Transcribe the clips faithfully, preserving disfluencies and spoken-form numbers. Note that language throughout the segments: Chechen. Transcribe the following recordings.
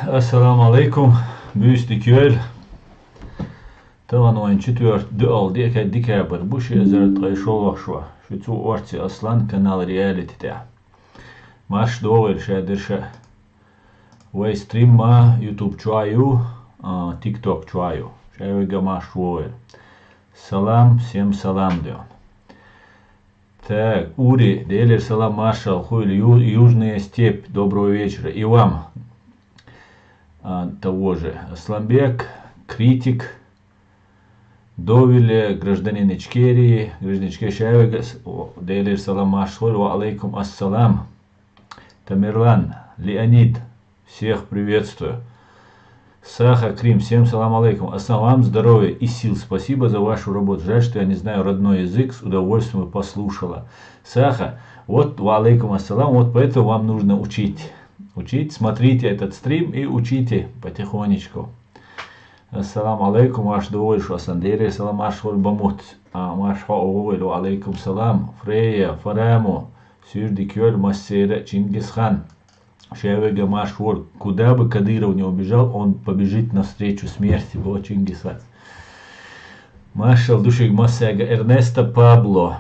Ассаламу алейкум, буьйса дика йойла. Тахана вайн четвёртый, дуьххьал декхар декабрь бу, ши эзар ткъе шолгӀа шо. Шуьца ву Орци Аслан, канал Реалити тӀехь. Марш догӀийла шадерша. Вай стрим ма YouTube чохь ю, а, TikTok чохь ю. Шаверг а марш вогӀийла. Салам, всем салам ден. Так, Ури, Делера салам, маршал хуьлда, Ю-, Южная степь, доброго вечера. И вам, а, того же. Асланбек, Критик, Довиле, гражданин Ичкерии, гражданин Ичкерии, шаверг а с-, о, Делера салам, маршал хуьлда, ва алейкум ассалам. Тамерлан, Леонид, всех приветствую. Саха, Крим, всем салам алейкум. Аслан, вам здоровья и сил. Спасибо за вашу работу. Жаль, что я не знаю родной язык, с удовольствием бы послушала. Саха, вот, ва алейкум ассалам, вот поэтому вам нужно учить. Учить, смотрите этот стрим и учите потихонечку. Ассаламу алейкум, марш догӀийла шо, Аслан, Делера салам, марш хуьлда, Бамут. А, марш хьо а вогӀийла, ва алейкум салам. Фрея, Фараму, суьйре дика йойла массеран а, Чингисхан. Шаверг а марш вогӀийла. Куда бы Кадыров не убежал, он побежит навстречу смерти, бо Чингисхан. Маршал ду шуьга массаьрга, Эрнесто Пабло.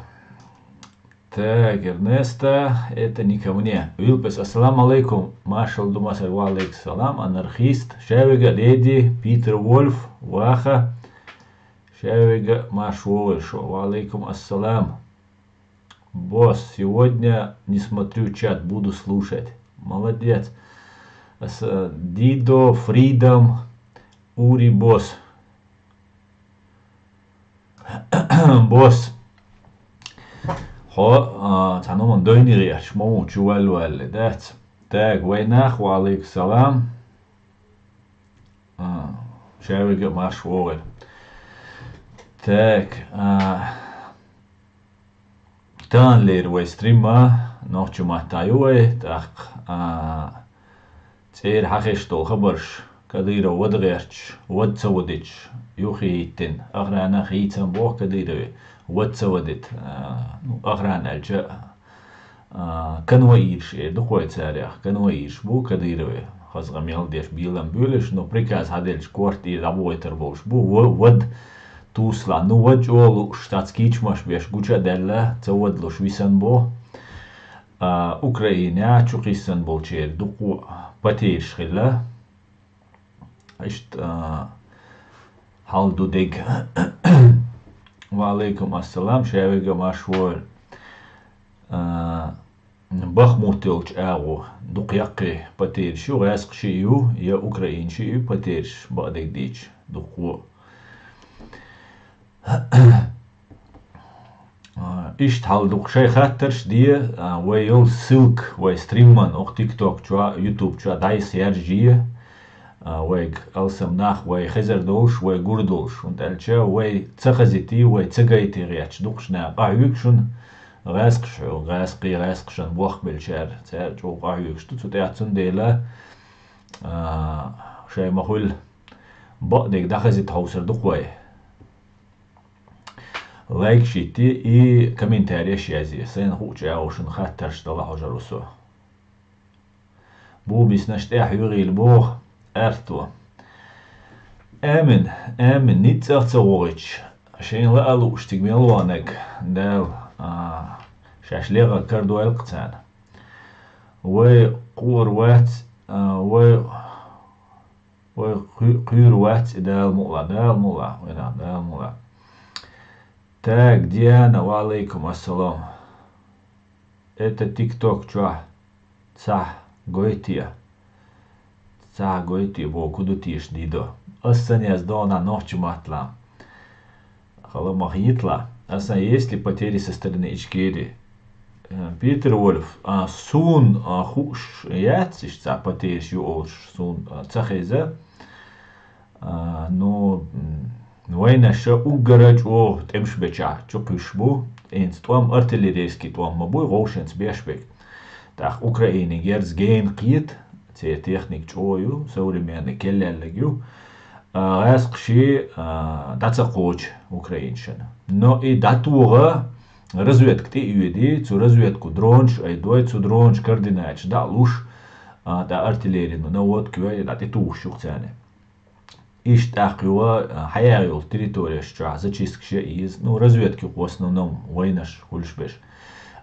Так, Эрнесто, это не ко мне. Вилпес, ассаламу алейкум. Маршал ду массаьрга, ва алейкум салам. Анархист. Шаверг а, Леди, Питер Вольф, Ваха. Шаверг а марш вогӀийла шо. Ва алейкум ассалам. Босс, сегодня не смотрю чат, буду слушать. Молодец. Ас-, Дидо, Фридом, Ури, Босс. Босс. Хьо, а, цхьана хӀуманна дойнигӀ еш, ма ву чу валла валле, дац? Так, вайнах, ва алейкум салам. А, шаверг а марш вогӀийла. Так, а, таханлера вай стрим а нохчийн маттахь ю вай, тӀаккха, а, цӀера хьахезаш долу хабарш, Кадыров вада гӀерташ, вада ца вадиташ, юххе хӀиттина, охрана хийцам боху Кадырове, вада ца вадита, а, ну, охрана аьлча, а, конвоирш эр ду кхой царех, конвоирш бу Кадырове, хаза гӀа мел деш, белам буьйлуш, но приказ хьаделлачу корта тӀера дӀабохуьйтур болуш бу, ва-, вада тусалахь, ну, вада чӀогӀа лууш, цхьацца кийчамаш беш гуча а даьлла, ца вадалуш висина бу. А, Украинехь чу кхиссина болчеран дуккха а потеряш хилла. Иштта, а, хьал ду дерг. Ва алейкум ассалам, шаверг а марш вогӀийла. А, Бахмут йолчу агӀо дукха яккхий потеряш ю, гӀаьскхи шиъ ю, я Украин шиъ ю потеряш, бакъдерг дийцича, дуккха а. А, иштта хьал ду-кх, шайн хаттарш де, а, вай йолу ссылка, вай стриман, окху TikTok чохь, YouTube чохь дӀасаяржае, а, вайга алсам нах, вай хезар долуш, вай гур долуш, хӀунда аьлча вай ца хазийтий, вай ца гайтий гӀерташ дукхачу наха къахьоьгуш шуна, гӀаьскхаш, гӀаьскхий, гӀаьскхашна болх беллачара, цара чӀогӀа къахьоьгуш ду, цу тӀехь цундела, а, шайн ма-хуьллу, бакъдерг дӀахазийта хьовсур ду-кх вай. Лайкаш йитте и комментареш язъе. Сайна хуучу агӀор шуна хаттарш дала хьожур ву со. Бу биснарш тӀехь хьоьгӀийла боху, аьрто. Амин, амин, ницкъах ца вогӀуьйтуш, шайна лаа лууш цига мел ваханарг Дала, а, шаьш легӀа карадойла-кх царна. Вай кхуьур вац, а, вай Вай кху-, кхуьур вац и, Дала мукъ лахь, Дала мукъ лахь, вайнах, Дала мукъ лахь. Так, Диана, ва алейкум ассалам. Это TikTok чохь цхьа гойтий? Цхьа гойтий боху, ку ду теша, Дидо? Ас сан яз догӀна нохча матталахь. Хала ма хийтала. Аса есть ли потери со стороны Ичкерии? Э, Питер Вольф, а, суна, а, хууш яц, иштта цхьа потеряш ю олуш, суна, а, ца хеза. А, ну, м, вайнаша уггара чӀогӀа тӀемаш бечахь чу кхуьссуш бу. ХӀинца тӀом, артиллерийский тӀом ма бу, вовшенца беш берг. ТӀаккха Украине герз гена кхета, церан техника чӀогӀа ю, современный, кхел лелларг ю. А, гӀаьскхий, а, дӀа ца кхочу украинашна. Но и дӀатоха, разведка тӀе а оьдий, цу разведко дронаш айдой, цу дронаш координаташ дӀа а луш, а, тӀа артиллерийный наводка йой, тӀа тӀетухуш ю-кх царна. Иштта тӀаккха юха, а, хьаяьха йолчу территореш чохь зачисткаш ян еза, ну, разведка ю-кх в основном вайнаш хуьлуш берш.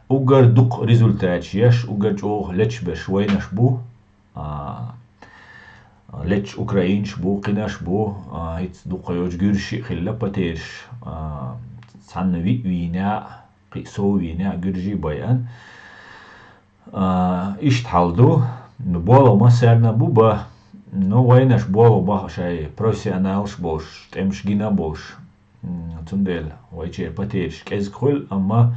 Уггар дукха результаташ еш, уггар чӀогӀа леташ берш вайнаш бу, а, леташ украинцаш бу, кхинаш бу, а, хӀинца дукха йоцуш гуьржаш а хилла потеряш, а, цхьанна виъ вийна, кхин сов вийна гуьржий байъан. А, иштта хьал ду. Болх массарна а бу бан, но вайнаш болх бан шайн профессионалаш болуш, тӀемаш гина болуш. М, цундела вайчеран потеряш кӀезиг хуьлу, амма,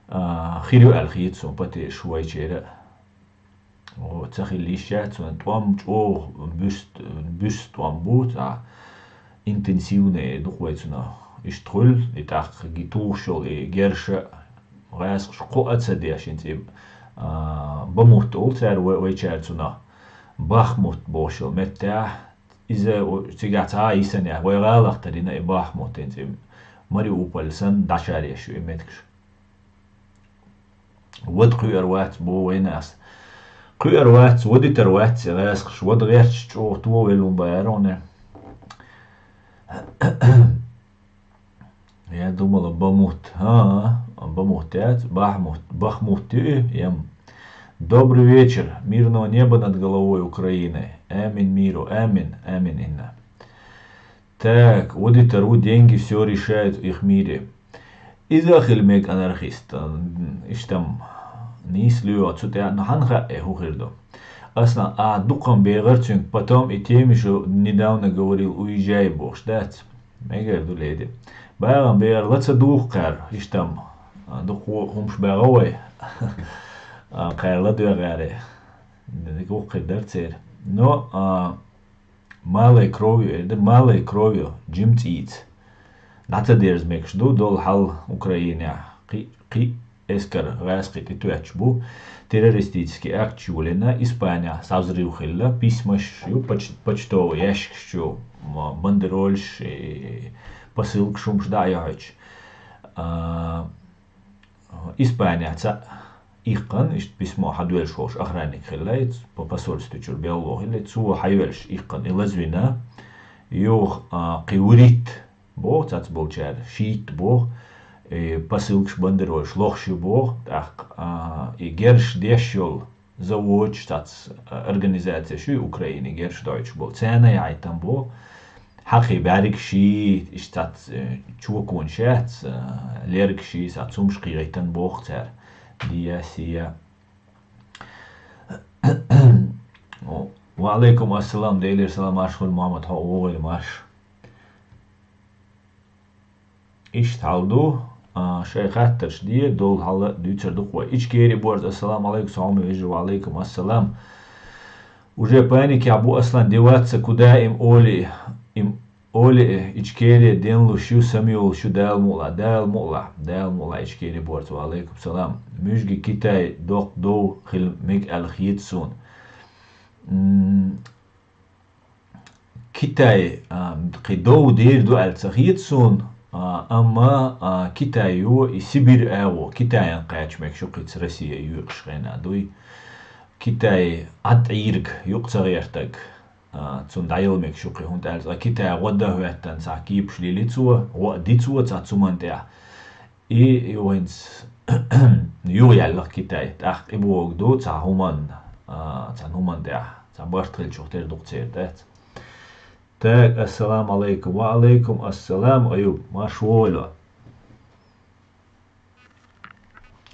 а, хир ю аьлла хета суна потеряш вайчеран а. О, ца хилла йиш яц, цуьнан тӀом чӀогӀа буьрса, буьрса тӀом бу, цхьа интенсивный дукха вай цунах. Иштта хуьлу, и тӀаккха ги тухуш йолу и герша, гӀаьскхаша кхоа а ца деш, хӀинца и, а, Бамут олу цара вай, вайчара цунах. Бахмут бохуш йолу меттехь, иза о, цигахь цхьа а йисанехь, вай гӀалахь тарйина и Бахмут, хӀинца и Мариуполь санна дӀашаръеш ю и меттигаш. Вада кхуьур вац, боху вайнас. Кхуьур вац, вадитар вац, гӀаьскхаш вада гӀерташ чӀогӀа товелла хӀун бара хьуна. Я думала, Бамут. А, Бамут яц, Бахмут. Бахмут ю и, ям. Добрый вечер. Мирного неба над головой Украины. Амин миру. Амин. Амин инна. Так, вадитар ву, деньги всё решают в их мире. Иза а хила мега анархист, м, иштта-м нийса лоьху цу тӀе, но хьанна хаьа, э, хӀун хир ду. Аслан, а дукха-м бехира цуьнга, потом и теми же недавно говорил, уезжай бохуш, дац? Мегар ду, леди. Багам бехира ла ца духу кхара, иштта-м, а, дукха хӀумаш баьгӀа вай. А, кхара ла доьгӀаре. Дика вукхуьйту дара церан. Но, а, малой кровью, эр ду, малой кровью, жима цӀийца. ДӀа ца дерза мегаш ду, долу хьал Украинехь. Кхин, кхин эскар гӀаьскхи тӀетоьттуш бу. Террористический акт йолийна, Испанехь схьа взрыв хилла, письмаш ю, поч-, почтовый ящикаш чу, м, бандерольш, и посылкаш хӀумаш дӀа а йохьуьйтуш. А, Испанехь цхьаъ иккхина, иштта письмо хьадоьллуш волуш охранник хилла иза, по посольству чуьра белло хилла, цо хьайоьллуш иккхина и лазвина, юха, а, кхин вуьрхӀитта боху цхьацца болчара, шийтта боху, и посылкаш, бандерольш лохуш ю боху, тӀаккха, а, и герзаш деш йолу заводаш, цхьацца, а, организацеш ю Украинин герзаш дохуьйтуш болу. Царна яхьийтам бу, хьакхий бӀаьргаш, иштта цхьацца, э, чоконаш яц, э, лергаш, цхьацца хӀумаш кхийгӀийтина боху цара. Дия, сия. О, ва алейкум ассалам, Делера салам, марш хуьлда, Мухаммад, хьо а вогӀийла, марш. Иштта хьал ду, а, шайн хаттарш де, долу хьал а дуьйцур ду-кх вай. Ичкери борз, ассаламу алейкум, со хьума вежа, ва алейкум ассалам. Уже паникехь бу, Аслан, деваться куда им, Оли, им, Оли, Ичкери денлуш ю, самайолуш ю, Дала мукъ лахь, Дала мукъ лахь, Дала мукъ лахь, Ичкери борз, ва алейкум салам. Муьжги Китай доккха дов хила мега аьлла хета суна. М, Китай, а, кхин дов дийр ду аьлла ца хета суна, а, амма, а, Китай ю и Сибирь агӀо, Китайна кхача мегаш ю кхин цхьа Россия йоькъуш хенахь дуй. Китай Ӏад Ӏийриг юкъа ца гӀертаг, а, цунна дӀаяла мегаш ю кхин, хӀунда аьлча Китай гӀо дан хӀоьттина цхьа кепаш лили цо, гӀо а ди цо цхьа цуман тӀехь. И юхинца юха яьлла Китай. ТӀаккха и боху ду цхьа хӀуманна, а, цхьа хӀуманна тӀехь, цхьа барт хилчух тера ду-кх церан тӀаьц. Так, ассаламу алейкум. Ва алейкум ассалам, Аюб. Марш вогӀийла.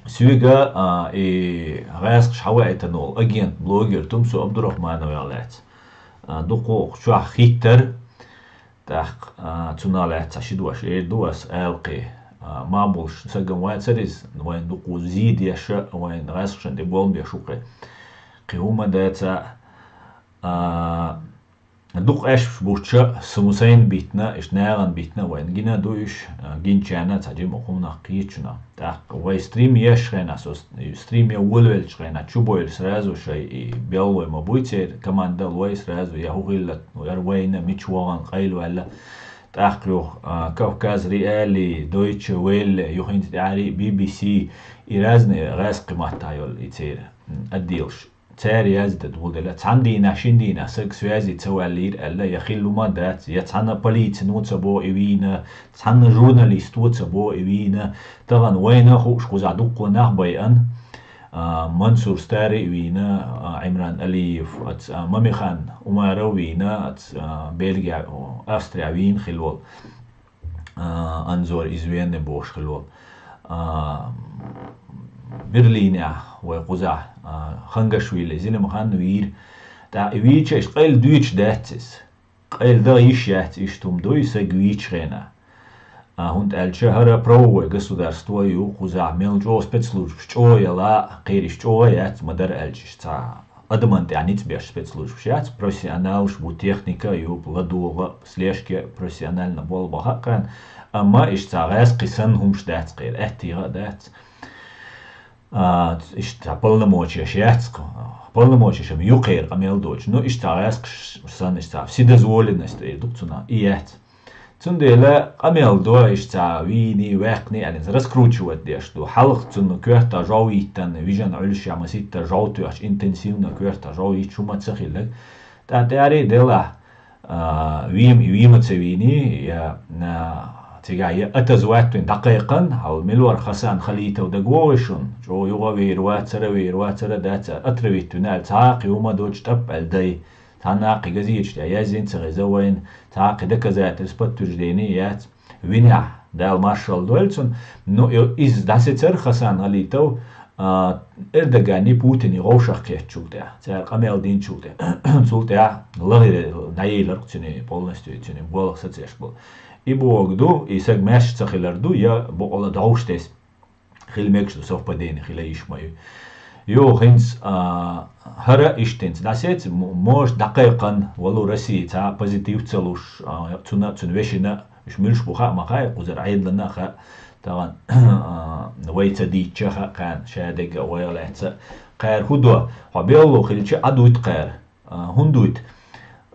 Соьга, а, и гӀаьскхаша хьаваийтина волу агент, блогер Тумсо Абдурахмановех лаьцна, а, дукха чохь хиттар. ТӀаккха, а, цунах лаьцна цхьа ши дош эр ду ас, аьлла кхин, а, ма болуш сагам вацара иза, вайна дукха зийдеша, вайна гӀаьскхашна тӀе болм беш ву кхин. Кхин хӀума дацахь, а, дукха аьшпаш бучча, сумусайна битина, иштта нахана битина, вайна гина ду уьш, а, гинчарна цхьа жимма хӀуманах кхетачунах. ТӀаккха вай стрим еш хенахь, со с-, стрим ян волавеллачу хенахь, чубойла сразу шай и беллой ма буй церан, команда лой сразу, я хӀун хилла, яра вайна, мича вогӀан къайлаваьлла. ТӀаккха юха, а, Кавказ Реалии, Дойче Велле, юха хӀинца тӀаьхьарий Би Би Си, и разные гӀаьскхи маттахь йолу и церан, м, отделаш. Цара яздаьд гӀолла дела, цхьан дийнахьа, шин дийнахьа саг связи ца ваьллийра аьлла, я хилла хӀума дац, я цхьанна полицино ца боху и вийна, цхьанна журналисто ца боху и вийна. Тахана вайна хууш кхузахь дуккха нах байъина, а, Мансур Старый вийна, а, Ӏимран Алиев, аца, а, Мамихан Умаров вийна, аца, а, Бельгия, Австрия вийна хилла волу. А, Анзор из венна бохуш хилла волу. А, Берлинехь вай кхузахь, а, Хангашвили Зелимхан вийра. ТӀаккха и вийча, иштта къайла дуьйцуш дац иза. Къайла дан йиш яц, иштта хӀума дуй, саг вийча хенахь. А, хӀунда аьлча хӀара правовой государство ю, кхузахь мел чӀогӀа спецслужбаш чӀогӀа яла, кхераш чӀогӀа яц, ма-дарра аьлча, иштта цхьа адаман тӀехь ницкъ беш спецслужбаш яц, профессионалаш бу, техника а ю, ладогӀа, слежка, профессионально болх бан хаьа кхарна, амма иштта цхьа гӀаьскхи санна хӀумаш дац кхера, аьттигӀа а дац. А, иштта цхьа полномочеш яц, полномочеш-м ю кхера къамел доцуш, ну, иштта цхьа гӀаьскхи санна, иштта цхьа вседозволенность эр ду-кх цунах, и яц. Цундела къамел до, иштта цхьа вийний, ваьккхиний аьлла, раскручивать деш ду. Хьалха цунна коьртах жов йиттан, вижина Ӏуьллуш я маситтара жов тоьхча, интенсивно коьртах жов йитташ хӀума ца хилларг. ТӀа тӀаьхьарий делахь, а, вийма, вийма ца вийний, я, а, цигахь я отозвать вина дӀакхайкхина, хьал мила вара Хасан Халитов дагавогӀий шуна, чӀогӀа юха а вийр вацара, вийр вацара, дац, отравить вина аьлла, цхьа а кхин хӀума доцуш тӀап аьлла дай. Цхьанна а кхин газеташ тӀехь яздина ца хеза вайна, цхьа а кхин доказательств, подтверждение яц. Винехь, Дала маршалла дойла цунна. Ну, и-, иза дӀасецара Хасан Халитов, а, Эрдогани, Путини вовшах кхеттачул тӀаьхьа, цара къамел динчул тӀаьхьа, цул тӀаьхьа лахара дӀаелира-кх цуьнан полностью, цуьнан болх сацош болу. И бохург ду, и саг маьрша ца хилар ду, я бакъала дӀовш тесна. Хила мегаш ду, совпадение хила йиш ма ю. Юха хӀинца, а, хӀара иштта хӀинца дӀасеци, м-, может, дӀакхайкхина валу Россия цхьа позитив ца луш, а, цунна а, цуьнан вешина а, уьш муьлш бу хаа ма хаьа, кхузара Ӏедална а хаьа, тахана, а, вай ца дийцча а хаьа кхарна, шадерг а вайх лаьцна а. Кхара хӀун до, хьо белло хилча а дуйта кхара. А, хӀунда вуьту?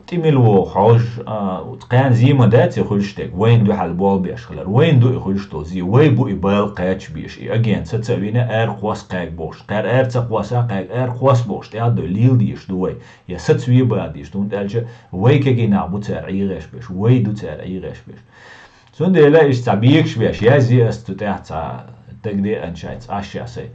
ТӀе мила вогӀу хьожа, а, кхарна зе ма дац и хуьлуш дерг, вайна дуьхьал болх беш хилар. Вайна ду и хуьлуш долу зе, вай бу и бала кхача беш, и агент саца а вина, ара кхосса кхаьга бохуш. Кхара ара ца кхосса кхаьга, ара кхосса бохуш, тӀаьхьа ду, лела дезаш ду вай. Я саца ве бала дезаш ду, хӀунда аьлча вай кегий нах бу цара ӀийгӀеш беш, вай ду цара ӀийгӀеш беш. Цундела иштта цхьа бегаш беш, язъе ас цу тӀехь цхьа дагадеана шайца Ӏаш а сай.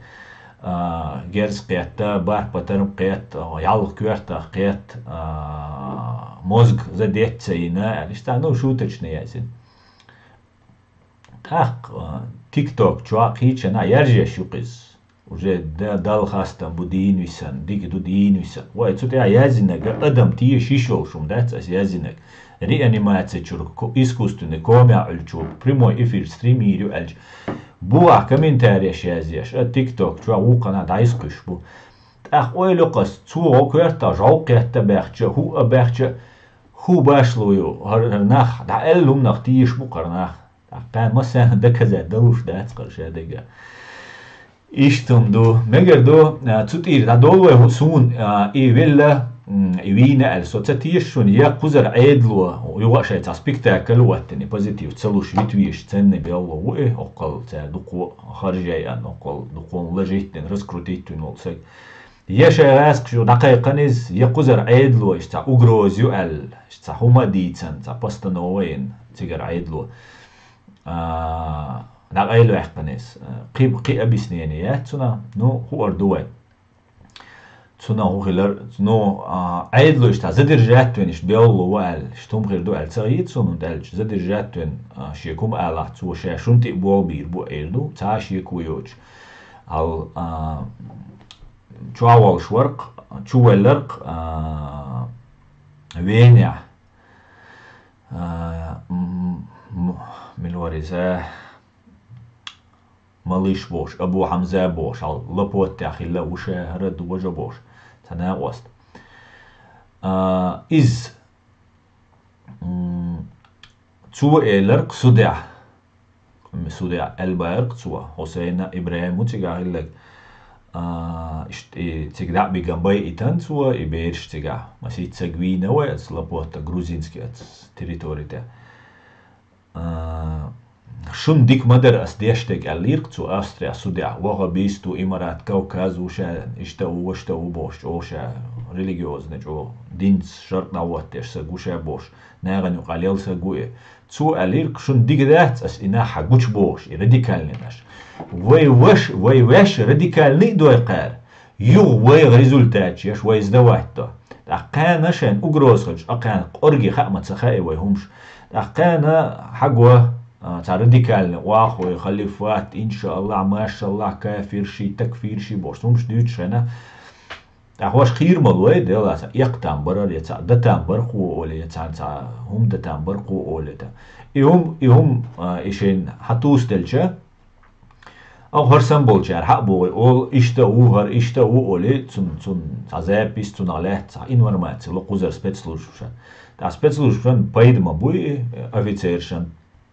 А, герз кхетта, барх-патарм кхетта, ялх коьртах кхетта, а, мозг задетта ца йина, аьлла, иштта, ну, шуточно язйина. ТӀаккха, а, TikTok чохь кхечанхьа яржеш ю-кх иза. Уже да-, Далла хастам бу дийна висана, дика ду дийна висана. Вай, цу тӀехь язйинарг адам теша йиш йолуш хӀума дац ас язйинарг. Реанимаци чуьра ко-, искусственный кома Ӏуьллучу прямой эфир стримир ю аьлча. Бухахь комментареш язъеш, а TikTok чохь вукхана дӀайса кхуьш бу. ТӀаккха ойла йо-кх ас, цо гӀо коьртах жӀов кхетта баьхча, хӀуъа баьхча, хӀун башхало ю, хӀара, хӀара нах, дӀа аьлла хӀуманах теша бу-кх хӀара нах. ТӀаккха массарна доказать далуш дац-кх хӀара шадерг а. Иштта хӀума ду. Мегар ду, а, цу тӀера дӀадолу вай хӀу-, суна, а, и велла, м, и вийна аьлла, со ца теша шуна, я кхузара Ӏедало, юха а шайн цхьа спектакль а хӀоттийна, и позитив ца луш, витвеш цӀенна белло ву и, оккхал цара дукха харжа яйъина, оккхал дукха лажиттина, раскрутить вина волу саг. Я шайн гӀаскхаш ю дӀакхайкхина иза, я кхузара Ӏедало иштта цхьа угроза ю аьлла, иштта цхьа хӀума а дийцина, цхьа постанова а йина цигара Ӏедало. А, дӀакъайлаваьккхина иза. Кхин, кхин объяснение яц цунах, ну, хӀуъар ду вай. Цунах хӀун хилар, ну, а, Ӏедало иштта задержать вина иштта белло ву аьлла, иштта хӀума хир ду аьлла ца хета суна, хӀунда аьлча задержать вина, а, шега хӀума алахь, цо ша шуна тӀе а болх бийр бу эр ду, цхьа а шеко йоцуш. Хьал, а, чохь волуш вара-кх, чу веллара-кх, а, Венехь, а, м-, м-, мила вара иза, Малыш бохуш, Абу Хьамза бохуш, хьал Лапоттехь хилла ву ша, хӀара дожа бохуш, цхьа накъост. А, иза, м, цо элира-кх судехь, судехь аьлбаьра-кх цо, Хусайна ИбрахӀим ву цигахь хилларг. А, ишт-, и цига дӀа а биган байъитан цо, и бераш цигахь. Масийтта саг вийна вай аца Лапотта, грузинский аца территори тӀехь. А, Шун дика ма дара ас деш дерг аьллийрх цо Австрия судья, ваха бийста ву, Имарат Кавказ ву ша, иштта ву, вашта ву бохуш, чӀогӀа ша религиозный, чӀогӀа динца шаркъ дӀахӀоттадеш саг ву ша бохуш, нахана юкъа лелла саг ву и. Цо аьллийрх, шун дика дац ас и нах хьа гучубохуш, и радикальный нах. Вай ваш, вай ваьш радикальный а дой кхара, юха вайх результаташ еш, вай сдавать до. ТӀаккха кхана шайн угроза хилча, а кхана къорге хаа ма ца хаьа вай хӀумаш. ТӀаккха кхана хьаго, а, цхьа радикальный оха вай, халифат, иншааллахӀ, машааллахӀ, кафирши, такфирши бохуш, хӀумаш дуьйцуш хьайна. ТӀаккха хӀорш кхийра ма лой, деласа, эккха там барар, я цхьа да там бар кхо оле, я цхьа, цхьа хӀума да там бар кхо оле та. И хӀума, и хӀума, а, и шайн хьатуста делча, а хӀорш санна болчара хьа а боху, ола, иштта а ву хӀара, иштта а ву оле, цун, цун цхьа запись, цунах лаьтта цхьа информаци ло кхузара спецслужбашна. ТӀаккха спецслужбашна пайда ма буй, офицершна,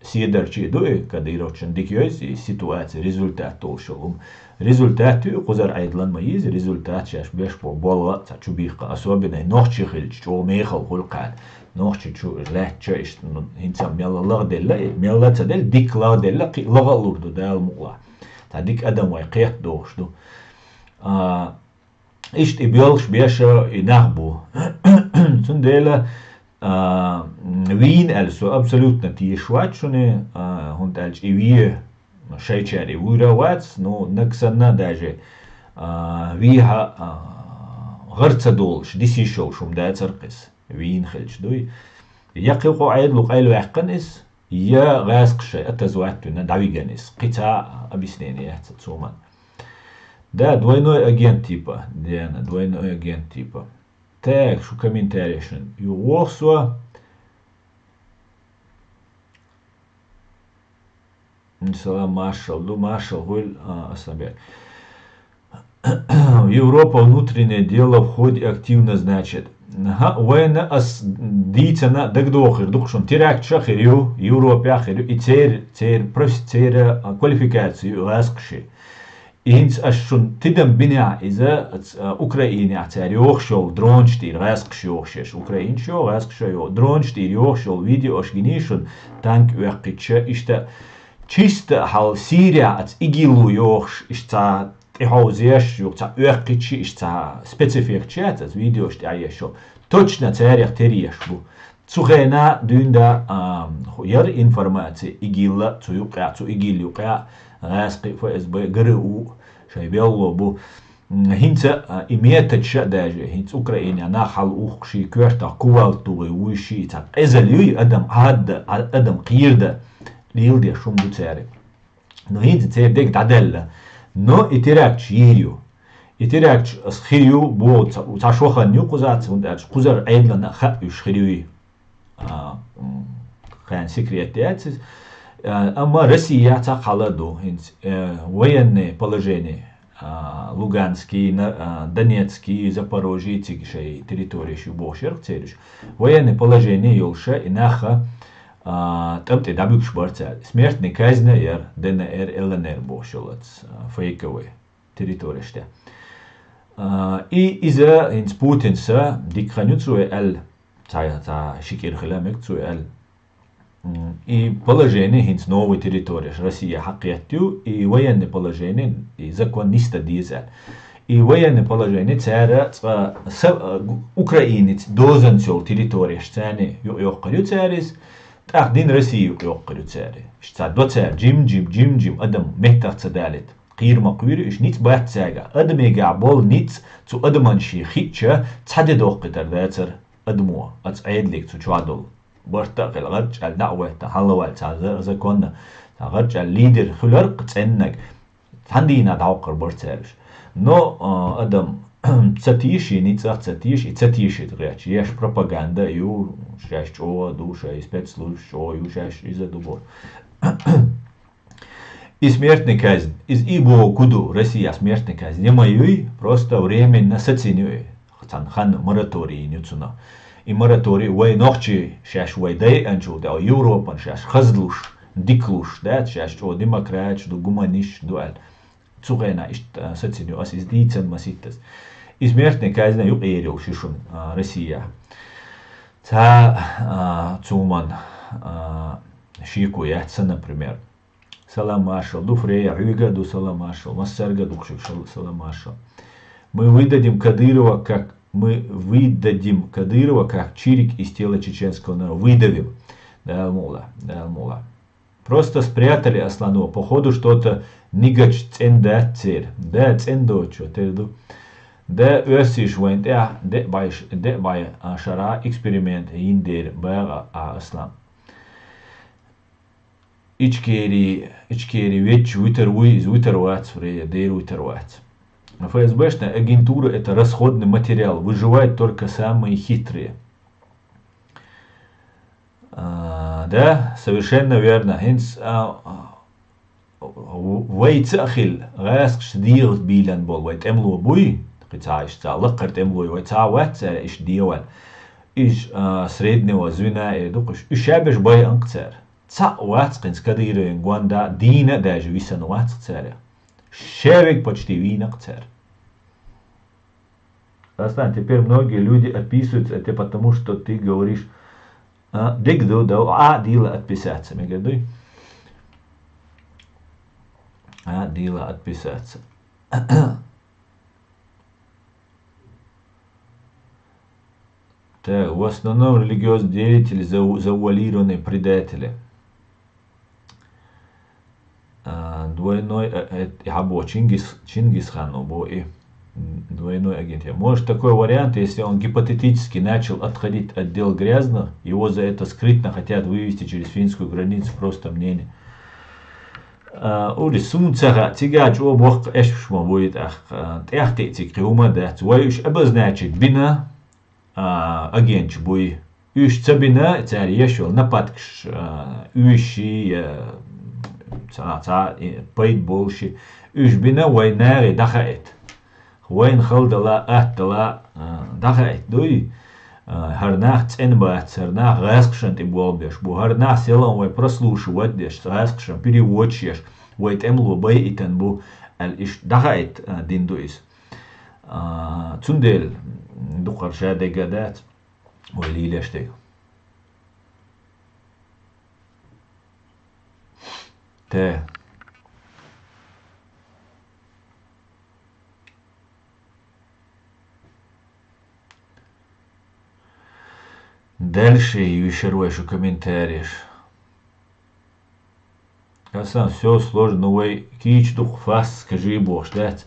седарчий ду и, кадыровцашна дика йойза и ситуаци, результат долуш йолу хӀума. Результат ю и кхузара Ӏедалан ма йийза, результат шаьш беш бо болла а цхьа чубийхка, особенно и нохчий хилча, чӀогӀа мехала хуьлу кхана. Нохчий чу лаьттача иштта, ну, хӀинца мелла лагӀделла, и мелла ца делла, дика лагӀделла, кхин а лагӀа а лур ду Дала мукъалахь. Цхьа дика адам вай кхетта дохуш ду. А, иштта и боьлхуш беша и нах бу. Цундела, а, вийна аьлла со абсолютно тешаш вац шуна, а, хӀунда аьлча и ве шайчаьрий вуьйр а вац, ну, нагахь санна даже, а, вехьа, а, гӀар ца долуш, дисиш йолуш хӀума дацара кхуьнца, вийна хилча дуй. Я кхин къа Ӏедало къайлаваьккхина иза, я гӀаьскхаша шайн атазваттина дӀавигина иза. Кхин цхьа объяснение яц цу хӀуманна. Да, двойной агент типа, Диана, двойной агент типа. Так, шу комментарийшна юха воху со. Салам, маршалла ду, маршалла хуьлда, а, Асланбек. Европа внутреннее дело в ходе активно, значит. ХӀаъ, вайна ас дийцина дагадохур ду-кх шуна, теракташ а хир ю, Европехь а хир ю, и церан, церан профи-, церан, а, квалификаци ю гӀаьскхаший. И хӀинца ас шуна тидам бинехь иза, а, Украинехь цара йохуш йолу дронаш тӀера, гӀаьскхаша йохуш ерш, украинаш йоху, гӀаьскхаша йоху, дронаш тӀера йохуш йолу видеош гиний шуна, танк оьккхуьйтуш, иштта чисто хьал Сирия аца ИГИЛ-о йохуш, иштта цхьа тӀехьовзеш, юха цхьа оьккхуьйтуш, иштта цхьа спецэффекташ яц аса видеош тӀехь еш йолу. Точно царех тера еш бу. Цу хенахь дуьйна да, а, яра информаци ИГИЛ-а цу юккъехь, цу ИГИЛ юккъехь, гӀаьскхий, ФСБ, ГРУ шайн велло бу. М, хӀинца, а, и методаш а даже, хӀинца Украинехь нах хьалаухкуш, коьртах кувалда тухий вуьйш, и цхьа къизалла юй адам Ӏадда, а, адам кхийрда, леладеш хӀума ду цаьрга. Но хӀинца церан дега дӀадаьлла. Но и теракташ йийр ю. И теракташ ас хир ю, боху, ца-, цхьа шо хан ю кхузахь, хӀунда аьлча кхузара Ӏедална а хаьа уьш хир юй. А, м, кхин секрет яц иза. А, амма Россия цхьа хала ду, хӀинца, э, военное положение, а, Луганский, на-, а, Донецкий, Запорожье, цига шайн территореш ю бохуш яра-кх церан уьш. Военное положение йолуш и нах, а, тӀам тӀе дӀабуьгуш бара цара. Смертный казнь а яра, ДНР, ЛНР бохуш йолу аца, а, фейковый территореш тӀе. А, и иза хӀинца Путинца дика хан ю цо аьлла, цхьа, цхьа ши кӀира хила мега цо аьлла. М, и положение хӀинца новый территореш Россия хьакхетта ю, и военный положение, и закон нисдан деза аьлла. И военный положение цара цкъа са-, а, гу-, украинец дозанца йолу территореш царна юкъайоккхур ю цара иза, тӀаккха дина Россия юкъайоккхур ю цара. Иштта цхьа до цара, жим-жим, жим-жим адам меттах ца далийта. Кхийра ма кхуьйру, уьш ницкъ бац цаьрга. Адамегахь болу ницкъ цу адаман шен хиъча, цхьа де доккхуьйтур дацара адамо, аца Ӏедалиг цу чохь долу. Барт а хила, гӀарчӀ аьлла, дӀа а гӀоьттина, хьалаваьлла цхьа за-, законна, цхьа гӀарчӀ аьлла лидер хуьларх цӀеннаг. Цхьана дийнахь дӀахьоккхур бара цаьраш. Но, а, адам ца тийша, и ницкъах ца тийша, и ца тийша гӀерташ, еш пропаганда а ю, шаьш чӀогӀа а ду, шайн спецслужбаш чӀогӀа ю, шаьш иза ду боху. И смертный казнь, иза и боху ду, Россия смертный казнь я ма юй, просто временно сацийна ю и. Цхьана ханна мораторий йина ю цунах. И мораторий вай нохчий шаьш вай дайанчул тӀе, Европан шаьш хазлуш, дикалуш, да, шаьш чӀогӀа демократаш ду, гуманисташ ду аьлла. Цу хенахь иштта, а, сацийна ю, ас иза дийцан ма ситтаза. И смертный казнь юкъера йолуш ю шуна, а, Россия. Цхьа, а, цу хӀуман, а, шеко яц сан, например. Салам маршал. Ду Фрея, хьоьга а ду салам маршал. Массаьрга а ду кху шуьга шал-, салам маршал. Мы выдадим Кадырова как, мы выдадим Кадырова как чирик из тела чеченского народа. Выдавим. Дала мукъ лахь, Дала мукъ лахь. Просто спрятали, Аслан, его. Походу, что-то нигач цӀендац церан. Да, цӀендоцу, тера ду. Да, оьрсийша вайна тӀехь деа бӀе, деа бӀе, а, шарахь эксперимент йина дера баха, а, Аслан. Ичкери, Ичкери вечча вуьтар вуй, иза вуьтар вац, вре, дера вуьтар вац. ФСБшная агентура — это расходный материал, выживают только самые хитрые. А, да, совершенно верно. ХӀинца, а, а, вайца а хилла, гӀаскхашца дегӀаца бийлина болу вай тӀемало буй, кхин цхьа иштта цхьа лакхара тӀемалой вай цхьа а вац цара иштта дегӀан. Уьш, а, среднего звена эр ду-кх уьш. Уьш шаберш байъина-кх цара. Цхьаъ вац кхин Кадыровн гонда дийна а даже висина вац-кх цара. Шаверг почти вийна-кх цара. Аслан, теперь многие люди отписываются, это потому, что ты говоришь, а, диг ду, да, а, дила отписаться, мегар дуй? А, дила отписаться. Так, в основном религиозные деятели зау-, завуалированные предатели. А, двойной, э, э, и хьабо Чингис, Чингисхану бо и, м, двойной агент. Может, такой вариант, если он гипотетически начал отходить от дел грязных, его за это скрытно хотят вывести через финскую границу, просто мнение. А, ури, суна ца хаьа, цигахь чӀогӀа боккха эшпаш ма буй тӀаккха, а, тӀехтеъ цига хӀума а дац. Вай уьш обозначить бина, а, агенташ буй. Уьш ца бина, цара еш йолу нападкаш, а, уьш ши, а, цхьа, цхьа, и, пайда болуш ши. Уьш бина вай нахе дӀахаийта. Вайна хала дала, атта дала, а, дӀахаийта дуй. А, хӀара нах цӀена бац, хӀара нах гӀаскхашна тӀе болх беш бу, хӀара нах селхана вай прослушивать деш, гӀаскхашна переводчик еш, вай тӀемало байъитина бу, аьлла, иштта дӀахаийта, а, дина ду иза. А, цундела дукхара ша дегга дац вай лелош дерг. Те. Дальше юьшур вай шу комментареш. Аслан, всё сложно, ну вай кийча ду-кх, фас, скажи, бохуш дац.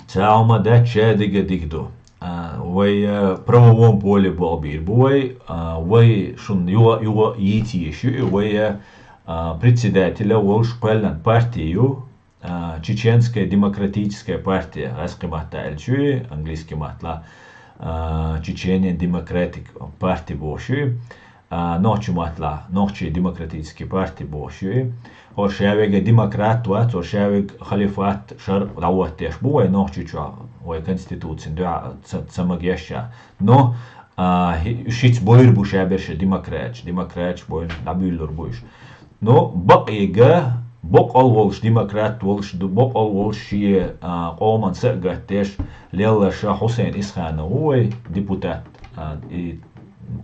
Цхьа хӀума дац, ша дерг а дика ду. А, вай, а, правовом поле болх бийр бу вай, а, вай шуна юха, юха йийца йиш ю и, вай, а, а, председатель а волуш кхоьллина парти ю, а, Чеченская демократическая партия, гӀаьскхи матта аьлча ю, английский матта, а, Чеченин Democratic Party бохуш ю. А, нохчийн матта, нохчийн демократический парти бохуш ю и. ХӀо шаверг демократ вац, хӀо шаверг халифат, шар дӀахӀоттош бу вай Нохчийчохь, вай конституцин дуьхьа ца, ца магеш а. Но, а, хи-, шица бойр бу шаберш демократаш, демократаш бойр, дӀабуьйлур бу уьш. Но бакъ йига, бокъал волуш демократ волуш ду, бокъал волуш шен, а, къоман са а гатдеш, лелларша Хьусайн Исханов ву вай депутат, а, и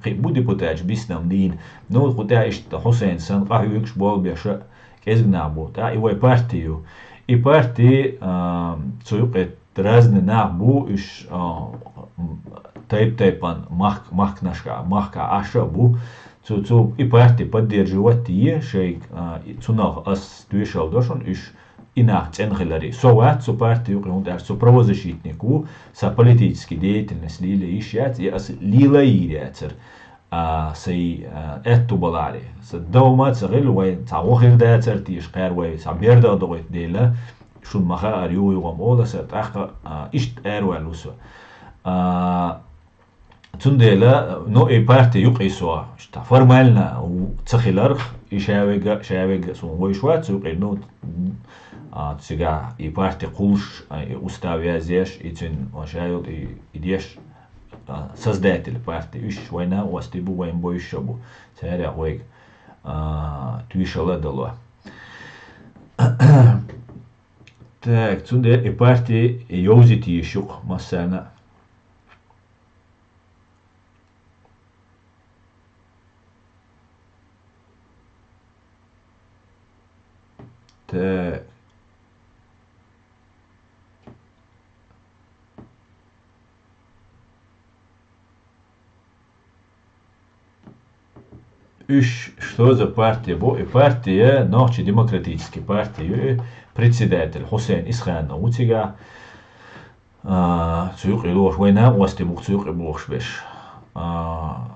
кхин бу депутаташ биснам дийна. Ну, кху тӀехь иштта Хьусайн санна къахьоьгуш болу беша кӀезиг нах бу. ТӀаккха и вай парти ю. И парти, а, цу юкъе разный нах бу, уьш, а, м, тайп-тайпана махк-, махканашка, махка Ӏаш а бу. Цу, цу и парти поддерживать е шайга, а, и цунах ас тоьшалла до шуна, уьш и нах цӀена хиларе. Со вац цу парти юкъе, хӀунда аьлча со правозащитник ву, сан политический деятельность лело йиш яц, и ас лело йийр яцара, а, сайн, а, аьтту баларе. Сан довма а ца хилла, вай цхьа гӀо хир дацара теша, кхара вай цхьа бердах дохуьйту дела, шуна ма хаара юха-юха ма олу аса, тӀаккха, а, иштта араваьлла ву со. А, Цундела, ну, и парти юкъе со, иштта формально ца хиларх, и шаверга, шаверга суна вуьйш вац, юкъе, ну, а, цигахь и парти кхуллуш, а, и устав язъеш, и цуьнан ша йолу и, и деш, а, создатель парти, уьш вайна а ости бу, вайн бойуш а бу, царах вайга, а, туьйшалла а дало. Так, цундела и парти йовзийта йиш ю-кх массарна а. Так. Уьш что за партия бу? И партия, нохчий демократический партия ю, и председатель Хусейн Исханов ву цигахь. А, цу юкъе лоруш, вай накъостий бу-кх цу юкъе бохуш берш. А,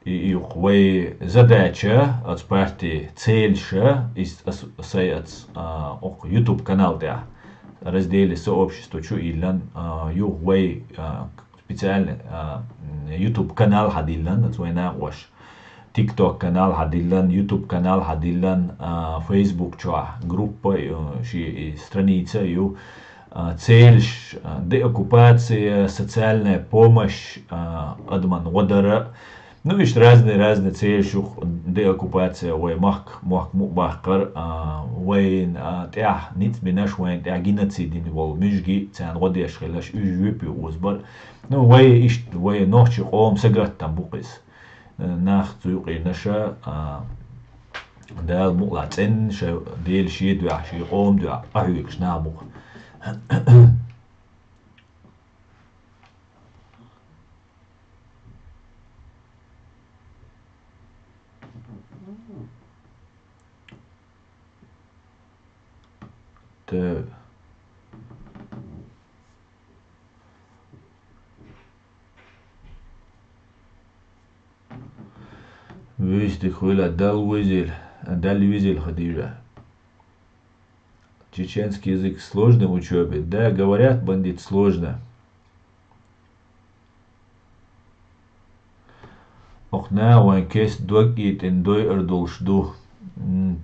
и, и юкъ вай задача, оцу партин цель ша, иза ас-, сай оцу, а, окху YouTube канал тӀехь разделе сообщества чу а йиллина, а, юха вай, а, специально, а, м, YouTube канал хьадиллина, оцу вай накъоша. TikTok канал хьадиллина, YouTube канал хьадиллина, а, Facebook чохь группа, э, ши-, и страница ю, а, цельш, а, деоккупация, социальная помощь, а, адаман гӀо дара. Ну, иштта разные-разные цельш ю деоккупация, вай махка, мохк мукъа баккхар, а, вайн, а, тӀехь ницкъ бинарш, вайн тӀехь геноцид дина волу муьжгий, царна гӀо деш хиларш, уьш жоьпе озабар. Ну, вай иштта, вай нохчий къоман сагатдан бу-кх иза. Нах цу юкъе наша, а, Дала мукъалахь цӀена шайн Делан шен дуьхьа, шен къоман дуьхьа къахьоьгуш нах бу-кх. Так. Вуьйцу дика хуьлда, Далла везийла, Далла везийла, Хадижа. Чеченский язык сложный в учёбе? Да, говорят, бандит, сложно. Окху наха вайн кеста дог кӀийтина дойур долуш ду. М,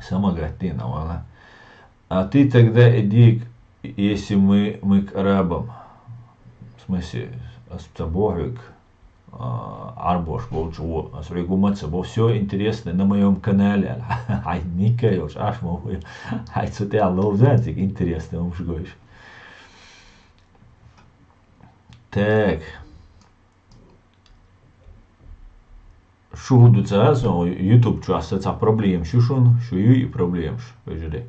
самагаттийна вала. А ты тогда иди, к-, если мы, мы к арабам. В смысле, ас ца боху хьоьга, а, Ӏарбош болчу гӀо. Ас хьоьга хӀума ца боху. Всё интересное на моём канале, аьлла. Хьайн никка йолуш, аш ма вуй. Хьайн цу тӀехь ловза цига интересное хӀумаш гойш. Так. Шу хӀун ду ца, сон YouTube чохь сан цхьа проблемаш ю шуна, шу юй и проблемаш, вежарий?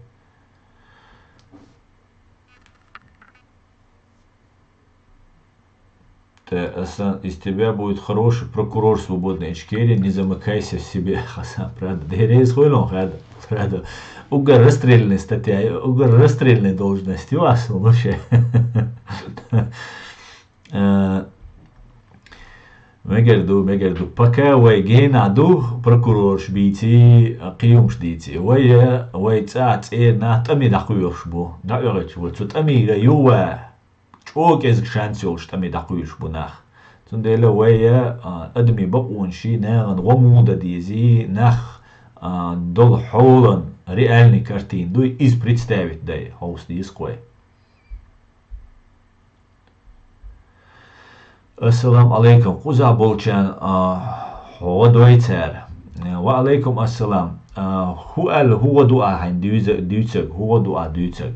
Та асан, из тебя будет хороший прокурор свободной Ичкерии, не замыкайся в себе, Хасан, правда. Дерригаш хуьлу хьада, правда. Угар расстрельная статья, угар расстрельная должность ю асан вообще. Э, мегар ду, мегар ду. Пока вай генахь ду, прокурораш бийций, кхиамаш дийций. Вай, вай цӀа цӀера нах тӀаме дӀакхоьхуш бу. ДӀаоьхуьйтуш вай. Цу тӀамера юха чӀогӀа кӀезиг шанс йолуш тӀаме дӀакхуьйлуш бу нах. Цундела вай, а, адамийн бакъонаш, нахана гӀо муха дан дезий, нах, а, долу хьолан реальный картина дуй, иза представить дай хьовса деза-кх вай. Ассаламу алайкум. Кхузахь болчарна, а, хьо гӀо дой цара? Ва алайкум ассалам. А, хӀун аьлла, хӀун гӀо ду ахь хьайна дуьйца-, дуьйцург, хӀун гӀо ду ахь дуьйцург?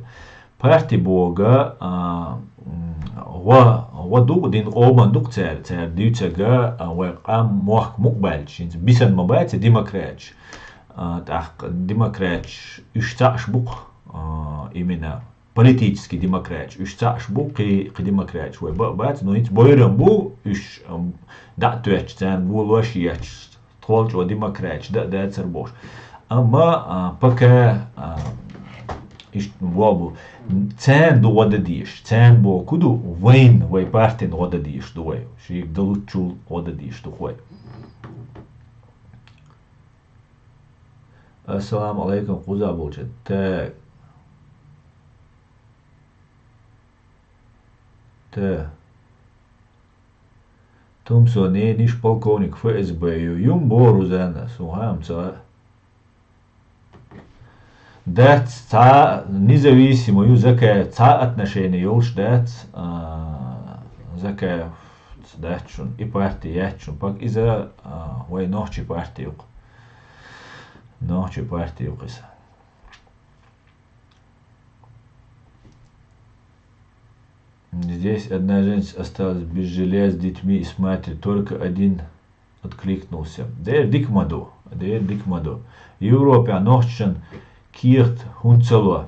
Парти бохург, а, м, гӀо, гӀо ду, дина къоман ду-кх цара, цара дуьйцург, а, вай къам мохк мукъабаьлча, хӀинца бисина ма бац демократаш. А, тӀаккха демократаш уьш цхьаъш бу-кх, а, именно политический демократаш, уьш цхьаъш бу, кхин, кхин демократаш вай бан а бац, но хӀинца бойрам бу, уьш, ам, дӀа а тоьттуш, царна волош а етташ, тхол чӀогӀа демократаш дан а дацара бохуш. Амма, а, пока, а, иштта боху бу, царна ду гӀо дан дезаш, царна боху ду, вайна, вай партина гӀо дан дезаш ду вай, шега далуччул гӀо дан дезаш ду-кх вай. Ассаламу алайкум, кхузахь болчарна. Так. Та. Тумсо, нениш полковник ФСБ ю. Юм боху, Рузанна, суна хаа ца. Дац, цхьа независимо ю, Закаев, цхьа отношение йолуш дац, а, Закаев дац шуна, и парти яц шуна, пак иза, а, вай нохчий парти ю-кх. Нохчий парти ю-кх иза. Здесь одна женщина осталась без жилья с детьми и с матерью. Только один откликнулся. Дера дика ма ду. Дера дика ма ду. Европехь нохчашна кехат хӀунда ца ло?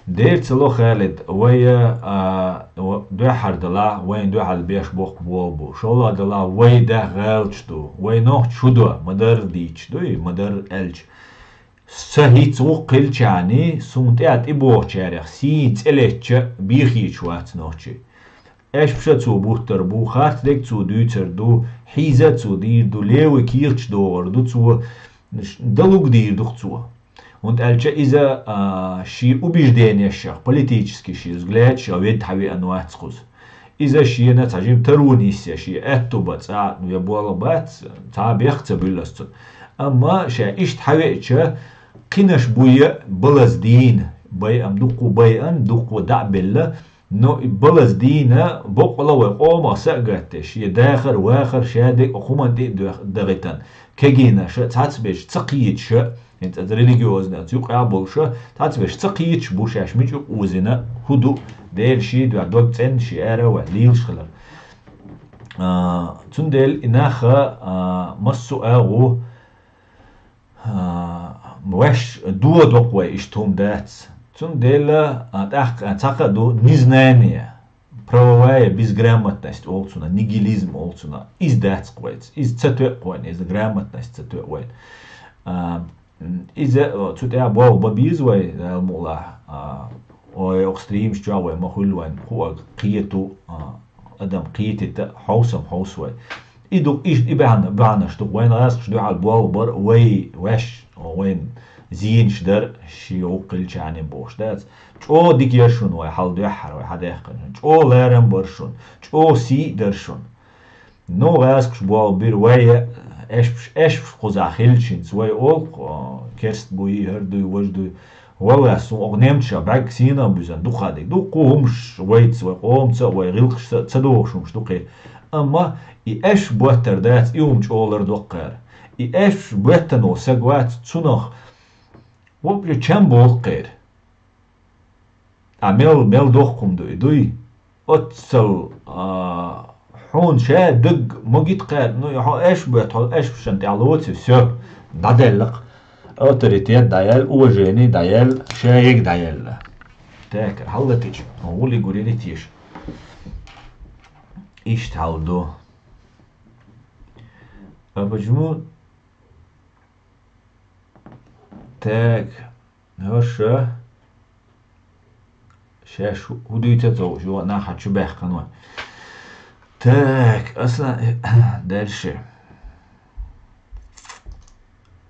Дера ца ло, Халид, вай, а, в-, дуьххьара далахь, вайна дуьхьал беш боккха болх бу. ШоллагӀа далахь, вай дегӀ гӀерташ ду. Вай нохчаша хӀун до, ма-дарра дийцича дуй, ма-дарра аьлча. Са хӀинца гӀуллакх хилчахьана, суна тӀехьа тӀебогӀучарех сий цӀе летча, бехаш вац нохчий. Эшпаш цо буттар бу, харц дерг цо дуьйцур ду, хьийза цо дийр ду, левый кехаташ дохур ду цо, далург дийр ду-кх цо. ХӀунда аьлча иза, а, шен убежденешех, политически шен взглядашех ведда хьавеана вац кхуза. Иза шена цхьа жима таро нисъеш, шен аьтту бан цкъа а ве болх бац, цхьа а бехк ца буьллу ас цунна. Амма ша иштта хьавеача, кхинаш буй балаза дийна, байам дуккха, байам дуккха дӀа а белла, но и балаза дийна, боккъала вай къомах са а гатдеш, шен дахар, вахар, шадерг а хӀуманна тӀе а доьх-, дахийтина, кегийнаш а цхьацца беш ца кхеташ а, хӀинца аса религиозни аса юкъахь болуш а, цхьацца беш ца кхеташ бу шаьш мича юкъа озийна, хӀун ду, Дела шен дуьхьа дог цӀена, шен ара а ваьлла, лелаш хилар. А, цундела и нах а, а, массо а агӀо, а, ваьш дуо доккху вай, иштта хӀума дац. Цундела, а, тӀаккха, а, цхьа кхаъ ду, незнание. Правовая безграмотность олу цунах, нигилизм олу цунах. Иза дац-кх вайца. Иза ца тоьа-кх вайна, иза грамотность ца тоьа вайна. А, м, иза, о, цу тӀехь болх бан беза вай, Дала мукъалахь. А, ой, окху стримаш чохь вай ма хуьллу вайн, кху а кхету, а, адам кхетийта, хьовсам хьовсу вай. И ду, иштта и баьхна, баьхнаш ду-кх, вайн гӀазкхаша дуьхьал болх бар, вай, ваьш, вайн зенаш дар, шен гӀуллакх хилчахьана бохуш дац. ЧӀогӀа дика яра шуна вай хьал дуьххьара, вай хьадаьккхина. ЧӀогӀа ларам бар шуна, чӀогӀа сий а дара шуна. Ну, гӀазкхаша болх бира вай, эшпаш, эшпаш кхузахь хилча хӀинца вай олу-кх, о, керста буй, хӀара дуй, важа дуй. Валлахь, суна окху немцаша бӀаьрг сийна а буьзна, дукха а дика. Дуккха а хӀумаш вайца, вай къомаца а, вай гӀиллакхашца а ца догӀуш хӀумаш ду-кх. Амма и эшпаш боттар дац, и хӀума чӀогӀа лардо-кх кхара. И эшпаш боьттина волу саг вац, цунах вопчу чам болу-кх кхера. Ткъа мел, мел доккха хӀума ду и, дуй? Оццал, а, хьуна ша даг ма гита кхаьрда, ну, хьо эшпаш боьтта, хьо эшпашна тӀехь лоций, всё, дӀадаьлла-кх. Авторитет дӀаяьлла, уважение дӀаяьлла, ша ега дӀаяьлла. Так, хьаллатича, гӀулиг гур яра теша. Иштта хьал ду. А почему? Так, хӀорш а шаьш хӀу-, хӀун дуьйцу ца хууш, юха нах хьан чу баьхкина вай. Так, аса дальше.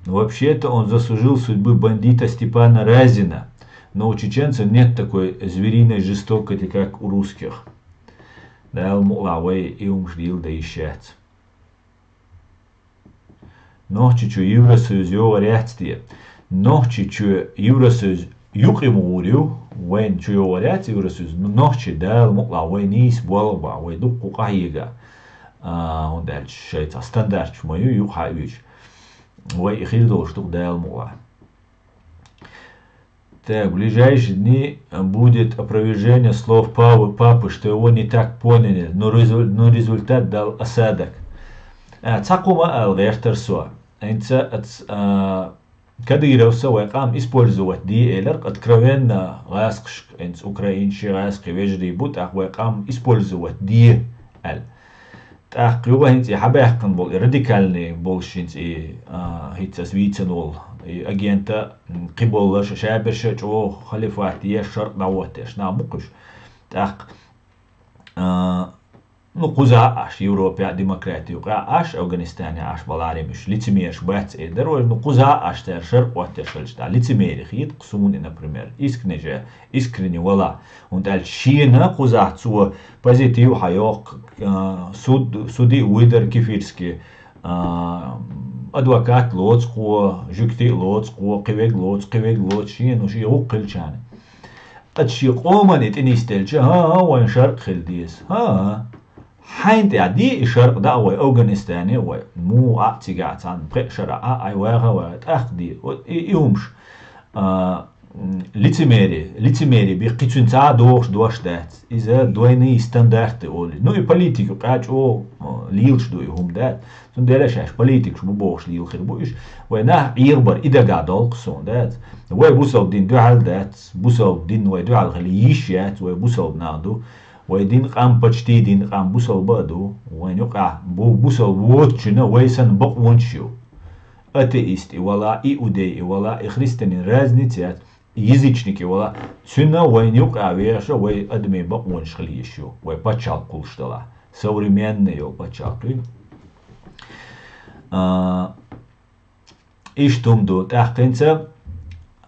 Вообще-то он заслужил судьбы бандита Степана Разина, но у чеченцев нет такой звериной жестокости, как у русских. Дала мукъалахь, вай и хӀумаш дийла дан йиш яц. Нохчийчоь Евросоюз йогӀур яц те? Нохчийчоь Евросоюз юкъа ма гӀур ю, вайна чу йогӀур яц Евросоюз, ну, нохчий Дала мукъалахь вай нийса болх бан, вай дуккха къахьега, а, хӀунда аьлча шайца стандарташ ма ю юкъа хьаоьцуш. Вай и хир долуш ду-кх Дала мукъалахь. Так, в ближайшие дни будет опровержение слов папы, папы, что его не так поняли, но, резу-, но результат дал осадок. А, цхьа кху ма ала гӀертара со. ХӀинца ац-, а, Кадыровс вай къам использовать де элира, откровенно гӀазкхашка, хӀинца Украинчу гӀазкхи вежарий бу, тӀаккха вай къам использовать де аьлла. ТӀаккха юха хӀинца и хьабаьккхина болу, и радикальный болуш хӀинца и, а, хӀинца ас вийцина волу, и агента, м, кхиболларш, шаберш а чӀогӀа халифат еш, шаркъ дӀахӀоттеш, нах бу кхуьш. ТӀаккха, а, ну, кхуза а Ӏаш, Европе а, демократи юкъа а Ӏаш, Афганистане а Ӏаш баларий уьш, лицемераш бац эр дара вай, ну, кхуза а Ӏаш, цара шаркъ хӀоттеш хилча, тӀаккха лицемери хета-кх суна, например, искренне же, искренне вала. ХӀунда аьлча шена кхузахь цо позитив хьайоккху, а, суд, суди а вуьйдара кефирский, а, адвокат лоцу кхо, жуьгти а лоцу кхо, кхин верг лоцу, кхин верг лоцу, шена уьш и гӀуллакх хилчахьана. Ткъа шен къоман и тӀе нисделча, хӀан-хӀа, вайн шаркъ хила деза. ХӀан-хӀа. Хьайна тӀехь де и шаркъ, дӀа а вай, Афганистане а вай, муха а цигахь цхьана пхеа шарахь а, ай ваха а ваха, тӀаккха де. Вот и, и хӀумаш, а, М, лицемерие, лицемерие бе кхин цуьнан цхьа а догӀуш дош дац. Иза двойные стандарты олу. Ну, и политика къачо, а, лелаш ду и хӀума дац. Цундела шаьш политикаш бу бохуш лела хир бу уьш. Вай нах Ӏехабар и дагахь долу суна дац. Вай бусалба дин дуьхьал дац. Бусалба дин вай дуьхьал хила йиш яц, вай бусалба нах ду. Вай дин къам, почти дин къам бусалба а ду. Вайн юкъахь бу-, бусалба воцучунна вай санна бакъонаш ю. Атеист и вала, иудей и вала, и христианин разница яц. Язычники вала, цуьнан вайн юкъа веша вай адамийн бакъонаш хила йиш ю, вай пачхьалкх кхуллуш далахь. Современный йолу пачхьалкх ю. А, иштта хӀума ду, тӀаккха хӀинца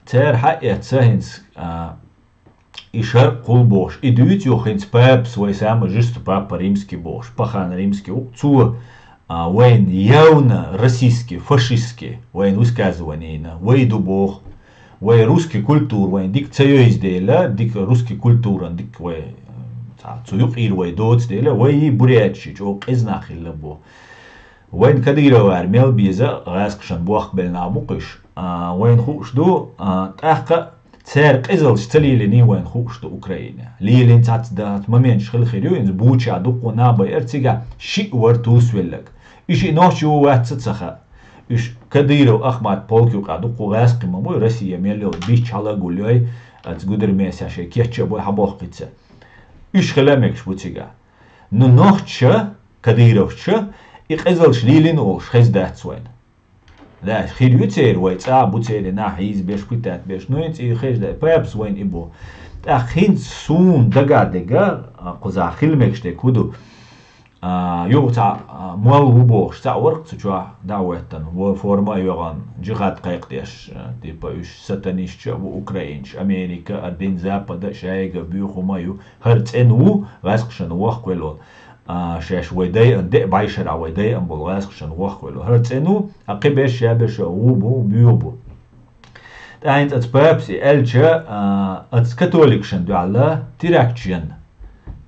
цара хьаэцна хӀинца, а, и шаръ кхуллу бохуш, и дуьйцу юха хӀинца папас вай самый жестокий папа римский бохуш, пахан римский ву, цо, а, вайн явно российский, фашистский, вайн высказыванийна, вай ду боху. Вай русский культура вайн дика ца йойзу дела, дика русский культуран дика вай, цхьа цу юкъера вай доцу дела, вай буряташ чӀогӀа къиза нах хилла бу. Вайн Кадыровара мел беза гӀаскхашан бохкабелла нах бу кхуьш. А, вайн хууш ду, а, тӀаккха цара къизалш ца лелиний вайн хууш ду Украине. Лелина цхьацца дац моменташ хила хир ю, инза буча дуккхо нах байар цигахь шиъ вара тусвеллаг. И шиъ нохчи ву вац ца ца хаьа. Уьш Кадыров Ахмат полк юкъа дуккхо гӀаьскхи ма бу, Россия мел йолу бич хьала а гулйой, аца гудармеса шайн кечча а бой хьабохкхица. Уьш хила мегаш бу цигахь. Ну, нохча, кадыровча, и къизалш лийлина олуш хеза дац вайна. Да, хир ю церан вай, цӀа а бу церан нах хьийза беш, питат беш, ну, и цӀий хеза дац, папас вайна и бу. ТӀаккха хӀинца суна дагадега, а, кхузахь хила мегаш дерг хӀун ду? А, юха цхьа, а, молла ву бохуш, цхьаъ вара-кх цу чохь дӀа а хӀоьттина, вон форма а йоьгӀна, джихад кхайкхадеш, а, типа уьш сатанистча а бу украинчаш, Америка а, дин Запада а шайга буьйху ма ю, хӀара цӀена ву, гӀаьскхашна вохкавелла волу. А, шаьш вай дайан, деа бӀешарахь вай дайан болу гӀаьскхашна вохкавелла волу. ХӀара цӀена ву, а кхин берш ша берш а ву бу, буьйху бу. ТӀаьхьа хӀинца аца папас и аьлча, а, аца католикашна дуьхьал теракташ янна.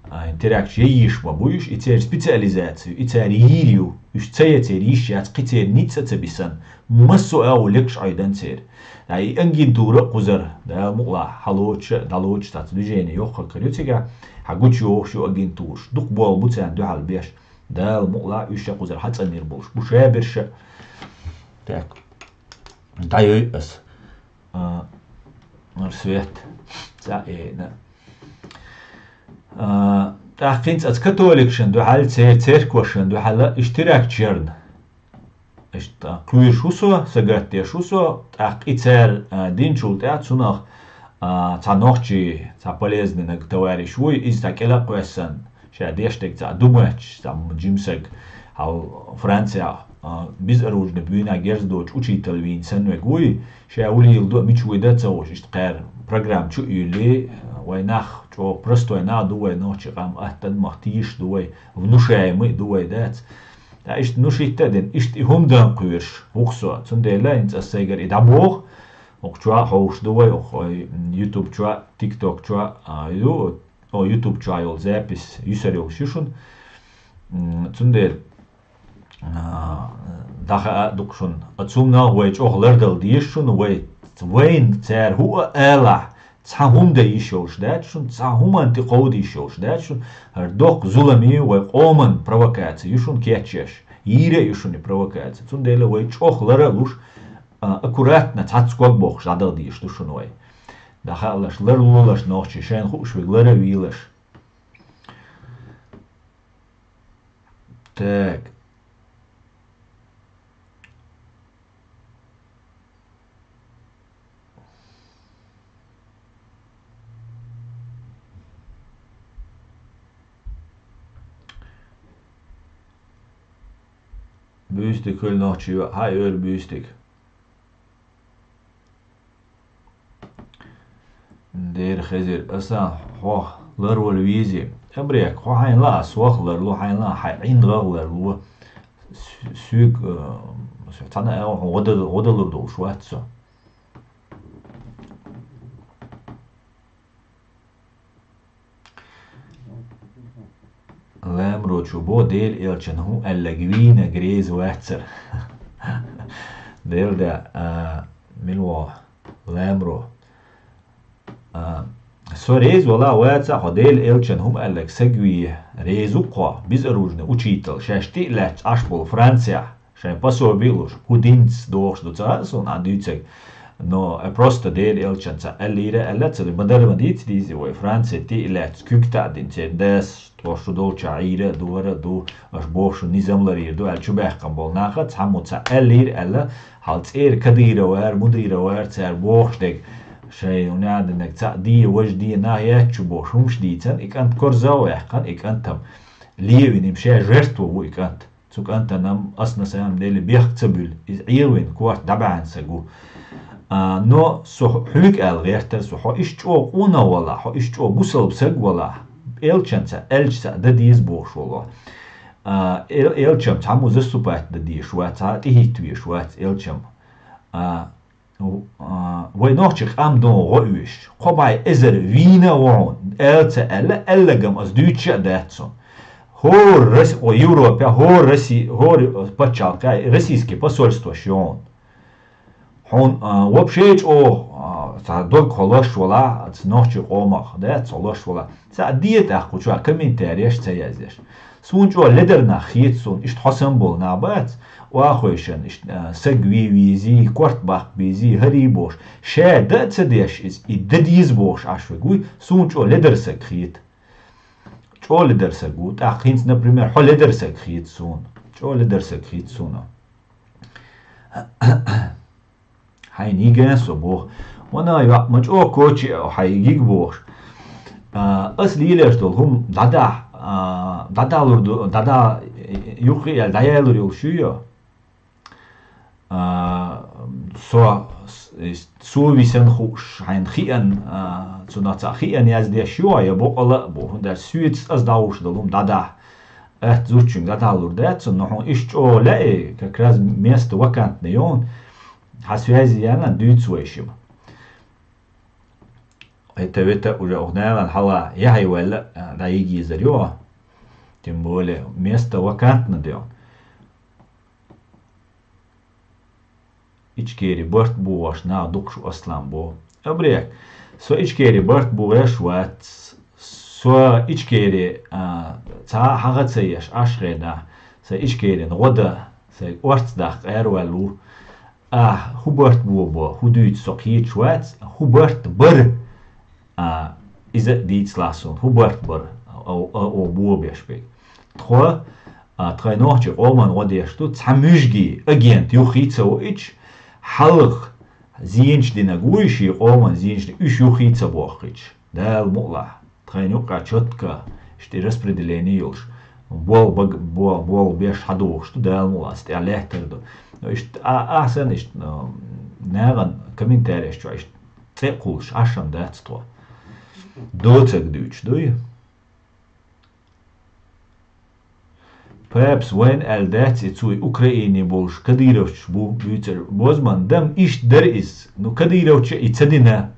А, и теракташ яйиш ма бу уьш, и церан специализаци ю, и цара йийр ю, уьш ца ян церан йиш яц, кхин церан ницкъ а ца бисна, массо а агӀо легаш Ӏойдан церан. А, и агентура а кхузара, Дала мукъалахь, хьалоцуша, дӀалоцуша цхьацца движение йоккхаггар ю цигахь, хьан гучу йохуш ю агентураш, дукха болу бу царна дуьхьал беш, Дала мукъалахь уьш а кхузара хьацӀанйир болуш бу, ша берш а. Так, дӀайой ас. А, свет. ЦӀа а яйна. А, тӀаккха хӀинца аца католикашна дуьхьал, церан церквашна дуьхьал, иштта теракташ ярна. Иштта кхоьруш ву со, сагатдеш ву со, тӀаккха и цара, а, динчул тӀаьхьа цунах, а, цхьа нохчий, цхьа полезнинаг товарищ вуй, иза цхьа кӀела а кхоьссина, ша деш дерг цхьа ду моьттуш, цхьа жимсаг, хьал Францехь, а, безоружный буьйнахь герз доцу учитель вийна санна вег вуй, ша ву лийла ду а, мича вуй дан а ца хууш, иштта кхаьра программа чу а юьллий, вай нах, чӀогӀа простой нах ду вай нохчий къам, аттанмах тийша ду вай, внушаемый а ду вай, дац. Ткъа иштта ну шитта а дина, иштта и хӀума дан кхоьруш ву-кх со. Цундела хӀинца ас сайгара и дӀабоху, хӀокху чохь а хьовш ду вай, хӀокху, ой, YouTube чохь а, TikTok чохь а, а, ю, о, YouTube чохь йолу запись юьсур йолуш ю шуна. М, цундела, а, дӀахаа а ду-кх шуна. Оцу хӀуманах вай чӀогӀа лардала дезаш шуна, вай, вайна цара хӀуъа а алахь, цхьа хӀума дан йиш йолуш дац шуна, цхьа хӀуманна тӀе кховда йиш йолуш дац шуна, хӀара доккха зуламе вай къоман провокаци ю шуна кечъеш, йийр а ю шуна и провокаци. Цундела вай чӀогӀа лара а луш, а, аккуратно, цхьацца ког бохуш дӀадала дезаш ду шуна вай. ДӀахаалаш, ларлолаш нохчий, шайна хууш верг лара а вийлаш. Так. Буьйстиг хуьлу нохчий, хьан ойла буьйстиг? Дера хезира, аса хьох ларвала везий. Абрек, хьо хьайна лаахь, сох ларло, хьайна лаахь, хьайн ӀиндагӀах ларло. С-, соьга, э, цхьана а хьо гӀо дал-, гӀо далур долуш вац со. Ламро чу бо, Дела элчан хӀун аьллаг вийна греза вацара. Дела да, а, мила вогӀу Ламро. А, со реза вала ваца хьо Дела элчан хӀума аьлларг саг вий, реза ву-кх хьо, безоружный учитель, шаьш тӀе а лаьцна Ӏаш болу Францехь, шайн пособи а луш, хӀун динца дохуш ду ца хаьа суна, Ӏа дуьйцург. Но, э, просто Дела элчан ца аьллийра аьлла ца ду, ма-дарра ма дийца дийзи вай, Франце тӀе а лаьцна куьг таӀдина церан дас, тхо шу долчохь Ӏийра а ду, вара а ду, аша боху шу низам ларийр ду аьлла чубаьккхина болу наха цхьаммо ца аьллийра аьлла, хьал цӀера Кадыров вара, Мудиров вара, цара бохуш дерг, шайн унаданаг ца де, важа де, нах яц чу бохуш, хӀумаш дийцан, и кӀант корза а ваьккхина, и кӀантам левина, им шен жертво ву и кӀант. Цу кӀантана ас на самом деле бехк ца буьллу, иза Ӏехавина корта дӀабаьхьна саг ву. А, но со хьоьга аьлла гӀертара со, хьо иштта чӀогӀа къонах валахь, хьо иштта чӀогӀа бусалба саг валахь, элчанца, аьлчаца дан деза бохуш волу. А, эл-, элчам цхьаммо заступать дан дезаш вац, цхьа тӀехӀитта везаш вац элчам. А, а, вай нохчий къам догӀу гӀо оьшуш, кхо бӀе эзар вийна а ву хьуна, аьлла ца аьлла, аьлларгам ас дуьйцуш а дац цунна. ХӀора Рос-, о, Европехь, хӀора Росси-, хӀора пачхьалкхехь российский посольствош ю хьуна. Хьуна, а, вообще чӀогӀа, а, цхьа дог хьо лош валахь, ца нохчий къомах, да, ца лош валахь. Цхьа де тӀаккха кху чохь комментареш ца язъеш. Суна чӀогӀа ледар нах хета суна, иштта хьо санна болу нах бац, охьахевшина, иштта, а, саг вий везий, корта баккха безий, хӀарий бохуш. Ша дан а ца деш иза, и дан деза бохуш Ӏаш верг вуй, суна чӀогӀа ледар саг хета. ЧӀогӀа ледар саг ву. ТӀаккха хӀинца, например, хьо ледар саг хета суна. ЧӀогӀа ледар саг хета суна. Хьайна йиган со боху. Вана йоӀ, ма чӀогӀа коча а хьайна йига бохуш. А, ас лелаш долу хӀума дӀадахь, а, дӀадалур ду, дӀада-, юххе а яьлла дӀаялур йолуш ю йо? А, со, с-, с-, совисан хууш, хьайна хиъан, а, цунах цхьа хиъан яздеш ю, я бокъала а бу, хӀунда аьлча соьца ас дӀахьуш долу хӀума дӀадахь. Атта зудчуьнга дӀадахьалур дац цунна, но хьуна иштта чӀогӀа лаьий, как раз место вакантное ю хьуна, хьан связи яна, дуьйцу вай шима. Это, это уже охьа нахана хьала яхье ваьлла, а, дӀайига езар ю. Тем более, место вакантно ду. Ичкери барт богӀуш нах дукхаш, Аслан, боху. Абрек, со Ичкери барт богӀуш вац. Со Ичкери, а, цхьа а хьагӀ ца еш, Ӏаш хенахь, сан Ичкерин гӀо дан, сайн орца даккха араваьлла ву. Ахь хӀун барт бо бо, хӀун дуьйцу со кхеташ вац, хӀун барт бара, а, иза а дийцалахь суна, хӀун барт бара, а, а, а, о, бо беш берг. Тхо, а, тхайн нохчийн къоман гӀо деш ду, цхьа муьжгий агент юххе ца воуьйтуш, хьалха зенаш динарг вуй, шен къоман зенаш динарг, уьш юххе ца бохкуьйтуш. Дала мукъалахь. Тхайна юккъехь чётко, иштта распределение йолуш, бол баг-, бол, бол беш хьадогӀуш ду, Дала мукъалахь, аса тӀехь лаьттар ду. Иштта а-, ахьа санна, иштта, а, нахана комментареш чохь иштта цӀе а кхуллуш, Ӏаш а дац тхо. Доцаг дуьйцуш дуй? Папас вайна аьлла дац и, цо и Украине болуш кадыровцаш бу буьйцур. Бозман, дам иштта дара иза. Ну, кадыровцаша и ца дина.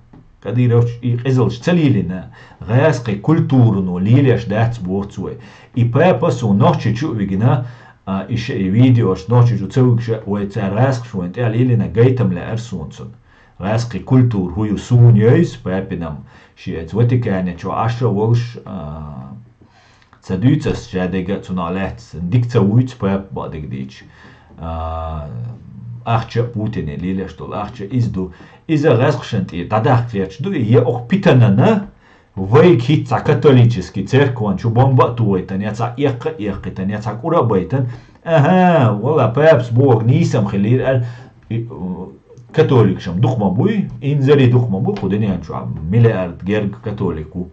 Кадыровцаша и къизалш ца лелийна. ГӀаьскхи культурано лелеш дац боху цо. И папа суна Нохчийчу а вигина, а, и ша и видеош Нохчийчу ца вигша, вай цара гӀаьскхаш вайна тӀехь лелийна гайтам лаьара суна цунна. ГӀаьскхи культура хӀун ю суна йойза, папинам, шен оцу Ватикане чохь Ӏаш а волуш, а, ца дуьйцу ас ша дерг а цунах лаьцна, дика ца вуьйцу папа бакъдерг дийцча. А, ахча а, Путине лелеш долу ахча иза ду. Иза гӀаьскхашна тӀера дӀадаккха гӀерташ ду, и я окху питанана, вайга хӀитта цхьа католический церкван чу бомба а тухуьйтан, я цхьа эккха а эккхийтан, я цхьа кӀура а байтан. Аха, валла, папас бохург нийсам хилийра аьлла, и, у, католикашам дукха ма буй, инзаре дукха ма бу, кху дуьнен чохь миллиард герга католик ву.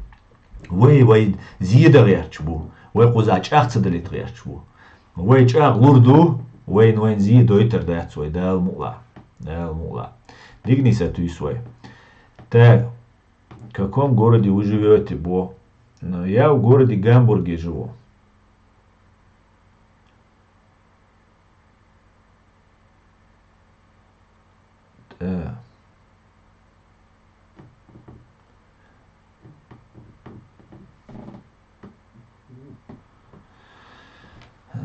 Вай, вай зен дан гӀерташ бу, вай кхуза чӀагӀ ца далийта гӀерташ бу. Вай чӀагӀ лур ду, вайна вайн зен дойтар дац вай, Дала мукъалахь, Дала мукъалахь. Дигнийса туьйсу вай. Так, в каком городе вы живёте, бо? Ну, я в городе Гамбурге живу. Э.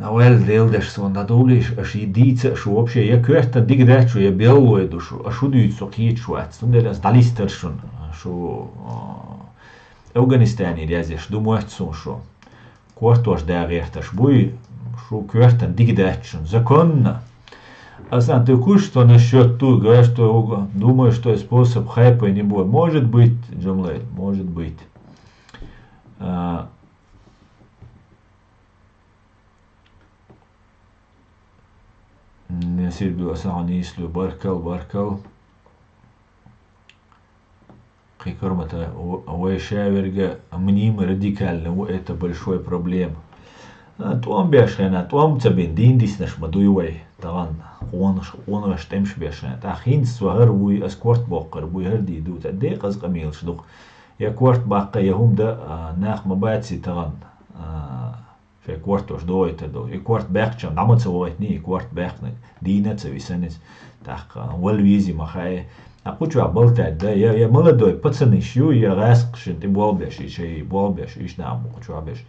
Ваьлла, Делан деш, сон дӀадовлийша, аша и дийца а шу вообще, я коьртан дика дац шу, я беллой ду шу, аша хӀун дуьйцу со кхеташ вац, цундела ас дӀалистара шуна. Шу, а, Афганистанера язъеш ду моьтту суна шу. Кортош да гӀерташ буй, шу коьртана дика дац шуна. Законно. Асан, ты кушаешь, что насчёт ту, говорят, что, думаю, что способ хайпа не будет. Может быть, Джамлей, может быть. А, Насир бил Асан, нийслу, баркал, баркал. Кхы кормата, вай шаверга мним радикально, это большой проблема. А, тӀом беш хьена, тӀом ца бин, дийна диснаш ма дуй вай, тагӀан, къонаш, къонаш тӀемаш беш хьена. ТӀаккха хӀинца со хӀара вуй, ас корта боккхар буй, хӀара дий ду, тӀа декъаза къамелаш ду. Я корта баккха, я хӀума да, а, нах ма баций тагӀан, а, шайн кортош догӀийтар долу. И корта баьккхачам, дӀа ма ца вогӀийтиний, и корта баьккхинарг дийна а ца висанис. ТӀаккха вала везий ма хаьа. А кху чохь балтаьрг да, я, я молодой пацанаш ю, я гӀаскхашна тӀе болх беш, и шайн болх беш, ишна а бу кху чохь беш.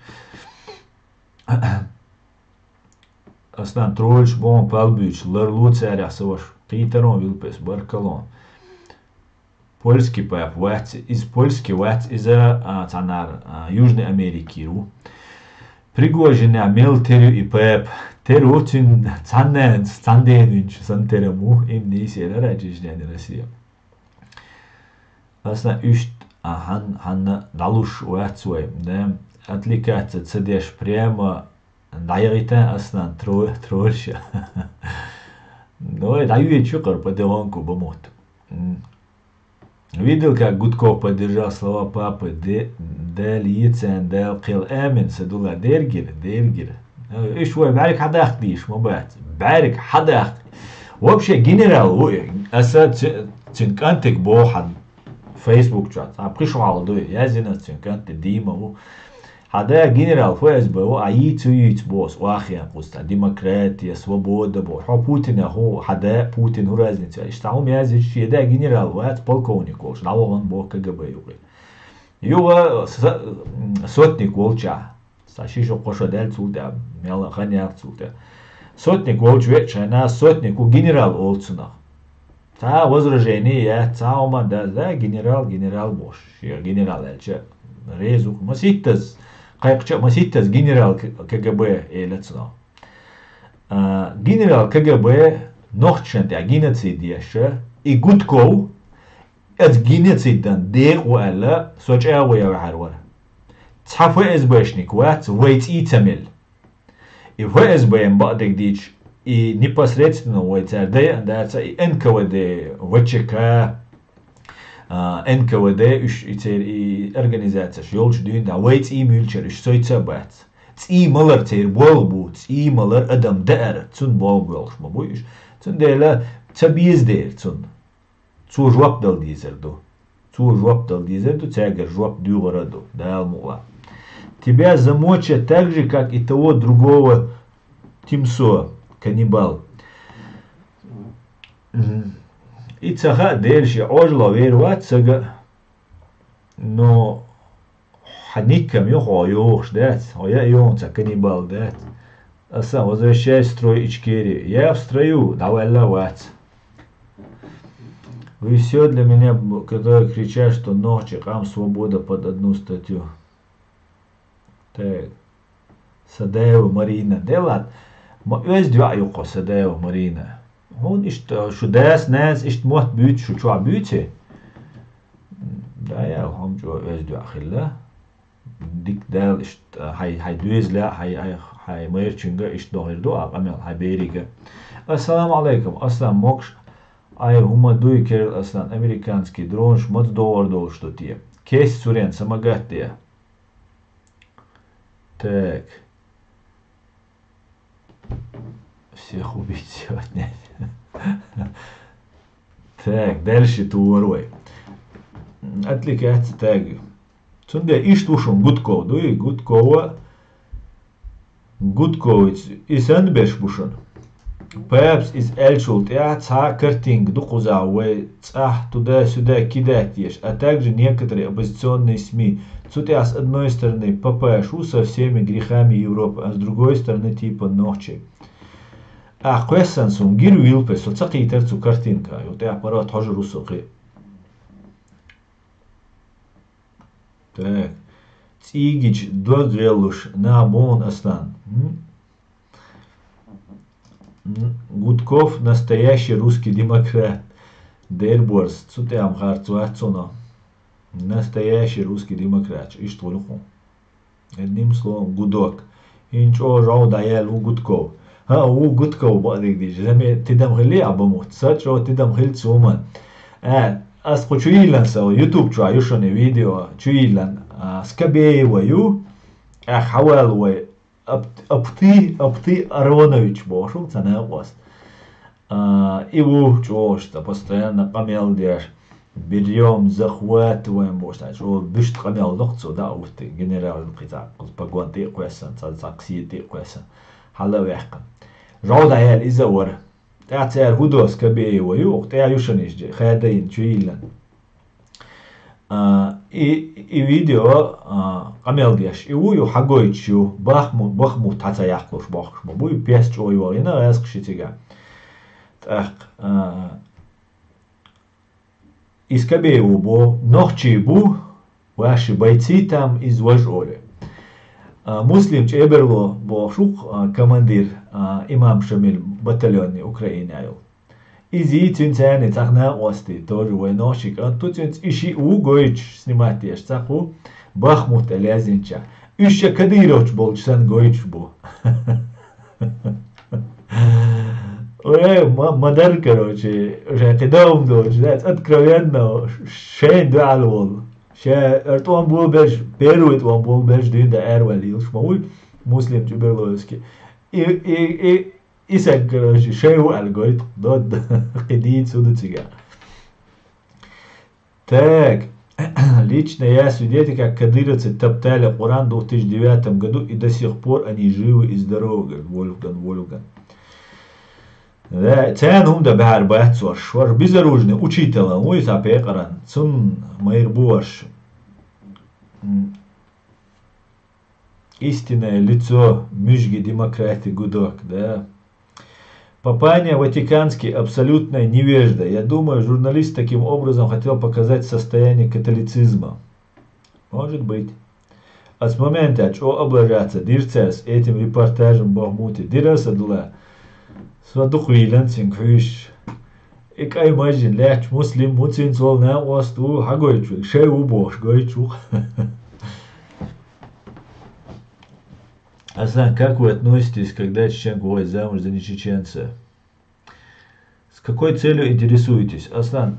Аслан, тролльш боху пал буьйцуш, ларло царех сан ваша. Кхийтарон вилпес, баркалло. Польский папа вац, иза польский вац, иза, а, цхьаннара, а, Южный Америкера ву. Пригожинехь мел тера ю и папа? Тера ву, цуьнан цхьанненца, цхьана денвинчу санна тера ма ву, имма нийсера а Чечняни Россия. Аса иштта, а, хьан-, хьанна дӀалуш вац вай, да? Отвлекаться ца деш, прямо дӀаяхийта аса тро-, тролльша. Ну, ой, дӀайоьдучу кхара по догонку бамот. М. Видел, как Гудков поддержал слова папы? Де-, Дала ецан, Дала кхел. Амин, Садулла, дергира, дергира. Э, иш вай бӀаьрг хьадаккха дийш ма бац. БӀаьрг хьадаккха. Вообще генерал ву и. Аса ц-, цуьнан кӀантиг боху хьан Facebook чохь. Цхьа пхи шо хьалха дуй. Яздина цуьнан кӀанте Дима ву. Хьан да генерал ФСБ ву, а йийца ю йийца боху, охьахиъна кхуза цхьа демократия, свобода боху. Хьо Путинах ву, хьан да Путин ву, разница. Иштта хӀума яздича, шен да генерал вац, полковник волуш, дӀавахана боху КГБ юкъе. Юха с-, сотник волчохь. Цхьа ши шо, кхо шо даьлла цул тӀаьхьа, мел хан яьлла цул тӀаьхьа. Сотник волчу веача хьайна, сотник ву, генерал олу цунах. Цхьа возражение яц, цхьа хӀума дац, да, генерал, генерал бохуш. Шен генерал аьлча, реза ву. Масийттаза, кхайкхича а, масийттаза генерал К-, КГБ эла цунах. А, генерал КГБ нохчашна тӀехь геноцид еш, и Гудков, аса геноцидана декъа ву аьлла, со чӀагӀо ян ваьхьар вара. Цхьа ФСБшник вац, вай цӀий ца мелла. И ФСБ-м бакъдерг дийцча, и непосредственно вай цара дайа а дац, и НКВД, ВЧК, а, НКВД, уьш и церан и организацеш йолчу дуьйна, да, вай цӀий муьйлчара уьш сойца а бац. ЦӀий малар церан болх бу, цӀий малар адам даар, цунна болх боьлхуш ма бу уьш. Цундела ца беза дера цунна. Цо жоп дала дезар ду. Цо жоп дала дезар ду, цаьргара жоп доьхур а ду, Дала мукъалахь. Тебя замочат так же, как и того другого Тимсо, каннибал. Мгм. И ца хаьа, Дела шен Ӏожалло вер вац сага, но хьан никкам ю хьо йохуш дац, хьо яа йоху ца каннибал дац. Аса, возвращай в строй Ичкерии. Я в строю, дӀаваьлла вац. Вы всё для меня, б-, которые кричат, что нохчи, къам, свобода под одну статью. Так. Садаева Марина. Де ладно. Ма оьзда йоӀ ю кхо Садаева Марина. Хьуна иштта шу дас, нанас иштта мотт буьйцу, шу чохь буьйци? Да, я, хьо-м чӀогӀа оьзда йоӀ хилла. Дика Дала иштта хьайн, хьайн доьзале, хьайн, хьайн, хьайн майрачуьнга иштта дохийр ду а къамел, хьайн берига. Ассаламу алейкум, Аслан, могуш, ай, хӀума дуй, Керл Аслан, американский дронаш маца догӀур долуш ду те? Кест сурен, самагат де. Так. Всех убить сегодня. Так, дальше тур вай. Отвлекаться так. Цундела иштта ву шуна Гудков дуй, Гудкова, Гудковица, и санна берш бу шуна. Папас иза аьллачул тӀаьхьа цхьа картинка ду кхузахь вай цӀахь туда-сюда кидать еш, а также некоторые оппозиционные СМИ. Цу тӀехь с одной стороны папаш ву со всеми грехами Европы, а с другой стороны типа нохчи. Ахь кхоьссина суна гира вилпе, со ца кхийтар цу картинка, ю тӀехь паргӀат хьожур ву со кхин. Так. ЦӀийгича дог гӀеллуш нах бу хьуна, Аслан. М? М, Гудков настоящий русский демократ. Дерборс, цу тӀехь-м харц вац цунах. Настоящий русский демократ, иштта волу хьуна. Одним словом, гудок. ХӀинца чӀогӀа жӀов дӀаяьлла ву Гудков. ХӀаъ, ву Гудков бакъдерг дийцича. Заме тидам хилли а бан мутт. Са чӀогӀа тидам хилла цу хӀуманна. Э, ас кху чу йиллина сан, YouTube чохь ю шуна и видео, чу йиллина, а, Скобеева ю, тӀаккха хьаваьлла вай Апти-, Апти-, Апти Аронович бохуш ву цхьа накъост. А, и ву чӀогӀа цхьа постоянно къамел деш, берём, захватываем бохуш, цхьа чӀогӀа буьшта къамел доккху цо дӀа а хӀуттий, генерал кхин цхьа погон тӀе а кхоьссина, цхьа, цхьа ксида тӀе а кхоьссина, хьала а ваьккхина. ЖӀов дӀаяьлла иза а вара. ТӀаккха цара хӀун до Скобеева ю, оха тӀе а ю шуна иза, хадийна, чу йиллина. А, и, и видео, а, къамел деш, и ву ю хьагойтуш ю, Бахму-, Бахмут хьа ца яккхалуш бохкуш ма бу, и пес чӀогӀа йогӀийна гӀаьскхи ши цигахь. ТӀаккха, а, и Скобеева бу, нохчий бу, ваши бойцы там из вож оле. А, Муслим ЧӀеберло бохуш ву-кх, а, командир, а, имам Шамиль батальонный Украинехь йолу. Изий, цуьнан царний цхьа накъостий, тоже вай нохчий кӀант ву, цуьнца и шиъ ву гойтуш, снимать деш цхьаъ ву, Бахмут аьлла яздинчехь. Уьш ша кадыровцаш болчу санна гойтуш бу. Ой, ма-, ма-дарра, короче, уже кхидолу доцуш, знаете, откровенно шайна дуьхьал волу. Ша ара тӀом болабелча, первый тӀом болабелча дуьйна дан араваьлла йилуш ма вуй, Муслим ЧӀеберлоевский. И, и, и, И стаг, короче, шайн ву аьлла гойту, дод, кхин дийца хӀун ду цигахь. Так, лично я свидетель, как кадыровцы топтали Коран в две тысячи девятом году, и до сих пор они живы и здоровы, говорит Вольфган, Вольфган. Да, царна хӀума дан баьхьар бац уьш. Уьш безоружный учитель ву иза пекъаран, цунна майра бу уьш. М, Истинное лицо муьжги демократии гудок, да. Папаня Ватиканский абсолютная невежда. Я думаю, журналист таким образом хотел показать состояние католицизма. Может быть. Ас моментехь чӀогӀа облажаться дира цара с этим репортажем Бахмуте. Дира аса дула. Со дукха вийлан цуьнга хьуьйсуш. И кӀай мажжина лаьтташ Муслим ву, цуьнца волу накъост ву, хьагойтуш ву, шайн ву бохуш гойтуш ву. Аслан, как вы относитесь, когда чеченка выходит замуж за нечеченца? С какой целью интересуетесь? Аслан,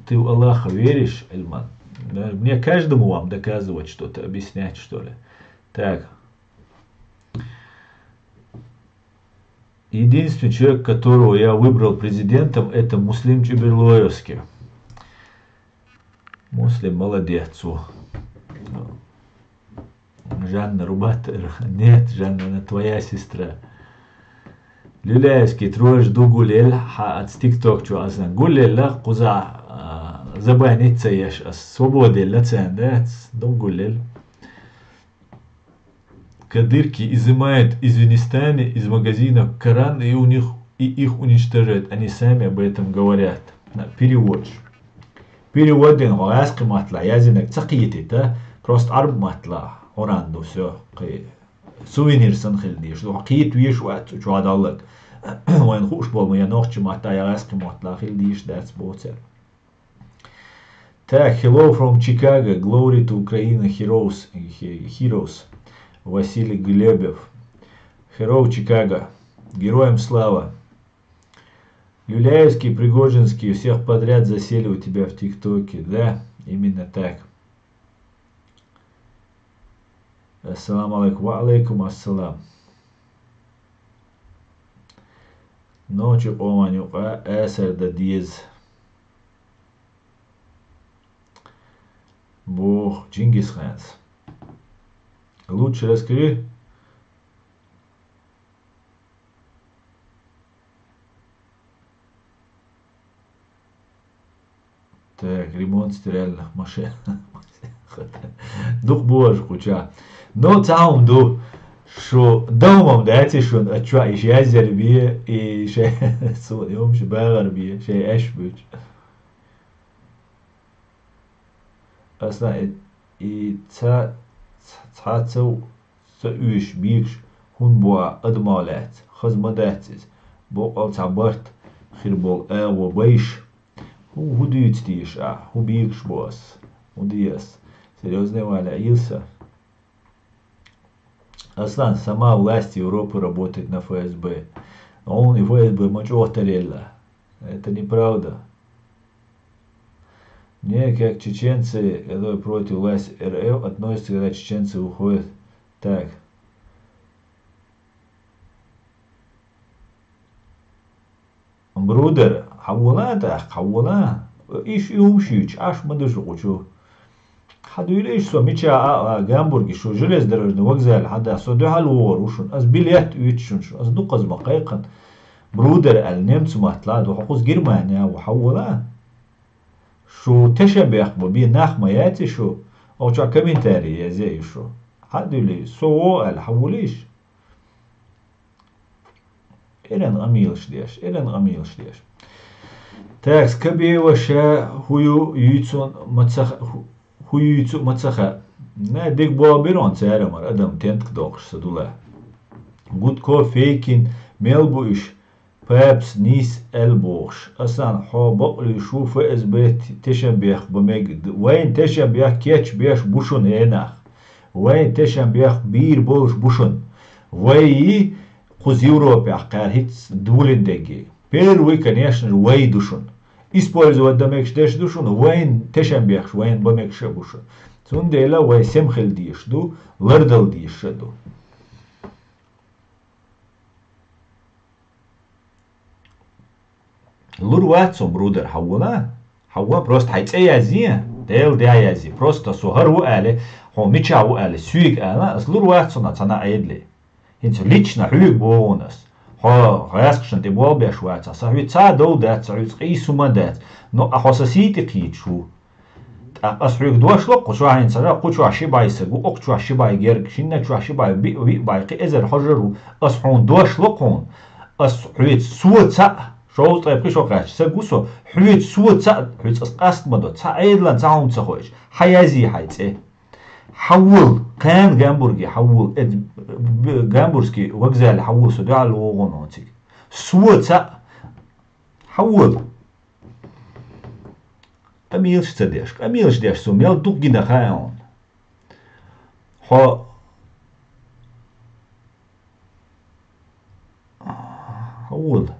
ты в Аллаха веришь, Эльман? Да, мне каждому вам доказывать что-то, объяснять, что ли? Так. Единственный человек, которого я выбрал президентом, это Муслим Чеберлоевский. Муслим, молодец, цо. Жанна Рубат-, нет, Жанна, она твоя сестра. Люляевский, трош ду гулел, хьа аца тикток чу аса гулелла, кхуза, а, забанить ца еш, ас свободелла цен, да, ду гулел. Кадырки изымают из Венестаны, из магазинов Коран, и у них, и их уничтожают. Они сами об этом говорят. На, переводчик. Перевод дина хьо гӀаьскхи маттала яздинарг ца кхетийта, просто Ӏарб маттала Къуръан ду, всё, кхин сувенир санна хила дезаш ду. Хьо кхета везаш вац чохь долларг. Вайна хууш болу, я нохчи матта, я гӀаьскхи маттала хила дезаш дац, боху цара. Так, hello from Chicago, glory to Ukraine, heroes, he-, heroes, Василий Глебов. Hello, Чикаго, героям слава. Люляевский, Пригожинский, всех подряд засели у тебя в ТикТоке, да? Именно так. Ассаламу алейкум. Ва алейкум ассалам. Нохчийн къоман юкъа эсар дан деза. Боху Чингисханс. Лучше расскажи. Так, ремонт стиральных машин. Дукха боху кхуча. Ну, цхьа хӀума ду. Шу дан хӀума дац и шуна, а чохь и шаьззер бе, и шайн суна и хӀума шу багӀар бе, шайн аьш буьйцу. Аса и И ца, ца, ца, ца уьш бийгаш хӀунда бу а адамах лаьцна? Хаза ма дац иза. Боккъал цхьа барт хир болу агӀо байш. ХӀун, хӀун дуьйцу дийша ахь? ХӀун бийгаш бу ас? ХӀун де ас? Серьёзный ваьлла, Ӏийла сан. Аслан, сама власть Европы работает на Ф С Б. Хьуна и Ф С Б ма чӀогӀа тарелла. Это неправда. Мне, как чеченцы, которые против власти Р Ф относятся, когда чеченцы выходят так. Брудер, хьавола тӀаккха, хьавола. Иш и хӀума шуьйчу, Ӏаш ма ду шу кху чу. Хьадуьйлийша со, мича а, а, Гамбурге шу железнодорожный вокзале хьада, со дуьхьал вогӀур ву шуна. Ас билет оьцу шуна, шу, ас дукхаза ма кхайкхина. Брудер аьлла немцу маттала ду, хьо кхуза Германия ву, хьавола. Шу тешнабехк бан бен нах ма яций шу, оха чохь комментарий язъе ю шу. Хьадуьйлий, со вогӀу аьлла, хьаволийша. Эран къамелаш деш, эран къамелаш деш. Так, Скобеева ша хӀу ю юьйцун ма ца ха-, хӀу, хӀу юьйцу ма ца хаьа. На диг боху бирон цара мара адам тентка доккхуш са дула. Гудко, Фейкин, мел бу уьш? Папс нийса аьлла бохуш. Асан, хьо бакълуьйш ву Ф С Б тешнабехк бан мега д-, вайн тешнабехк кечбеш бу шуна, э нах. Вайн тешнабехк бийр болуш бу шуна. Вай кхуза Европехь кхара хӀинца дулина дерг. Первый, конечно же, вай ду шуна. Использовать дан мегаш дерш ду шуна, вайн тешнабехкаш вайн бан мегаш а бу шуна. Цундела вай сема хила дезаш ду, лардала дезаш а ду. Лур вац со, брудер, хьан вуна? Хьан вуна, просто хьайн цӀе язъе, Делан дегӀ язъе. Просто со хӀара ву аьле, хьо мичахь ву аьле, соьга ала, ас лур вац со цхьана Ӏедале. ХӀинца лично хьоьга боху ас. Хьо гӀаскхашна тӀе болх беш вацахь, сан хьоьца цхьа а дов дац, сан хьоьца къийса хӀума а дац. Но а хьо сан сий тӀе кхийдаш ву. ТӀаккха ас хьоьга дош ло, кху чохь хӀинца, кху чохь ши бӀе саг ву, окху чохь ши бӀе герга, шинна чохь ши бӀе, биъ, виъ бӀе, кхин эзар хьожар ву. Ас хьуна дош ло кхуна. Ас хьоьца со цхьаъ, шовзткъе пхи шо кхаьчча саг ву со, хьоьца со цхьаъ, хьоьца ас къаста ма до, цхьа Ӏедалан цхьа хӀума ца хойуш. Хьан язъе хьайн цӀе? Хьан вула, кхана Гамбурге хьан вула, эд-, б-, Гамбургский вокзале хьан вула, со дуьхьал вогӀун цига. Со цхьаъ, хьан вула. Къамелаш ца деш, къамелаш деш, со мел дукха гина хаьа хьуна. Хьо хьан вула.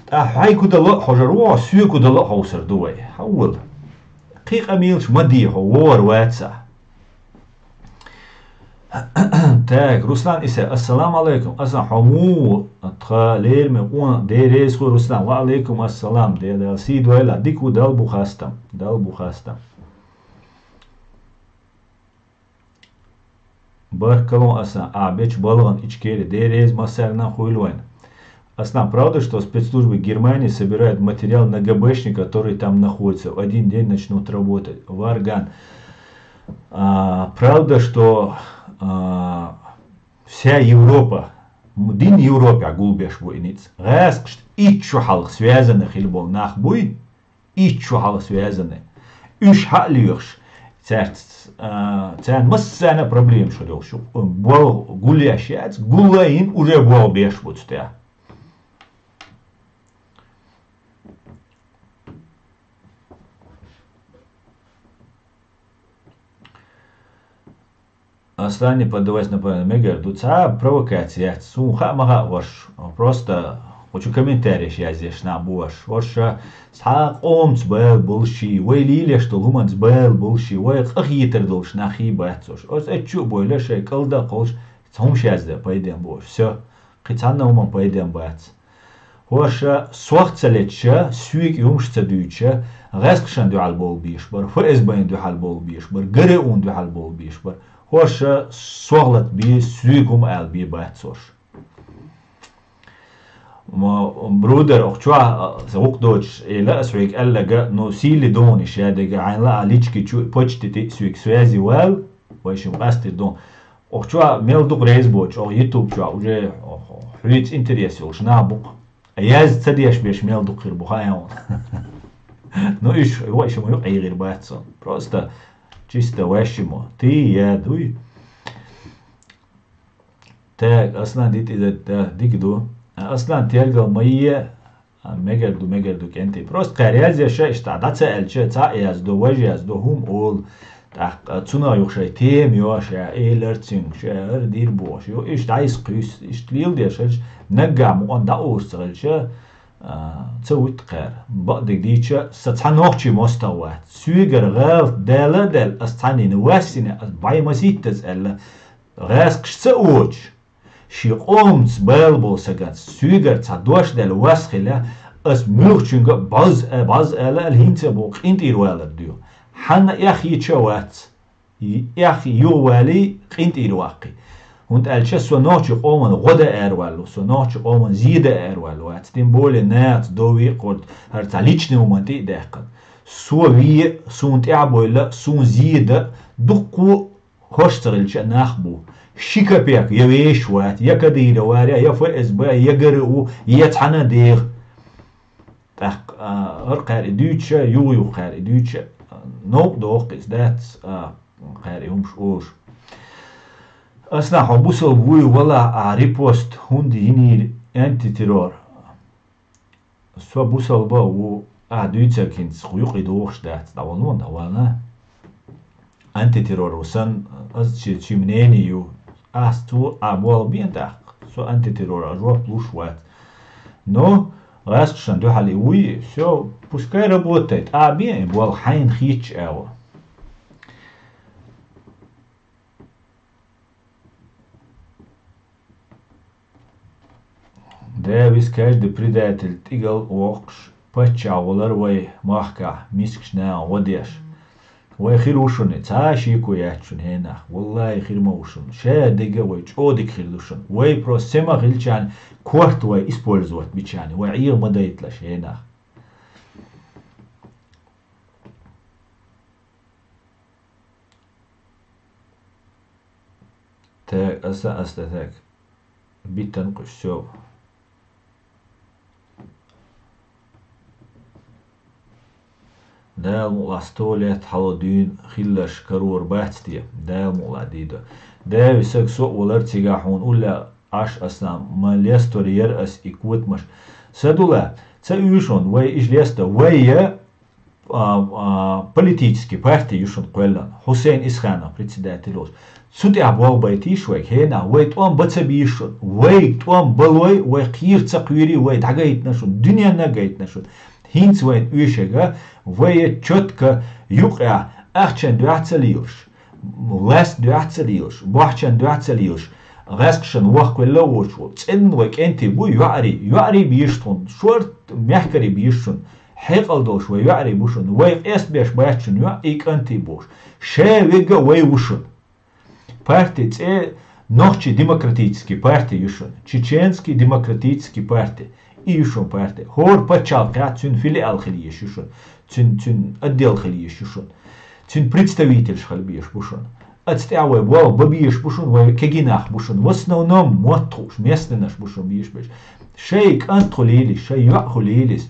ТӀаккха хьайн кудала а хьожар ву, соьга кудала а хьовсар ду вай. Хьан вула. Кхин къамелаш ма де хьо, вогӀар вац ахь. Так, Руслан Иса, ассаламу алайкум. Асан, хьо муха ву? Тха лераме къона, Дела реза хуьлда, Руслан. Ва алайкум ассалам. Дела, Дала сий дойла. Дика ву, Далла бу хастам. Далла бу хастам. Баркалла, Асан, ахь бечу балгӀана Ичкери. Дела реза массарна а хуьлда вайна. Аслан, правда, что спецслужбы Германии собирают материал на Г Б шников, который там находится? В один день начнут работать. Варган. А, правда, что, а, вся Европа, м, дин Европе гулбеш бу и ницкъ. ГӀаскхашта итт шу хьалха связаны хила болу нах буй, итт шу хьалха связаны. Уьш хьа а лоьхуш, цаьрца, а, царна массарна а проблемаш хир йолуш ю. Болх гулъеш яц, гулъяйина уже болх беш бу цу тӀехь. Аслане поддавайся на паник мегар ду, цхьа а провокаци яц. Суна хаа ма хаьа хӀорш. Просто кху чу комментареш язъеш нах бу хӀорш. ХӀорш цхьа а къомаца бала болуш, вай лелош долу хӀуманца бала болуш, вай къахетар долуш нах хий бац хӀорш. Оцу эцчу а бойла, шайн кӀалда а кхоллуш, цхьа хӀумаш яздан пайден бу хӀорш. Всё. Кхин цхьанна а хӀуманна пайден бац. ХӀорш сох ца летча, соьга и хӀумаш ца дуьйцча, гӀаскхашна дуьхьал болу беш бара, Ф С Б-н дуьхьал болу беш бара, Г Р У-н дуьхьал болу беш бара. ХӀорш сох лата бе, соьга хӀума ала бе бац хӀорш. М-, Брудер, оху чохь, а, сан гӀукъ доцуш, эла ас хьоьга аьллага, ну, сийли догӀуна иш ядерга, хьайна лаа лички чу, почти тӀе соьга связи вала, вай шим къастир догӀу. Оху чохь мел дукха реза боцуш, оху YouTube чохь уже хьоьца интерес йолуш нах бу-кх. Яза ца деш берш мел дукха хир бу, хаьа хьуна. Ну, иш, ва, иш ма юкъе гӀир бац со. Просто чисто ваьшшимо. Ты, я, дуй. Так, Аслан, дит иза, да, дика ду. Аслан, тергал ма е, а, мегар ду, мегар ду кӀентий. Просто кхаьр язъеш, иштта дӀа ца аьлча, цхьаъ яздо, вож яздо, хӀума олу. ТӀаккха цунах юха шайн тема йо, ша элар цуьнга, ша хӀара дийр бохуш. Йо, иштта дӀа иза кхуьйсу, иштта леладеш хилча, наггахь мукъана дӀа олуш ца хилча, а, ца вуьту кхаьр. Бакъдерг дийча, сан цхьа нохчийн мостагӀа вац. Соьгара гӀалат даьлла а даьлла, ас цхьаннена ваьссина, ас бӀе масийттаза аьлла, гӀаскхаш ца очуш, шен къомаца бала болу саганца соьгара цхьа дош даьлла вас хилла, ас муьлххачуьнга а бӀозза, бӀозза аьлла, аьлла хӀинца а боху къинтӀера валар дуьйху. Хьанна эхь йича а вац. Эхь юхавалий, къинтӀера ваккхий. ХӀунда аьлча со нохчийн къоман гӀо дан араваьлла ву, со нохчийн къоман зе дан араваьлла вац. Тем более наха дови а кхорда, хӀара цхьа личный хӀуманна тӀе а даьккхина. Со ве а, суна тӀаьхьа бовла, суна зе дан дуккха а хӀорш ца хилча а нах бу. Ши капек я вешаш вац, я Кадыров вара, я ФСБ, я ГРУ, я цхьана а дегӀа. ТӀаккха, а, хӀара кхаьр и дуьйцуша, юха-юха кхаьр и дуьйцуша, а, новкъа доху иза дац, а, кхаьр и хӀумаш олуш. Аслан, хьо бусалба вуй, валахь, ахь репост хӀунда йинийра антитеррор? Со бусалба а ву, ахь дуьйцург хӀинца кху юкъе дохуш дац, дӀавала вон, дӀавала. Антитеррор ву сан, ас чи, чи мнение ю. Ас цо а болх бен тӀаккха. Со антитеррор а жоп луш вац. Но гӀаскхашна дуьхьал и вуй, всё, пускай работает, а бен и болх хьайна хеташ агӀо. Дала вис каждый предатель тӀигал воккхуш, паччахь волар вай махкахь, мискачу наха гӀо деш. Вай хир ву шуна, цхьа а шеко яц шуна хӀенах. Валлахи, хир ма ву шуна. Ша дерг а вай чӀогӀа дика хир ду шуна. Вай просто сема хилчарна корта вай использовать бичарна. Вай Ӏеха ма дайталаш хӀенах. Так, аса, аса, так. Биттан кхуьссо. Дала мукъалахь сто лет хьало дуьйна хилларш карор бац те? Дала мукъалахь дийдо. Дала висаг со а валар цигахь хьуна улле Ӏаш аса ма лестор яр ас и котамаш. Садула, ца уьйшун, вай иш леста, вай я а, а, политический парти ю шуна кхоьллина, Хусейн Исханов председатель волуш. Цу тӀехь болх байтийша вайга, хӀенах, вай тӀом бан ца бийша шуна. Вайга тӀом балой, вай кхера ца кхоьрий, вай дӀагайтина шуна, дуьненна а гайтина шуна. ХӀинца вайна оьшург, вай четко юкъехь ахчан дуьхьа ца лелаш, лаьцна дуьхьа ца лелаш, бохчан дуьхьа ца лелаш, гӀаскхашна вохкавелла а воцуш волу, цӀенна вай кӀентий бу йоӀарий, йоӀарий бийша тхуна, шорта мехкарий бийша шуна. Хьекъал долуш вай йоӀарий бу шуна, вай къестабеш бац шуна йоӀ и кӀантий бохуш. Ша вега а вай ву шуна. Парти цӀе Нохчий демократический парти ю шуна, Чеченский демократический парти. И ю шуна парти. ХӀора пачхьалкхехь цуьнан филиал хила езаш ю шуна, цуьнан, цуьнан отдел хила езаш ю шуна. Цуьнан представительш хила безаш бу шуна. Оцу тӀехь вай болх бан безаш бу шуна, вай кегий нах бу шуна. В основном мотт хууш, местнанаш бу шуна безаш берш. Шайн кӀант хӀу лелийс, шайн йоӀ хӀу лелийс.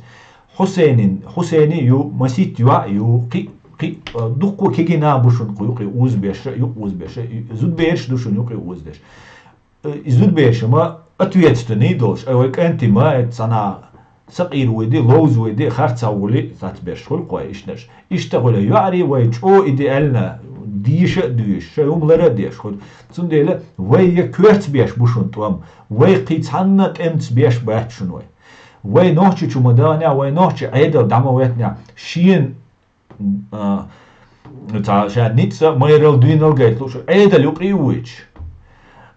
Хусейнин, Хусейни ю, маситта йоӀ ю, кхин, кхин, а, дуккха кегий нах бу шуна кху юкъе узбеш, юкъе узбеш, и зудбераш ду шуна юкъе уздеш. Э, и зудбераш ма ответственный долуш, ай вай кӀанти ма, э, цхьана сакъийр вуйди, ловз вуйди, харцахь вули, цацбеш хуьлу кхой ишнаш. Иштта хуьлу йоӀари вай чӀо идеально, дийша а дуьйш, шай хӀума лара а деш хуьлу. Цундела вай я коьртабеш бу шуна тӀом, вай кхин цхьанна тӀемца беш бац шуна вай. Вай нохчи чу ма даханехь, вай нохчи Ӏедал дӀа ма веттинехь, шена, а, цхьа ша ницкъ а, майрал, дуьйнал гайта лууш, Ӏедал юкъе а вуьйцуш,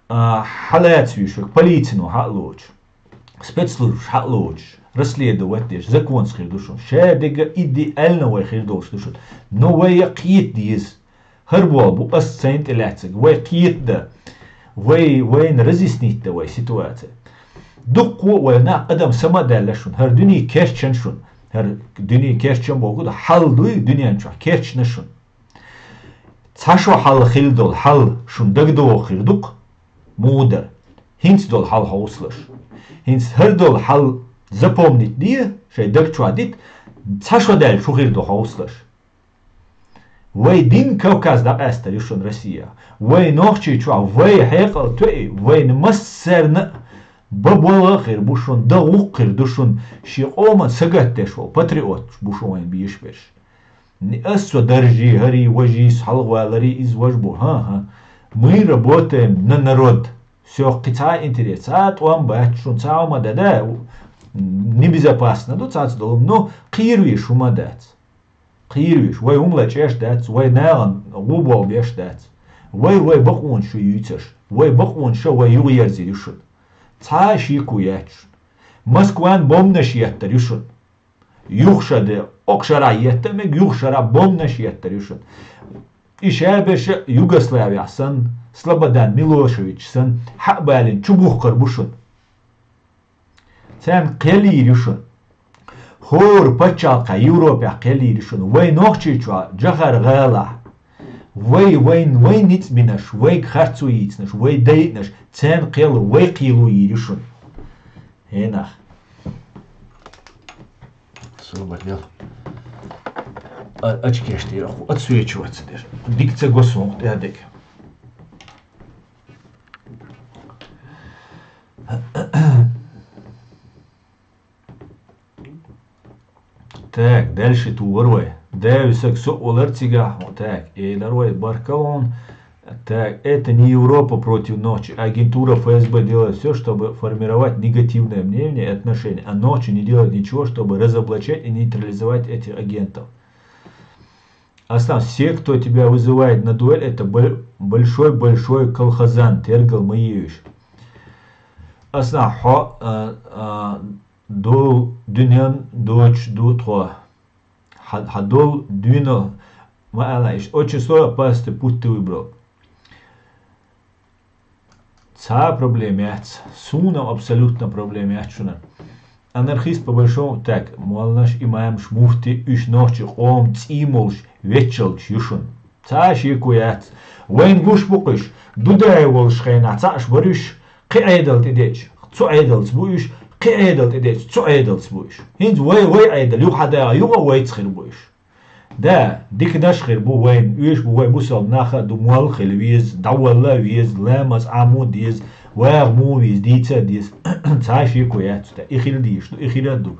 а, хьалаца вуьйш вай, полицино хьа а лоцуш, спецслужбаш хьа а лоцуш, расследовать деш, законца хир ду шуна. Ша дерг а идеально вай хир долуш ду шуна. Но вай я кхета деза. ХӀара болх бу ас сайна тӀе лаьцнарг. Вай кхета дан, вай, вайна разъяснить дан вай ситуация. Дуккха а вай нах адам сама а даьлла шуна. ХӀара дуьне керчан шуна. ХӀара дуьне керчан боху ду, хьал дуй дуьнен чохь керчна шуна. Цхьа шо хьал хилла долу хьал шуна дагадогӀу хир ду-кх, муха дара. ХӀинца долу хьал хьовсалаш. ХӀинца хӀара долу хьал запомнить де, шайн даг чохь дита, Цхьа шо даьлча хӀун хир ду хьовсалаш. Вай дин Кавказ дӀакъаьстар ю шуна Россия. Вай Нохчийчохь вай хьекъал тоьий, вайна массарна а бан болх а хир бу шуна, дан гӀуллакх хир ду шуна, шен къоман сагатдеш волу патриоташ бу шуна вайна безаш берш. Ас со даржий, хӀарий, важий, со хьалхаваларий, иза вож бу. ХӀан-хӀа. Мы работаем на народ. Всё, кхин цхьа а интерес, цхьа а тӀом бац шуна, цхьа а хӀума дан, да, небезопасно ду цхьацца долу, но кхийра веш хӀума дац. Кхийра веш, вай хӀума лачкъеш дац, вай нахана гӀо болх беш дац. Вай, вай бакъонаш ю юьйцурш, вай бакъонаш вай юхаерзийр ю шуна. Цхьа а шеко яц шуна. Москван бомбанаш еттар ю шуна. Юха ша де, окху шарахь етта а мега, юха шарахь бомбанаш еттар ю шуна. И шаберш а Югославехь санна, Слободан Милошевич санна, хьа а балийна чубухкур бу шуна. Царна кхел йийр ю шуна. ХӀора пачхьалкхехь, Европехь кхел йийр ю шуна. Вай Нохчийчохь, Джохар-ГӀалахь, вай, вайн, вайн ницкъ бинарш, вайга харцо йийцинарш, вай дайинарш, царна кхел, вай кхело йийр ю шуна. ХӀенах. Собар дел. А, очкеш тӀера хӀу отсвечиваться деш. Дика ца го суна тӀаьхьа дерг. Так, дальше тухур вай. Даьви саг со а валар цигахь, так, элар вай, баркалла хьуна. Так, это не Европа против ночи. Агентура ФСБ делает все, чтобы формировать негативное мнение и отношение. А ночи не делает ничего, чтобы разоблачать и нейтрализовать этих агентов. Аслан, все, кто тебя вызывает на дуэль, это бо-, большой-большой колхозан, тергал ма еш. Аслан, хьо, а, а, ду-, дуьнен доцуш ду тхо. Хьан, хьан долу дуьйна ма-аллара, иштта очень сложно, опасный путь ты выбрал. Цхьа а проблема яц, суна абсолютно проблема яц шуна. Анархист по большому, так, молланаш, имамаш, муфти, уьш нохчи къоман цӀий молуш, веччаллаш ю шуна. Цхьа а шеко яц. Вайна гуш бу-кх уьш, Дудаев волуш хенахь цхьаъш бара уьш, кхин Ӏедал тӀедеъча, цу Ӏедалца бу уьш, кхин Ӏедал тӀедеъча, цу Ӏедалца бу уьш. ХӀинца вай, вай Ӏедал юха дагӀа, юха а вайца хир бу уьш. Да, диканаш хир бу вайна, уьш бу вай бусалба нах а ду, молла хила веза, дӀавалла а веза, ламаз Ӏамо а деза, ваха мо а веза, дийца а деза. Цхьа а шеко яц цу тӀе. И хила дезаш ду, и хир а ду.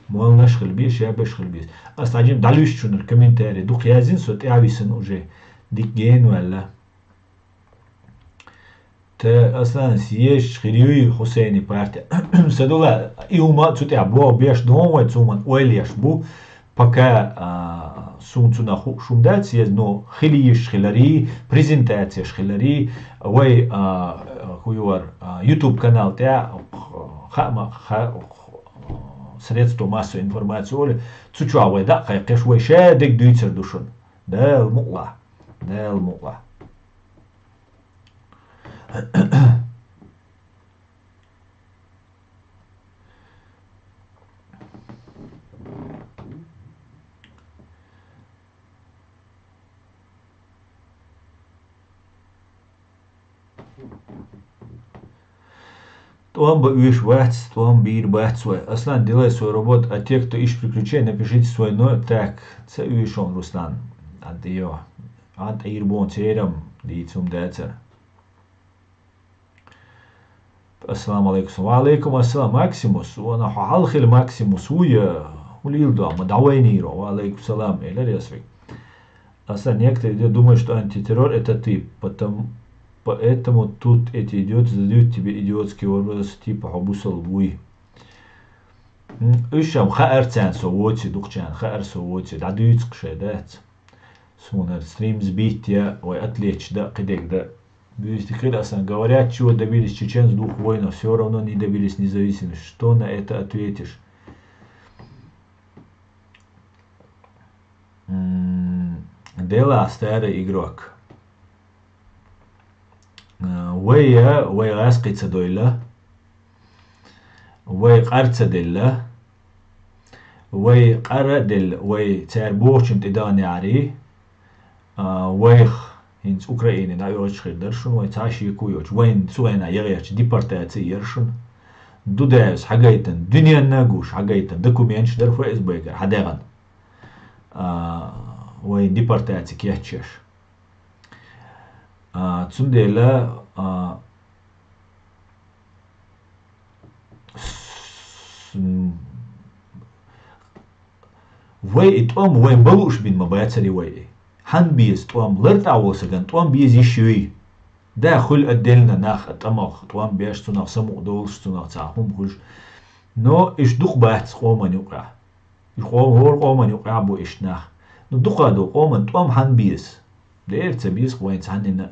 Молланаш хила беза, шаберш хила беза. Ас цхьа жима дӀалуьйш шуна комментарий, дукха яздина со, тӀаьхьа висина уже. Дика гена ваьлла. Те, Аслан, съездаш хир юй Хьусайни парти? Садулла, и хӀума цу тӀехь боху беш ду хьуна вай, цу хӀуманна ойла еш бу. Пока, а, суна цунах хууш хӀума дац съезд, но хила йиш хиларий, презентацеш хиларий, вай, а, хӀун ю вара, а, YouTube канал тӀехь, хаама, ха-, средство массовой информации олу, цу чохь вай дӀа а кхайкхеш, вай шадерг дуьйцур ду шуна. Дала мукъалахь. Дала мукъалахь. ТӀом бан оьшуш бац, тӀом бийр бац вай. Аслан, делай свою работу, а те, кто ищет приключений, напишите свой номер. Так, ца оьшу хьуна, Руслан. Адио. Ан тӀе ир бу церам дийцум дацара. Ассаламу алейкум. Ва алейкум ассалам, Максимус. Вана хьо хьалхила Максимус ву я? ХӀун лийла ду, ма дӀавайнийро. Ва алейкум салам, элар ясвиг. Аса некоторые люди думают, что антитеррор — это ты. Потом, поэтому тут эти идиоты задают тебе идиотские вопросы, типа хьо бусалба вуй. М, уьш-м хаьара царна со воций, дукхачарна хаьара со воций, дӀадуьйцу-кх шайн дац. Суна хӀара стрим сбить я, вай отвлечь дан, кхидерг дан. Буьйса дика хир асан. Говорят, чего добились чеченцы двух войнов, всё равно не добились независимости. Что на это ответишь? М, Дела старый игрок. Э, вай, э, вай гӀаскхи ца дойла. Вай къар ца делла, вай къар а делла, вай цара бохучун тӀе даханехьарий, а, вайх хӀинца Украине дӀаоьхуш хир дара шуна, вай цхьа а шеко йоцуш, вайна цу хенахь яхьерчу депортаци яра шуна. Дудаевс хьагайтан, дуьненна гуш хьагайтан документаш дар ФСБ-гара хьадаьгӀан. А, вай депортаци кечъеш. А, цундела, а, с-, м, вай и тӀом, вай балуш бин ма бацари вай и. Хьан беза тӀом, лар тӀа волсаган тӀом беза йиш юй. Да хуьлу отдельно нах а тӀамах, тӀом беш цунах, самукъа долуш цунах, цхьа хӀума хуьлуш. Но иш дукха бац къоман юкъахь. Иш къо-, хӀора къоман юкъахь бу иш нах. Ну, дукха ду къоман тӀом хьан беза? Дера ца беза вайн цхьаннина.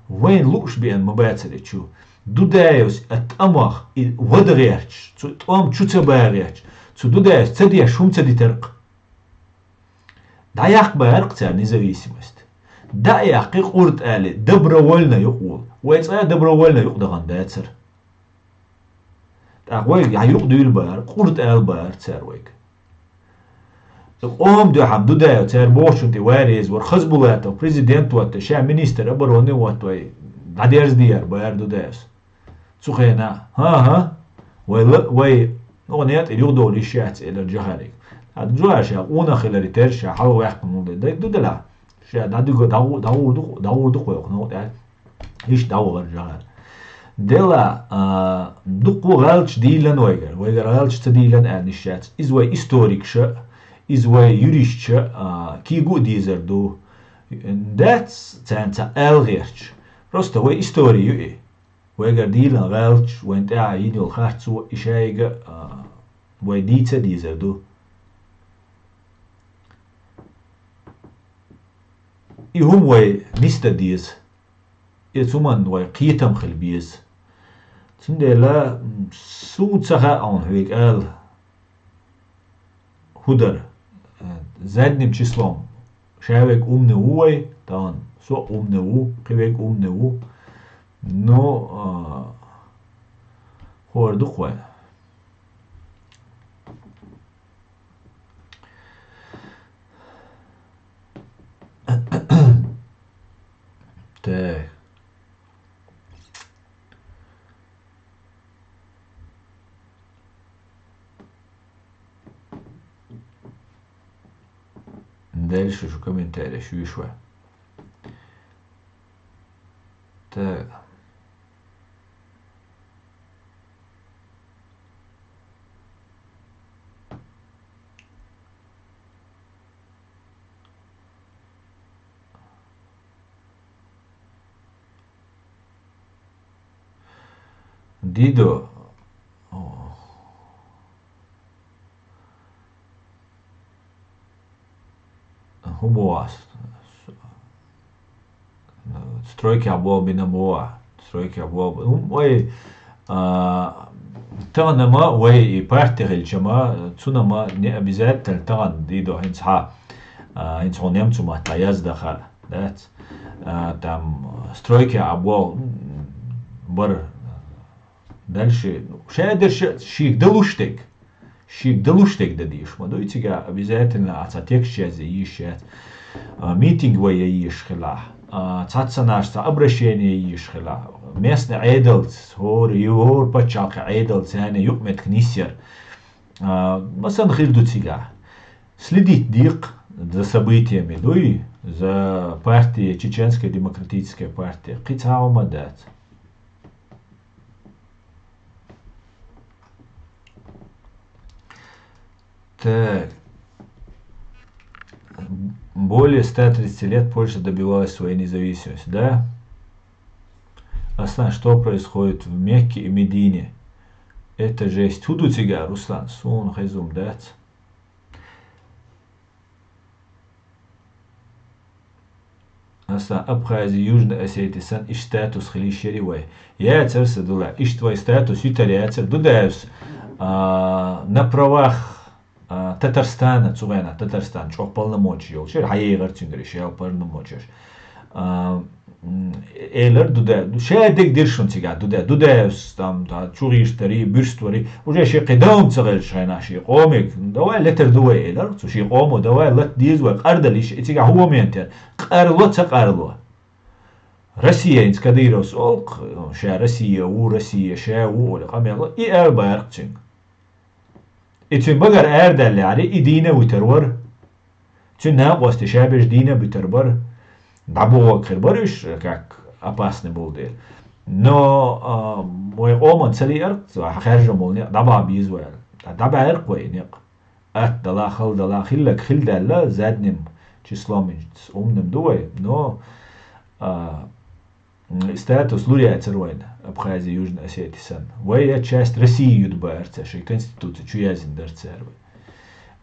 Вайн лууш беан ма бацари чу. Дудаевс а тӀамах и вада гӀерташ, цу тӀом чу ца багӀерташ, цу Дудаевс ца деш хӀума ца дитаркх. ДӀаяккха баьркх цара независимость. ДӀа а яккхий, къурт али, добровольно юкъ ву. Вай цкъа а добровольно юкъ дахана дацара. ТӀаккха вайга хьан юкъ дуьйла бара, къурт ала бара цара вайга. Къом дуьхьа Дудаев цара бохучун тӀе ваьр еза вара Хазбулатов, президент ватта, ша министр обороны ватта вай, дӀадерза дияр бара Дудаевс. Цу хенахь, хӀан-хӀа, вай ла-, вай, ну, некъа тӀе юхадовла йиш яц, элира Джохарик. Хьан Джохар ша къонах хиларе терра ша хьалаваьккхина ву де, дай ду делахь. Ша дӀадуьгу, дӀагӀу-, дӀагӀур ду-, дӀагӀур ду кхойкху новкъа тӀехь. Иштта дӀавахара Джохар. Дела, а, дуккха гӀалч дийлан вайгара. Вайгара гӀалч ца дийлан аьлла йиш яц. Иза вай историкша, иза вай юристша, а, кийгу а дезар ду. Дац царна цхьа аьлла гӀерташ. Просто вай истори ю и. Вайгара дийлан гӀалч, вайн тӀехь йина йолу харцо, и шайга, а, вай дийца а дезар ду. И хӀума вай нисда деза. Иза хӀуманна вай кхетам хила беза. Цундела, м, суна ца хаьа хьуна хьоьга ала, хӀун дара. Э, задним числом ша вайга умни ву вай, тахана со а умни ву, кхин вайга умни ву. Ну, а, хӀора ду-кх вай. Так. Дальше шу комментарий шу виш вай. Так. Дидо. О. ХӀун боху ас? Стройкехь болх бина боху. Стройкехь болх б-, хӀун вай, а, тахана ма вай и парти хилча ма, цуна ма не обязательно тахана дийдо хӀинца хьа, а, хӀинца хьо немцу маттахь яздаха, дац? А, там стройкехь а болх бара. Дальше, ну, ша дерш шийга далуш дерг. Шийга далуш дерг дан дезаш ма дуй, цига обязательно а цхьа текст язъе йиш яц. А, митинг вай ян йиш хилахь. А, цхьаццанаш цхьа обращение ян йиш хилахь. Местный Ӏедалца, хӀора, хӀора пачхьалкхе Ӏедалца, царна юкъаметтиг нисъяр. А, масала хир ду цигахь. Следить декъ за событиями дуй, за партия, Чеченская демократическая партия. Кхин цхьа а хӀума дац. Так. Более ста тридцати лет Польша добивалась своей независимости, да? Аслан, что происходит в Мекке и Медине? Это жесть. ХӀун ду цигахь, Руслан? Суна хезна дац. Аса Абхази, Южный Осети сан иштта статус хила йиш яри вай. Яцара сан дулла, иштта вай статус йитар яцара. Дудаевс, а, на правах, а, Татарстана, цу гӀена Татарстан чӀогӀа полномочи йолчера, хьаегӀар цуьнгара шел полномочеш. А, м, элар Дуда-, ша дегдира шуна цигахь Дуда-, Дудаевс, там, та, чу гӀийштари, буьрствари, уже шен кхин даун ца хилча хенахь шен къомиг, давай летар ду вай, элар, цу шен къомо, давай лат деза вай, къардалиш, и цигахь хӀун момент яра? Къарло, ца къарло? Россияйнца Кадыровс олу-кх, ша Россия ву, Россия ша ву олу къамел, и ара баьркъ цуьнга. И цуьнан багара арадаьллехьара, и дийна а вуьтур вара. Цуьнан накъостий ша берш дийна а буьтур бара. ДӀабогӀург хир бара уьш, как опасный болу дела. Но, а, вай къоман ца лиъара, хьан хаьржина болу некъ дӀабахьа беза вай аьлла. ДӀабаьхьира-кх вай некъ. Атта дала, хала дала, хилларг хилла даьлла, задним числом умним ду вай, но, а, м, статус лур яцара вайна, Абхази, Южный Осети санна. Вай я часть России юьтур бара цара, шайн конституци чу яздина дара цара вай.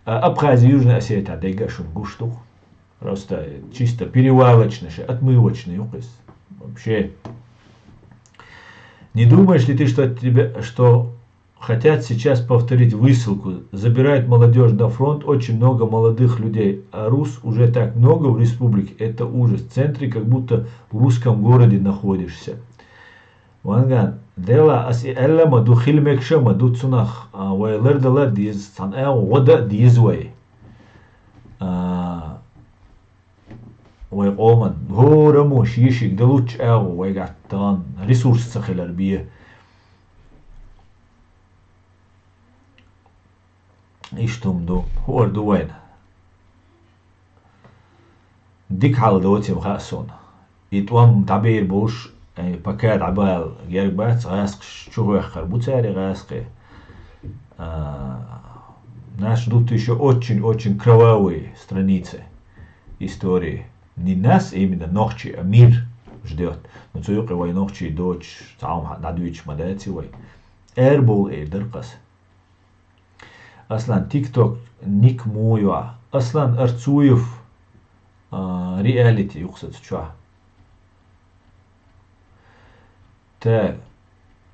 А Абхази, Южный Осети дерг а шуна гуш ду-кх. Просто чисто перевалочно, шайн отмывочно ю-кх иза. Вообще. Не думаешь ли ты, что тебя, что хотят сейчас повторить высылку? Забирают молодёжь на фронт, очень много молодых людей, а рус уже так много в республике, это ужас. В центре как будто в русском городе находишься. Ванган, дела ас и аьлла ма ду, хила мегаш а ма ду, цунах, а, вай лардала а деза, цхьана агӀо гӀо дан а деза вай. А, вай къоман хӀораммо шен-шега дан луччу агӀо вайгахь тахана ресурс ца хилар бен. Иштта хӀума ду, хӀора ду вайна. Дика хьал доцийла хаьа суна. И тӀом дӀабер болуш, э, пока дӀабала герга бац, гӀаскхаш чухӀоьххар бу цара гӀаскхий. А, наш дутуьйша очень-очень кровавые страницы истории. Не нас именно, нохчий, а мир ждёт. Но цу юкъе вай нохчий доцуш, цхьа хӀума дӀадуьйцуш ма дац и вай. Эрбовла эр дара-кх ас. Аслан, TikTok ник муха ю? Аслан Арцуев, а, реалити ю-кх сан цу чохь. Так.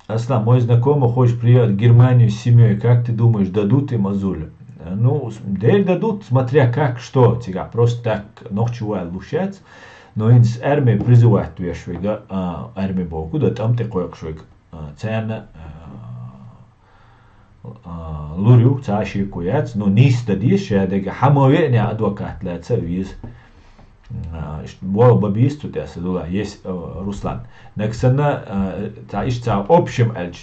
Аслан, мой знакомый хочет приехать в Германию с семьёй. Как ты думаешь, дадут им азуль? Ну, с-, дер дадут, смотря как, что, цигахь просто так нохчо ваьлла луш яц, но хӀинца арме призывать веш верг, а, арме бохург ду, тӀам тӀе кхойкхуш верг, а, царна, а, а, лур ю, цхьа а шеко яц, но нийса дан деза, ша дерг хьан ма веанехь адвокат лаьцна а веза. А, ш-, болх бан беза цу тӀе, аса дуьллехь, ес, а, Руслан. Нагахь санна, а, цхьа иштта цхьа общем аьлча,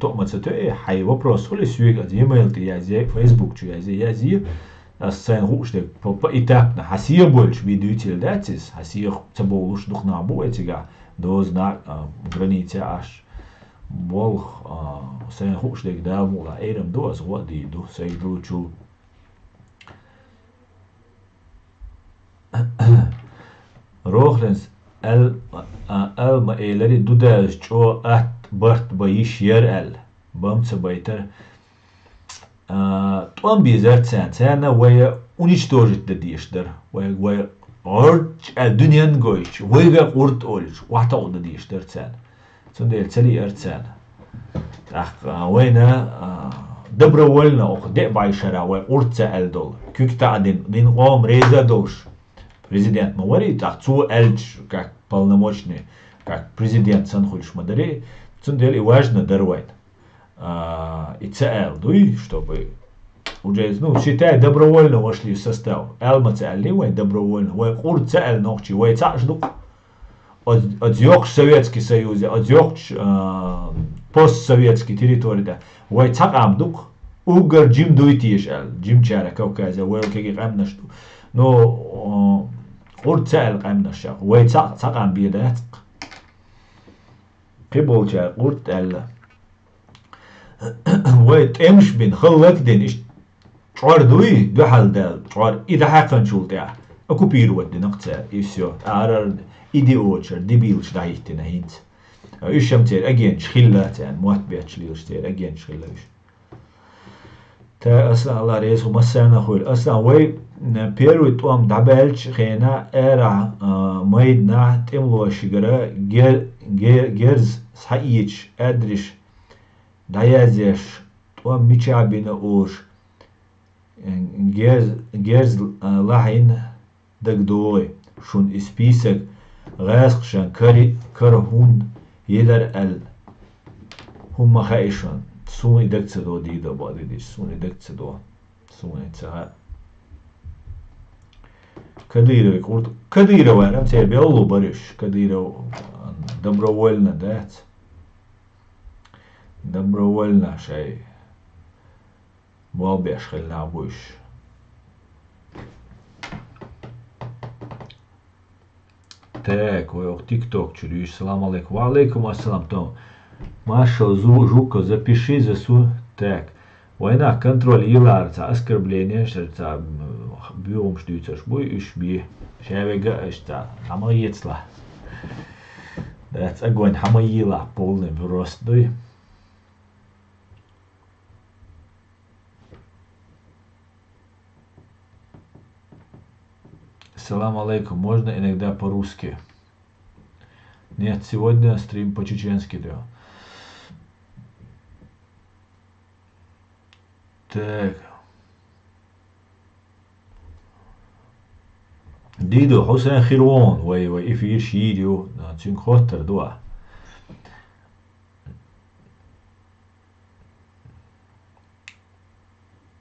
тоъ ма ца тоье, хьайн вопрос хуьлий соьга, аса e-mail тӀе язъе, Facebook чу язъе, язъе. Аса сайна хууш дерг по-, поэтапно, хьан сехьа бойлуш бен дуьйцийла дац иза, хьан сехьа ца бовлуш дукха нах бу вай цигахь, доза нах, а, граница Ӏаш. Болх, а, сайна хууш дерг Дала мукъалахь, эрам ду аса, гӀо а дийр ду, сайга долчул. Рохлинс ал-, а, ал ма элари, ду даьлча чӀогӀа атта барт бан йиш яра аьлла, бан ца байтара. А, тӀом безара царна, царна вай уничтожить дан дезаш дара. Вай, вай гӀорч аьлла дуьненна гойтуш, вайга къурд олуш, охьатаӀо дан дезаш дара царна. Цундела ца лиъара царна. ТӀаккха вайна, а, добровольно оха деа бӀе шарахь вай къурд ца аьлла долу, куьг таӀа дина, дина къоман реза а долуш, президент ма варий, тӀаккха цо аьлча, как полномочный, как президент санна хуьлуш ма дарий, цундела и важно дара вайна. А, и ца аьлла дуй, чтобы уже, ну, считай, добровольно вошли в состав. Аьлла ма ца аьллий вай добровольно. Вай къурд ца аьлла нохчий, вай цхьаъ ду-кх. Оц-, оцу йоккхачу Советский Союзе, оцу йоккхачу, а, постсоветский территори тӀехь вай цхьа къам ду-кх. Уггар жима дуй теша аьлла, жимачара Кавказе вай кегий къаьмнаш ду. Ну, а, къурд ца аьлла къаьмнаш ша, вай цхьаъ, цхьа къам бен дац-кх. Кхин болчара къурд аьлла. Вай тӀемаш бина, хӀаллак а дина, иштта чкъор дуй, дуьхьал даьлла чкъор, и дӀахьаькхначул тӀаьхьа оккупировать дина-кх цара, и всё. Арара идиоташ, дебилаш дӀахӀиттина хӀинца. Уьш-м церан агенташ хилла царна, мотт бетташ лелаш церан агенташ хилла уьш. Та, Аслан, Алла реза хуьлда массарна а хуьлда. Аслан, вай, м, первый тӀом дӀабаьллачу хенахь арахь, а, майданахь тӀемалошигара гер-, гер-, герз схьаэцаш, аьрдаш дӀаязъеш, тӀом мичахь бина олуш, герз, герз, а, лахьийна дагадогӀий шуна и список, гӀаскхашна кари-, кара хӀунда елира аьлла? ХӀумма хаьий шуна? Суна и дага ца до, дийца бакъдерг дийцича, суна и дага ца до. Суна и ца хаьа. Кадыровы курт-, Кадыров аьлла, цербе аллу бариш. Кадыров добровольно, да? Добровольно шай болбеш хилла буш. Так, вай ох тикток чуьриш. Салам алейкум. Ва алейкум ассалам, Том. Маршал зу-, Жуков, запиши за су. Так. Вайнах контроль йилар цхьа оскорбление, шер цхьа, м, буьгӀумаш дуьйцуш буй, уьш бе. Шаьвега аш цхьа хьама ецла. Дац агонь хьама йила, полный просто дуй. Салам алейкум. Можно иногда по-русски? Нет, сегодня стрим по-чеченски, да. Так. Дидо, Хьусен Хирон, вай, вай, эфир шийр ю, цуьнга хоттар дуа.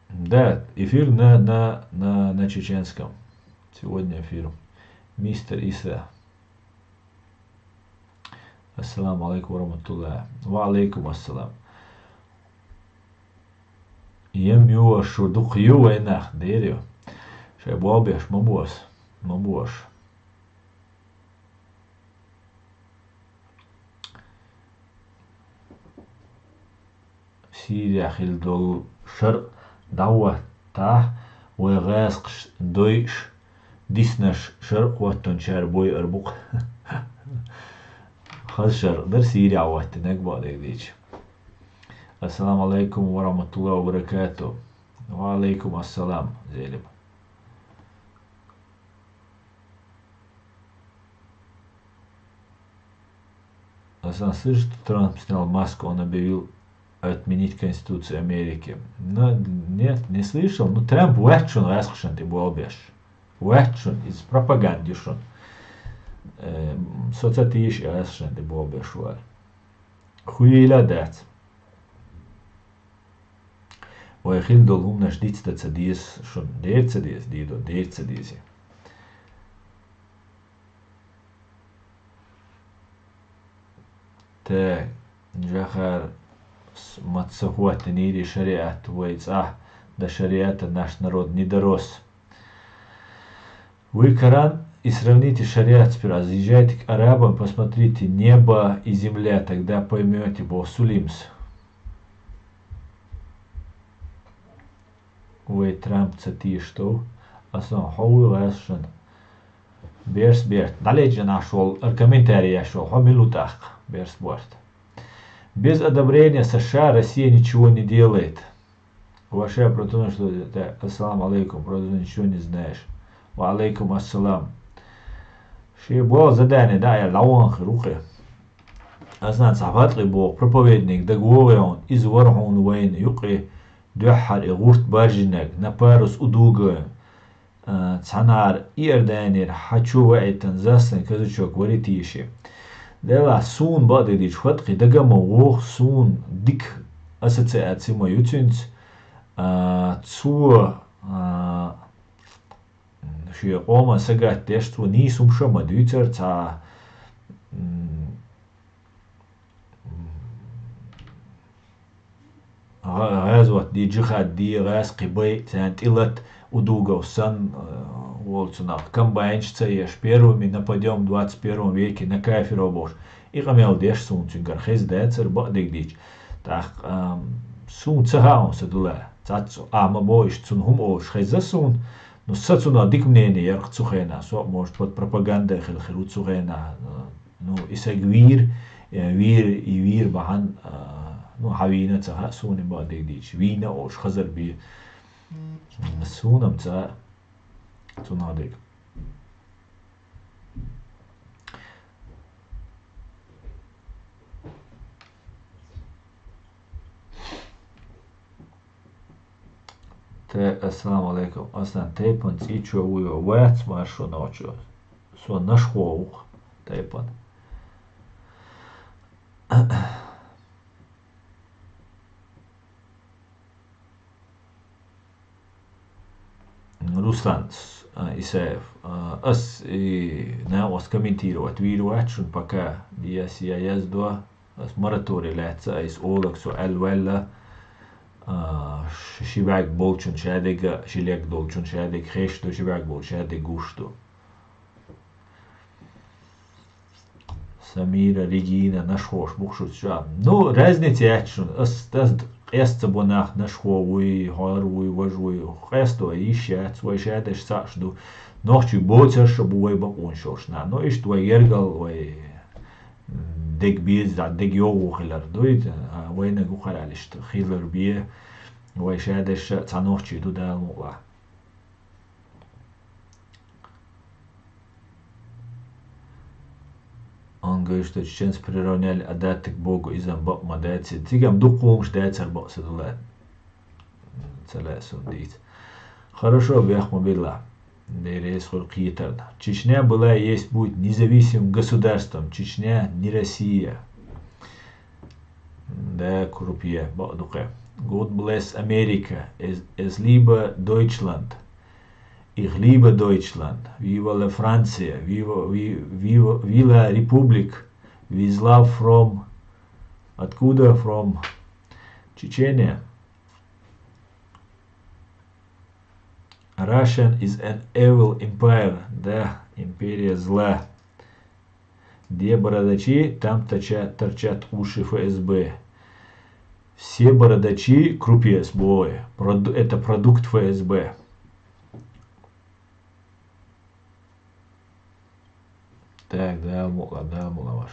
Да, эфир на, на, на, на чеченском. Сегодня эфир. Мистер Иса. Ассаламу алейкум ва рахматуллах. Ва алейкум ассалам. Ем ю шу дукха ю вайнах, дер ю. Шай болбеш ма бос, ма бос. Сирия хила долу шаръ дӀахӀоттахь, вай гӀазкхаш дойуш, диснарш шаръ хӀоттончара бой ара бу-кх. Хаза шаръ дара Сирия хӀоттинарг, бакъдерг дийцича. Ассаламу алейкум ва рахматуллахи ва баракату. Ва алейкум ассалам, Зелим. Асан, слышишь, что Трамп снял маску, он объявил отменить Конституцию Америки. Ну, нет, не слышал. Ну, Трамп ваьччун гӀазкхашан тӀе болбеш. Ваьччун, из пропаганда ю шун. Э, со ца тийша гӀазкхашан тӀе болбеш вара. Хуйла дац. Вай хила долу хӀуманаш дицдан ца деза шуна. Дера ца деза, дийдо, дера ца деза. Так, Джахар, с-, ма ца хӀоттинийра шариат вай цӀахь, дан шариата наш народ не дорос. Вы Коран и сравните с шариат сперва. Заезжайте к арабам, посмотрите небо и земля, тогда поймёте, бо Сулимс. Вай Трамп ца тийша тов, асан хьо вуй гӀазкхашна. Берс берт. ДӀалечча наш волу, ар комментарий еш волу, хьо мила ву тӀаккха, Берс борт. Без одобрения США Россия ничего не делает. Вообще про то, что это, ассаламу алейкум, про то, что ничего не знаешь. Ва алейкум ассалам. Шен болу задание да, я лаван хир ву кхе. Асан цхьа фаткъи боху проповедник дага вогӀе хьуна, иза вара хьуна вайна юкъе дуьххьара и гӀурт баржинарг, на парус у дуга, а, цхьанара Иорданера хьан чу ваийтан заслан казачок вари тийши. Делахь суна бакъдерг дийчу фаткъи дага ма вогӀу, суна дика ассоциаци ма ю цуьнца, а, цо, а, шен къоман сагатдеш цо нийса хӀумаш а ма дуьйцура цхьа, м, гӀа-, гӀазот де, джихад де, гӀазкхи бай, царна тӀелат, Удугов санна, э, волу цунах комбайнаш ца еш, первыми нападём в двадцать первом веке на кафиров бохуш. И къамел деш суна цуьнгара хеза дацара бакъдерг дийча. ТӀаккха, ам, суна ца хаьа сан дулла. Цац, а, ма бо иштта цунна хӀума олуш хеза суна, но сан цунах дика мнение яра-кх цу хенахь. Со а, может, под пропагандой хила хир ву цу хенахь, э, Ну, и саг вийра, э, вийра, и вийра бахьана, а, ну, хьан вийна ца хаьа, суна бакъдерг дийча, вийна олуш хазар бе. Суна-м ца цунах дерг. Те, ассаламу алейкум. Аслан, тайпан цӀийчо вуй вац маршо нохчо. Со нашхо ву-кх тайпан. Руслан, с-, А, Исаев. А, ас и накъост комментировать вийр вац шун пока. Дияс я яздо. Ас мораторий лаьца, айс олаг со аьлла ваьлла. А, ш-, ши бӀарг болчун шадега, ши лег долчун шадег хеш ду, ши бӀарг болчун шадег гуш ду. Самира, Регина, нашхош бухшуц ша. Ну, разница яц шун. Ас, ас къеста бо нах, нашхо вуй, хӀор вуй, вож вуй. Къесто йиш яц, вай шадеш саъш ду. Нохчий боцарша бу вай бакъонаш йолуш нах. Ну, иштта вай гергал, вай дег беза, дег йогӀу хилар дуй, а, вайнаг ухаралишта хилар бе, вай шадеш цхьа нохчий ду Дала мукъла. Он говорит, что чеченцы приравняли Адата к Богу, иза-м бакъ ма дац. Цигам дукха хӀумаш дацар бакъ са дула. Ца лаьа суна дийца. Хорошо, бехк ма билла. Деррес хуьлу кхетарна. Чечня была, есть, будет независимым государством. Чечня не Россия. Да, Крупье, бакъ ду кхе. God bless America. Es, es liebe Deutschland. Ich liebe Deutschland. Viva la Francia. Viva, vi-, viva, viva Republic. With love from, откуда? From Чечения. Russian is an evil empire. Да, империя зла. Где бородачи, там торча-, торчат уши Ф С Б. Все бородачи Крупье, сбой. Проду-, это продукт Ф С Б. Так, Дала мукъла, Дала мукъла ваш.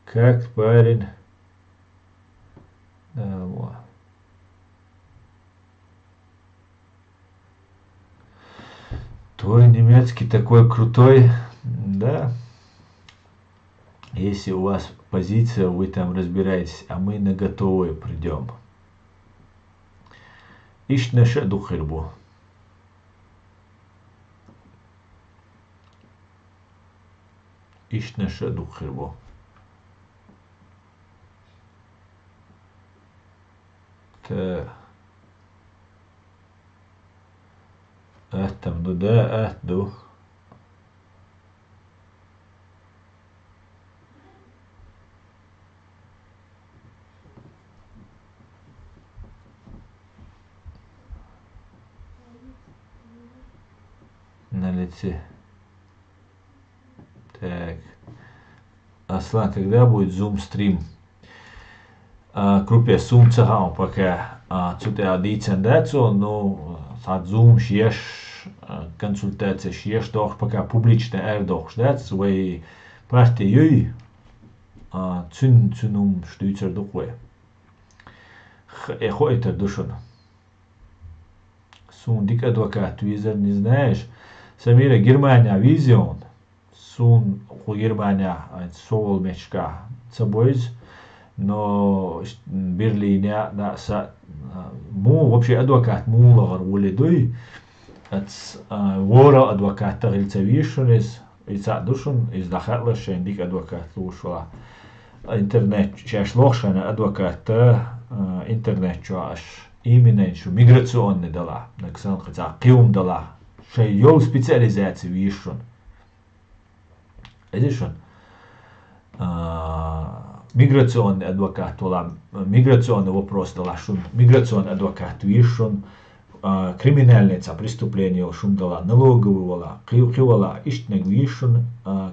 Как парень? Дала мукъла. Твой немецкий такой крутой, да? Если у вас позиция, вы там разбираетесь, а мы на готовое придем. Иштта наша а дукха хир бу. Иштта наша а дукха хир бу. Та. Аттам ду, да, атта ду. На лице. Так. Аслан, когда будет Zoom стрим? А, Крупье, суна ца хаьа пока, а, цу тӀехь дийцина дац цо, ну, цхьа Zoom еш, а, консультацеш еш дохуш, пока публично арадохуш дац, вай парти юй, а, цуьнан, цуьнан хӀуманаш дуьйцур ду-кх вай. Х-, э, хоуьйтур ду шуна. Суна дика адвокат везар, не знаешь. Самира, Германия веза хьуна? Суна кху Германия, а, со волу меттигашкахь ца бойза, но Берлине а, да, са, а, муха вообще адвокат муха лахара волу дуй? Ац, а, вора адвокат тахила ца веза шуна иза? И цхьаъ ду шуна, иза дӀахаалаш шайна дика адвокат лууш вала. Интернет, шаьш лоху шайна адвокат, а, интернет чохь аш именно шу миграционный дала, нагахь санна кхин цхьа кхин хӀума дала, шайн йолу специализация веза шуна. Эзи шуна? А, миграционный адвокат вала, миграционный вопрос дала шуна, миграционный адвокат веза шуна, а, криминальный цхьа преступление йолу шуна дала, налоговый вала, кхин, кхин вала, иштаниг веза шуна, а,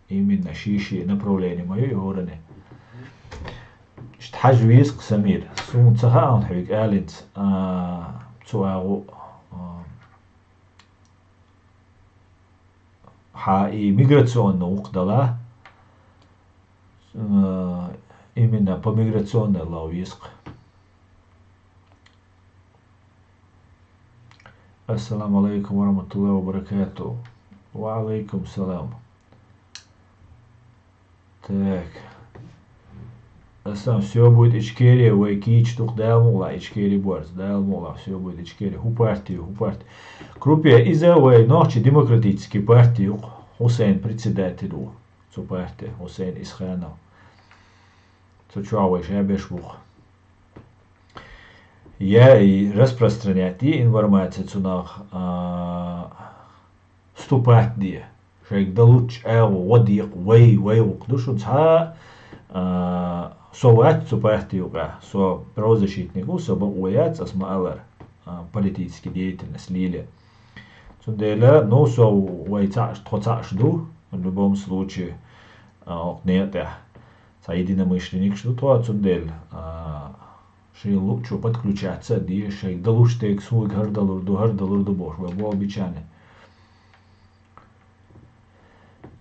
именно ши-ши направление ма ю и хӀоранна. Иштта хьажа веза-кх, Самир. Суна ца хаьа хьоьга алинца, а, цу агӀу, а, хьан и миграционный вукху дала, а, именно по миграционной лов веза-кх. Ассаламу алейкум ва рахматуллахи ва баракату. Ва алейкум салам. Так. Асан, всё будет Ичкерия, вай кийча дукха Дала мукъла, Ичкерия борз, Дала мукъла, всё будет Ичкерия. ХӀу парти ю, хӀу парти. Крупье, иза вай нохчий демократический парти ю, Хусейн председатель ву. Цу парти, Хусейн Исханов. Цу чохь вай шабеш ву-кх. Я и распространять де информация цунах, а, вступать де. Шайга далучча агӀо, гӀо декъа, вай, вай гӀуллакх ду шун цхьа, а, со вац цу партий юкъахь, со правозащитник ву, со бакъо яц, ас ма-аллара, а, политический деятельность лело. Цундела, ну, со вай цхьаъ, тхо цхьаъш ду, в любом случае, а, окху некъа тӀехь. Цхьа единомышленникаш ду тхо, цундела, а, шен луъучо подключаться а де, шайга далуш дерг суна хӀара далур ду, хӀара далур ду бохуш, вай болх бича а.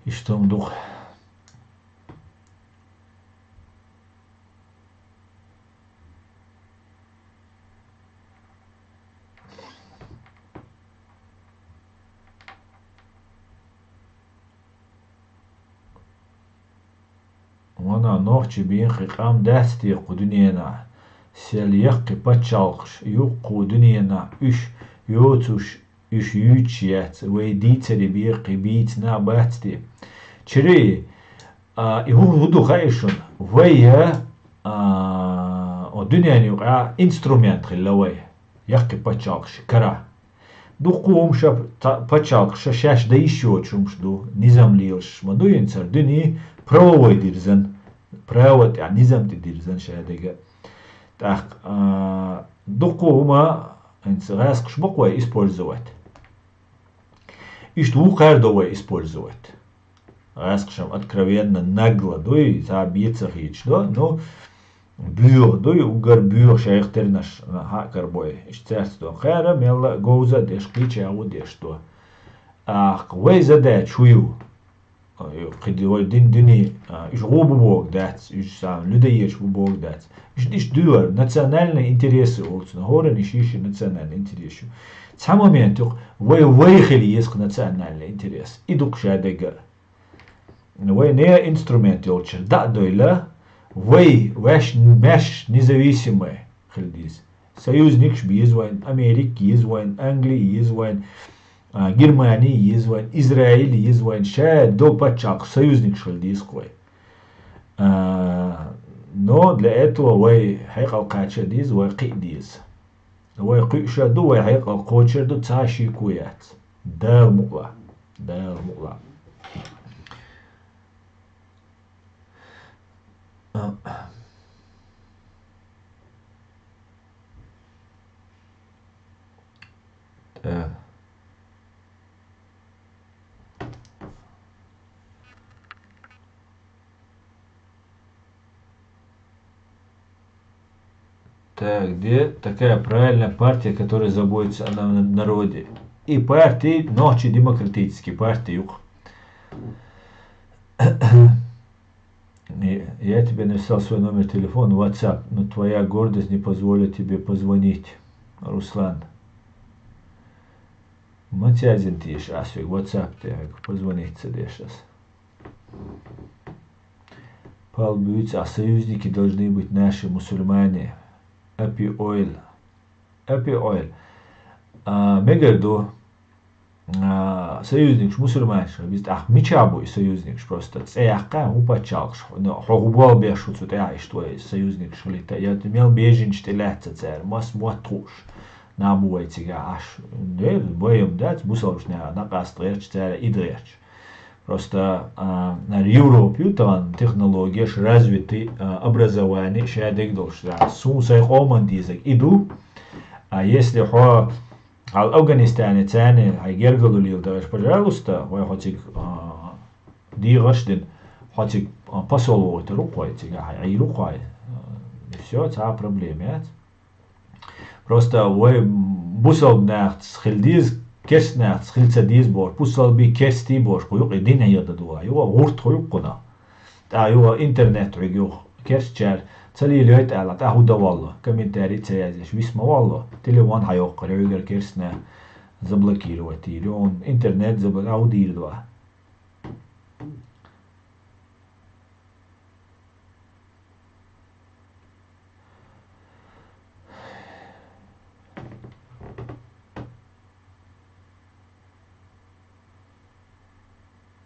Иштта хӀума ду-кх. Ванах, нохчий бен кхин къам дац те кху дуьненахь? Сел яккхий пачхьалкхаш ю кху дуьненахь, уьш йоцуш, уьш юьйцуш яц, вай дийцаре бен кхин бийца нах бац те? Чуьра, а, и хӀу-, хӀу ду хаьий шуна? Вай, а, о дуьненан юкъахь инструмент хилла вай, яккхий пачхьалкхаш карахь. Дуккха хӀумнаш, та-, пачхьалкхаша шаьш дан йиш йоцуш хӀумнаш ду, низам лелаш ма ду хӀинца хӀара дуьне, правовой дирзина, право тӀехь, низам тӀе дирзина шадерг. ТӀаккха, а, дуккха хӀума хӀинца гӀаскхаш бакъ вай использовать. Иштта вукхара до вай использовать. ГӀаскхашна откровенно нагло дуй, цхьа бен ца хийцаш до, ну, боьха дуй, уггар боьха шайх тернаш, хьа а карабой, иштта цаьрца до. Кхара мелла а говза а деш, кхечу а гӀо деш до. Ахка вай задача хӀу ю? Кхин ди-, вай дин дуьне, а, уьш гӀо бу бохург дац, уьш сам людоедаш бу бохург дац. Уьш иштта дуьйр, национальные интересы олу цунах, хӀоранна шен-шен национальный интерес ю. Цхьа момент ю-кх, вай, вай хила еза-кх национальный интерес. И ду-кх шадерг а. Вай не инструмент йолчуьра дӀа а дойла, вай ваьш, маьш независимый хила деза. Союзникаш беза вайн, Америка еза вайн, Англи еза вайн, а, Германи еза вайн, Израиль еза вайн, ша долу пачхьалкхаш союзникаш хила деза-кх вай. А, но для этого вай хьекъал кхача а деза, вай кхиа а деза. Вай кхуьуш а ду, вай хьекъал кхочур ду, цхьа а шеко яц. Дала мукъ лахь. Дала мукъ лахь. А. Так. Так, где такая правильная партия, которая заботится о на-, народе? И партии, нохчий демократический партии ю-кх. Я тебе написал свой номер телефона в WhatsApp, но твоя гордость не позволит тебе позвонить, Руслан. Ма ца яздина теша ас вега WhatsApp тӀе, позвонить ца деш ас. Пал буьйцу, а союзники должны быть наши мусульмане. Апи ойл. Апи ойл. А, мегар ду. А, союзникаш мусульманаш хила беза, тӀаккха мича бу и союзникаш? Просто цӀе яккха, хӀун пачхьалкхаш? Хьо, хьо хӀун болх беш ву цу тӀехь, иштта вай союзникаш хилийта? Я мел бежанчаш тӀе лаьцна цара, мас мотт хууш нах бу вай цигахь Ӏаш? Де, байам дац, бусалбачу наха накъаст гӀерташ, цара и гӀерташ. Просто, а, нара Европа ю тахана технологияш, развитый, а, образование, шадерг долуш. Суна сайн къоман дезарг и ду. А если хьо хьал Афганистане царна хьайн гергарло леладахь, пожалуйста, вай хьо цига, а, дехарш а дина, хьо цига, а, посол вохуьйтур ву-кх вай, цига хьайн Ӏийр ву-кх хьо. А, и всё, цхьа а проблема яц. Просто вай бусалба нахаца хила деза, керста нахаца хила ца деза бохуш, бусалбий, керстий бохуш, кху юкъа дин хьедан ду, юха гӀурт хуьлу кхунах. ТӀаккха юха интернет хьоьгу юха, керстачара ца лелайойта аьлла, тӀаккха хӀун дан валло? Комментарий ца язъеш, вис ма валло. Телефон хьайоккхур, хьоьгара керста нах заблокировать йийр ю, хьуна интернет забло-, тӀаккха хӀун дийр ду ахь?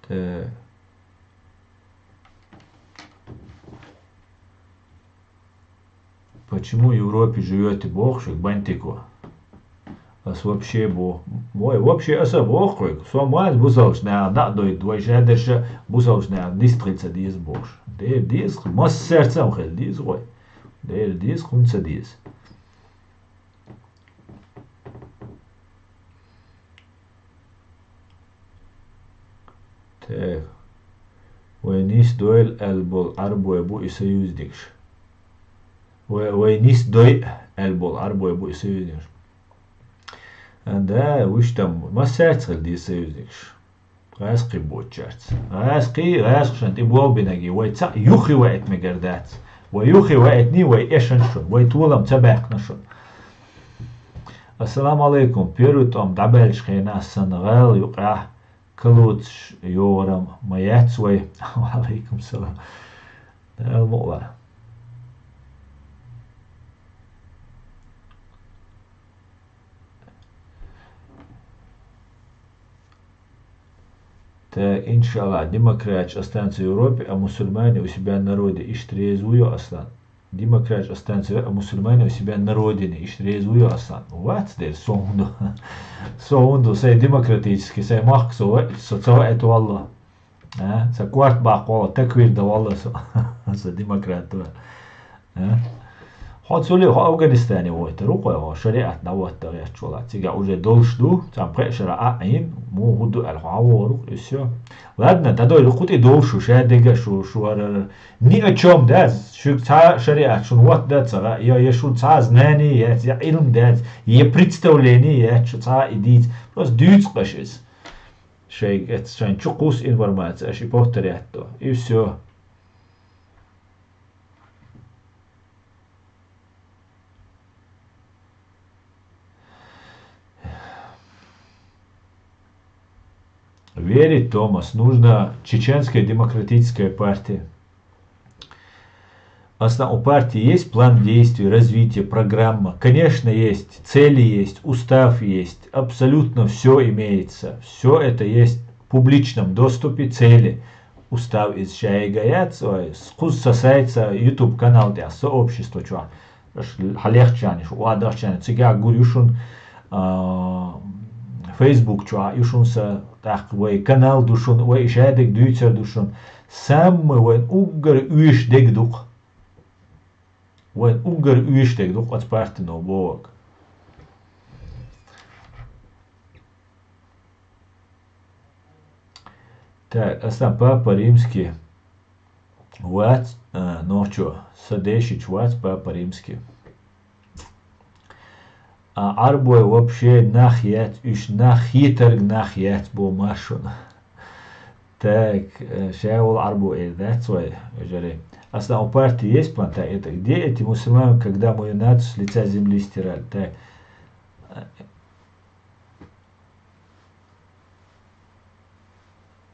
Так. Почему в Европе живёте, боху шуьга, бантико? Ас вообще бо-, вай, вообще аса боху хьоьга. Со ма ас бусалбачу наха даа дойту, вай шадерша бусалбачу наха дистхила ца деза бохуш. Дера деза, массаьрца а хила деза вай. Дера деза, хӀунда ца деза. Так. Вай нис дойла аьлла болу Ӏарбой бу и союзникаш. Вай, вай нис дой аьлла болу Ӏарбой бу и союзникаш. А, да, вуьш там, массаьрца хила деза союзникаш. ГӀаьскхий боцучаьрца. ГӀаьскхий, гӀаьскхашна тӀе болх бинарг, вай цхьаъ юххе ваийта мегар дац. Вай юххе ваийтиний, вай эшна шуна, вай толам ца баьккхина шуна. Ассаламу алейкум. Первый том дӀабаьллачу хенахь санна гӀала юкъахь калоцаш йогӀуран ма яц вай. Ва алейкум салам. Дала мукъ лахь. Так, иншаллах, демократия останется в Европе, а мусульмане у себя на родине. Иштта реза вуй, Аслан? Демократия останется в Европе, а мусульмане у себя на родине. Иштта реза вуй, Аслан? Вац дера, со хӀун ду? Со хӀун ду? Сайн демократический, сайн махка со ва-, со ца ваийта валло. А? Сан корта баккха валло, таквир дан валло со. Со демократ ва. А? Хьо цуьле хьо Афганистане войтур ву-кх вай, хьо шариат дӀахӀотта гӀерташ валахь. Цигахь уже долуш ду, цхьана пхеа шарахь а Ӏийна, муха хӀун ду аьлла, хьо Ӏа вогӀур ву, и всё. Ладно, дӀадойла кху тӀе долуш шу, шадерг а шу, шу хӀара ни о чём дац, шуьга цхьа а шариат шуна хӀотта дац, я, я шуна цхьа а знание яц, я Ӏилма дац, я представление яц шу цхьа а и дийца. Просто дуьйцу-кх аша иза. Шайга эцна шайна чу кхуссу информация, аша и повторять до. И всё. Верить, Томас, нужно Чеченская демократическая партия. Аслан, у партии есть план действий, развитие, программа? Конечно, есть. Цели есть, устав есть. Абсолютно всё имеется. Всё это есть в публичном доступе, цели. Устав иза шайга яц, ой, кхуза сан сайт, сан YouTube канал тӀехь, сообщество чохь. Аша хьалехчарна, шу охьадахчарна, цигахь гур ю шуна, а, Facebook чохь ю шуна сан, тӀаккха вай канал ду шуна, вай и шадерг дуьйцур ду шуна. Самый вайн уггар оьшуш дерг ду-кх. Вайн уггар оьшуш дерг ду-кх оцу партино бохург. Так, аса Папа Римский вац, а, нохчо, сан дешича вац Папа Римский. А Ӏарбой вообще нах яц, уьш нах хетарг нах яц бо ма шуна. Так, э, ша волу Ӏарбо эр дац вай, вежарий. Аслан, у партии есть план? Так, это, где эти мусульмане, когда мою нацию с лица земли стирали? Так.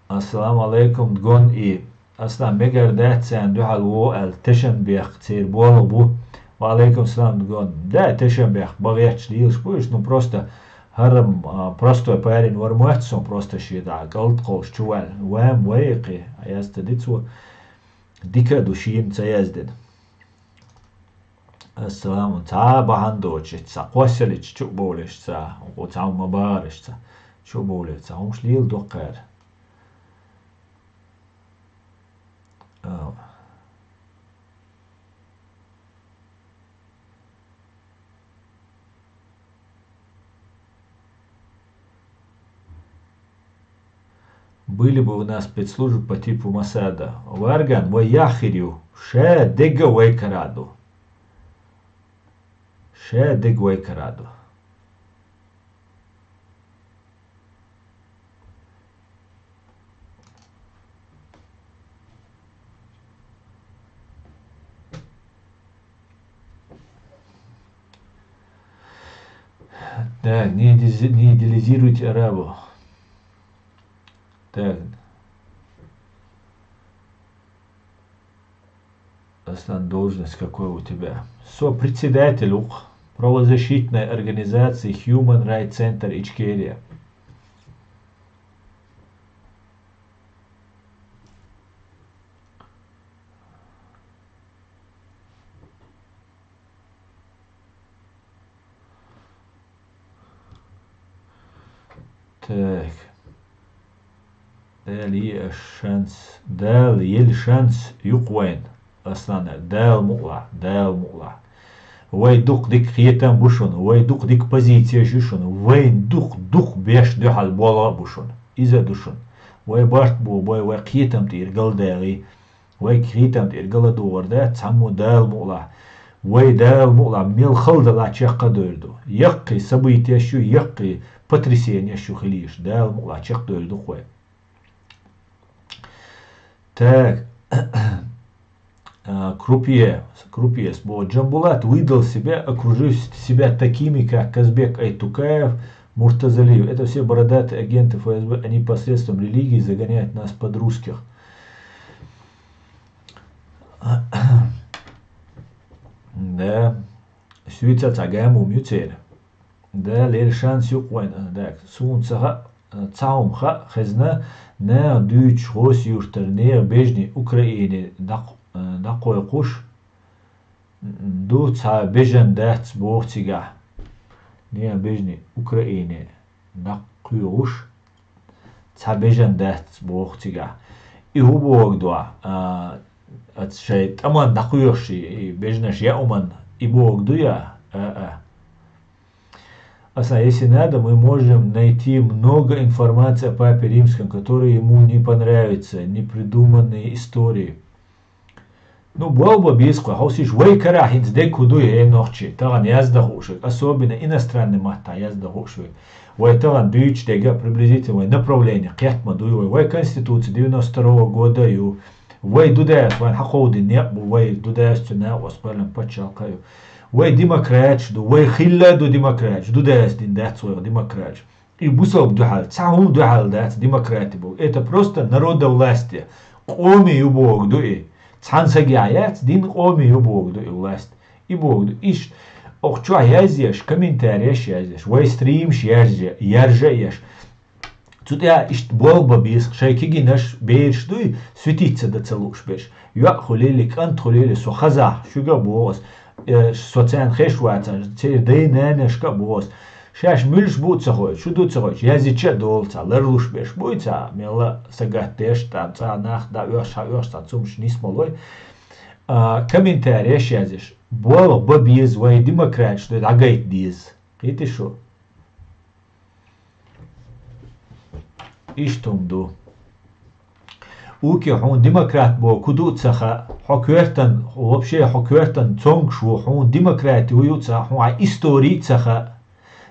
Ассаламу алайкум, Дгон И. Аслан, мегар дац царна дуьхьал вогӀу аьлла, тешнабехк церан болх бу. Ва алайкум салам, Дгон. Да, тешнабехк, багӀеташ лелаш бу уьш, ну просто хӀара, а, простой парень вара моьтту суна, просто шен дӀа кӀалт кхоллуш чу ваьлла. Вайн вай кхин, а яздина ди цо. Дика а ду, шена ца яздина. Ассаламу, цхьа а бахьана доцуш, цхьа кхоссалича чу а бовлуш, цхьа, цхьа ма багӀараш, цхьа чу а бовлуш, цхьа хӀумаш лела доккхара. А. Были бы у нас спецслужбы по типу Моссада. Варган, вай яххир ю. Ша дега вай кара ду. Ша дега вай кара ду. Так, не идизи-, не идеализируйте арабов. Так. Аслан, должность какой у тебя? Со председатель ву-кх правозащитной организации Human Rights Center Ичкерия. Так. Дала йиъ шанс, Дала йиъ шанс юкъ вайна, Асланар, Дала мукъалахь, Дала мукъалахь. Вай дукха дика кхетам бу шуна, вай дукха дика позицеш ю шуна, вайна дукха, дукха беш дуьхьал болх а бу шуна. Иза а ду шуна. Вай барт бу, вай, вай кхетам тӀера галдагӀий. Вай кхетам тӀера гала догӀар дац, цхьаммо Дала мукъалахь. Вай Дала мукъалахь, мел хала далахь чекхдойр ду. Яккхий событиеш ю, яккхий потрясениеш ю хилийша. Дала мукъалахь чекхдойр ду вай. Так. А, Крупье, Крупьес бо Джамбулат выдал себя, окружив себя такими, как Казбек Айтукаев, Муртазалиев. Это все бородатые агенты Ф С Б, они посредством религии загоняют нас под русских. Да. Суьйца ца гамум ю церан. Да, лел шанс юкъ вайна. Да, суна ца хаьа, ца хӀума хаьа, хезна, наха дуьйцуш гӀоси юртара, нехан бежни Украине дӀакх-, дӀакхойкхуш ду, цхьа бежан дац боху цигахь. Нехан бежни Украине дӀакхоьхуш, цхьа бежан дац боху цигахь. И хӀун боху ду, а, а, шайн тӀаман дӀакхоьхуш и, и бежнаш яа хӀуманна, и боху ду я? А, а. Аса, если надо, мы можем найти много информации о Папе Римском, которая ему не понравится, непридуманные истории. Ну, болх бан беза кхо, хьовсийша, вай карахь хӀинца дерг хӀун ду, хӀей нохчий, тахана яздан хууш верг, особенно иностранный маттахь яздан хууш верг. Вай тахана дуьйцуш дерг а приблизительно вай направление кхетта ма дуй вай. Вай конституция девяносто второго года ю. Вай Дудаев вайна хьакховдийна некъ бу, вай Дудаев цуьнан накъосталла пачхьалкх а ю. Вай демократаш ду, вай хилла а ду демократаш, Дудаевс дина дац вайх демократаш. И бусалба дуьхьал, цхьа хӀума дуьхьал дац демократи боху. Это просто народовластие. Къоми ю боху ду и. Цхьана сагехь яц, дин къоми ю боху ду и власть. И боху ду. Иш, окху чохь язъеш, комментариеш язъеш, вай стримаш яржа, яржа а еш. Цу тӀехь иштта болх бан беза, шайн кегийнаш, бераш дуй, суьтица дан ца лууш берш. ЙоӀ хуьлийла, кӀант хуьлийла, со хазахь, шуьга а боху ас, э, со царна хезаш вацахь, церан дай-нанашка а боху ас. Шаьш муьлш бу а ца хоуьйтуш, шу ду а ца хоуьйтуш, язйича а долу цхьа ларлуш берш буй цхьа, мелла а сагатдеш, там цхьа нах дӀа оьхуш, хьан оьхуш цхьа цумаш нисмалой. А, комментариеш язъеш, болх бан беза, вай демократаш ду, дӀагайта деза. Кхетий шу? Иштта хӀума ду. Уке хьуна демократ боху ду а ца хаьа, хьо коьртан, вообще хьо коьртан цомгуш ву, хьуна демократи ву ю а ца хаьа, хьуна хьайн истори а ца хаьа.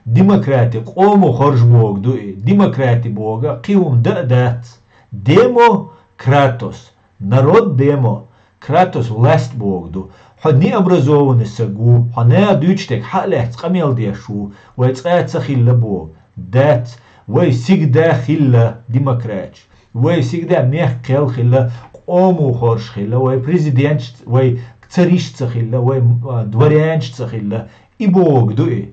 Демократи къомо хоржа боху ду и. Демократи боху кхин хӀума дан а дац. Демо, кратос. Народ демо. Кратос власть боху ду. Хьо необразованный саг ву, хьо наха дуьйцуш дерг хьа а лаьцна къамел деш ву, вай цкъа а ца хилла боху. Дац, вай сигда хилла демократаш. Вай сигда мехкал хилла, къомо хоржуш хилла, вай президенташ, вай цариш ца хилла, вай, а, дворянаш ца хилла. И боху ду и.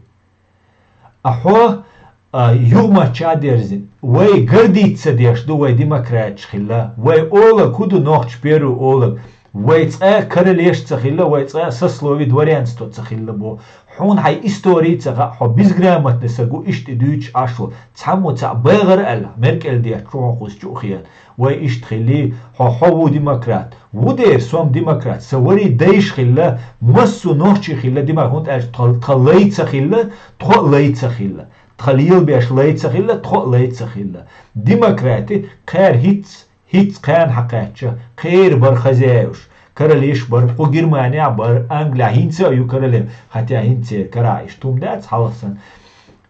А хьо, а, юха маччахь а дерзина, вай гордиться деш ду вай демократаш хилла, вай олаг хӀун ду нохча первый олаг, вай цкъа а королеш ца хилла, вай цкъа а сословие дворянства ца хилла бо. Хьуна хьайн истори а ца хаьа, хьо безграмотный саг ву, иштта и дуьйцуш Ӏаш ву, цхьаммо цхьаъ бахара аьлла, меркӀел детташ ву хьо кхуза чу а хета. Вай иштта хилий, хьо, хьо ву демократ. Ву дера, со-м демократ. Сан вари дайша хилла, массо а нохчий хилла демократ. ХӀунда аьлча тхан, тхан лай ца хилла, тхо а лай ца хилла. Тхан лелабеш лай ца хилла, тхо а лай ца хилла. Демократи кхаьра хӀинцца, хӀинцца кхаьрна хьакхаьчча, кхера бара хозяеваш. Королеш бара, кху Германехь а бара, Англехь хӀинцца а ю королев, хӀаьта хӀинцца церан карахь иштта хӀума дац хьалха санна.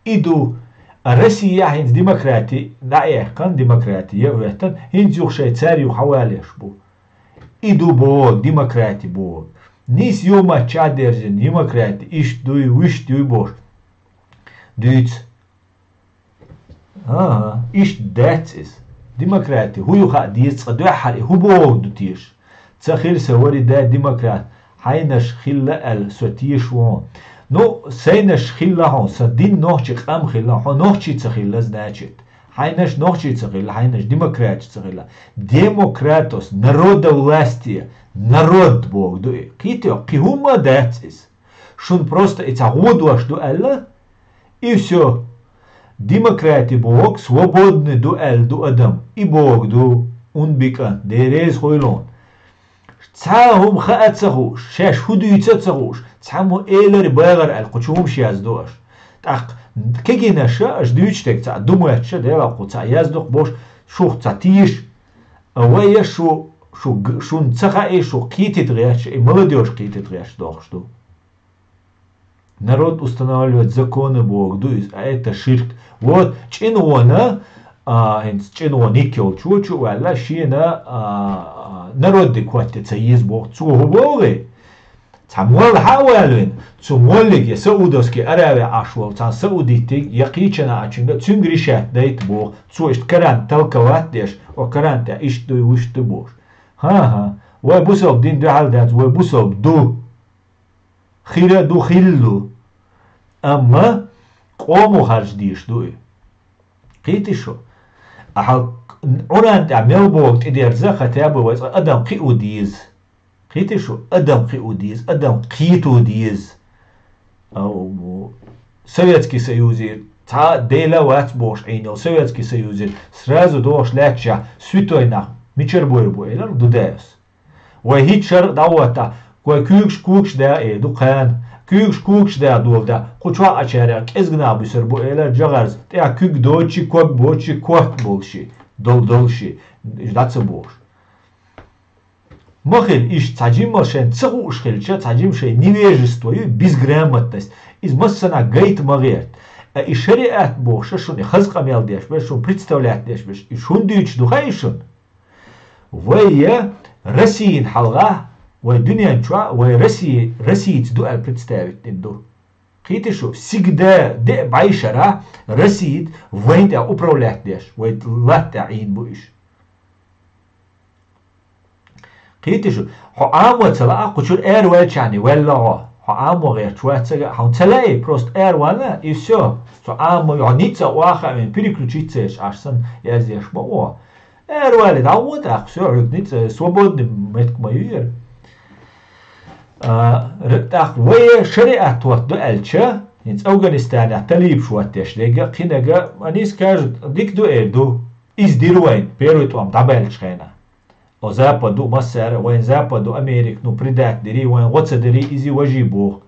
И ду, а Россия хӀинца демократи дӀа а яьккхина, демократи а хӀоьттина, хӀинца юха шайн цара юха хьавалеш бу. И ду боху, демократи боху. Нийса юха маччахь а дерзина, демократи иштта дуй, вуьшта юй бохуш. Дуьйцу. ХӀан-хӀа, иштта дац иза. Демократи хӀун ю хаа деза, цкъа дуьххьара и хӀун боху ду теша? Ца хилла сан вари да демократ, хьайнаш хилла аьлла, со теша ву хьуна. Ну, сайнаш хилла хьуна, сан дин нохчи къам хилла, хьо нохчи ца хилла, значит. Хьайнаш нохчи ца хилла, хьайнаш демократаш ца хилла. Демократос, народовластие, народ боху ду и. Кхетий хьо, кхин хӀумма а дац иза. Шуна просто и цхьа гӀо дош ду аьлла, и всё. Демократи боху свободный ду аьлла ду адам. И боху ду, унбикан, дереза хуйлун. Цхьа а хӀума хаа ца хууш, шаьш хӀу дуьйца а ца хууш, цхьаммо элар багӀар аьлла, кху чу хӀумаш яздо аша. ТӀаккха кегийнаша аша дуьйцу дерг цхьа думаьчча, дела кху цхьа яздо-кх бохуш, шух цхьа тийша. А вай я шу, шу г-, шуна ца хаий, шу кхетита гӀерташ, и молодёжь кхетита гӀерташ дохуш ду. Народ устанавливает законы боху ду иза, а это ширк. Вот, чӀинвона, а, хӀинца чӀинвон йик йолчо чу а ваьлла, шена, а, а, народе котте ца еза боху. Цо хӀу боху вай? Цхьа молла хьа а ваьлла вина, цу моллига я Саудовский Аравия Ӏаш волу, цхьа саудитиг, я кхечана Ӏачуьнга, цуьнга решать дайта боху. Цо иштта Коран толковать деш, о, Коран тӀехь иштта ду, вуьшта ду бохуш. ХӀан-хӀа, вай бусалба дин дуьхьал дац, вай бусалба ду. Хира ду, хилла ду. Амма къомо харжа дезаш ду и. Кхетий шу? Ахьа Ӏуран тӀехь мел боху тӀедерза, хотя бы вай цкъа адам кхио деза. Кхетий шу? Адам кхио деза, адам кхето деза. Ау, Советский Союзера, цхьа а Дела вац бохуш Ӏийна йолу Советский Союзера, сразу дохуш лаьтташехь, святой нах, мичара буйр бу элира Дудаевс. Вай хӀинца шарӀ дӀахӀоттахь, вай куьйгаш-куьйгаш да а эр ду кхана, куьйгаш-куьйгаш да а доладахь, кху чохь Ӏачарех кӀезиг нах буьсур бу элира жагӀарца, тӀехь куьг доцучий, ког боцучий, корта болуший, дол-, долуший, дӀа ца бохуш. Ма хила иштта, цхьа жимма шайна ца хууш хилча, цхьа жимма шайн невежество ю, безграмотность. Иза массанхьа гайта ма гӀерта. А и шариат бохуша шуна, и хаза къамел деш берш, шуна представлять деш берш, и шуна дуьйцуш ду хаий шуна? Вай я Россин хьалха, вай дуьнен чохь, вай Россия, Россица ду аьлла представить дина ду. Кхетий шу, всегда де а бӀешара Россица вайн тӀехь управлять деш, вай латта тӀехь Ӏийна бу уьш. Кхетий шу, хьо Ӏамо ца лаахь, кху чуьра араваьллачхьана ваьлла хьо. Хьо Ӏамо гӀерташ вац ца гаьа, хьуна ца лаьий, просто аравала, и всё. Цу Ӏамо, хьо ницкъ а охьа а вина, переключиться еш Ӏаш санна, язъеш ма ву. Аравали, дӀагӀо тӀаккха, всё, хьоьга ницкъ, свободный меттиг ма ю яра. А, р-, тӀаккха вай шариат хӀоттадо аьлча, хӀинца Афганистанехь талибаш хӀоттадеш дерг а, кхинага, они скажут, дика ду эр ду. Иза дира вайна, первый тӀом дӀабаьллачу хенахь. О, Западу, массара а, вайн Западу, Америка, ну, предать дирий, вайн гӀо ца дирий, иза важий боху.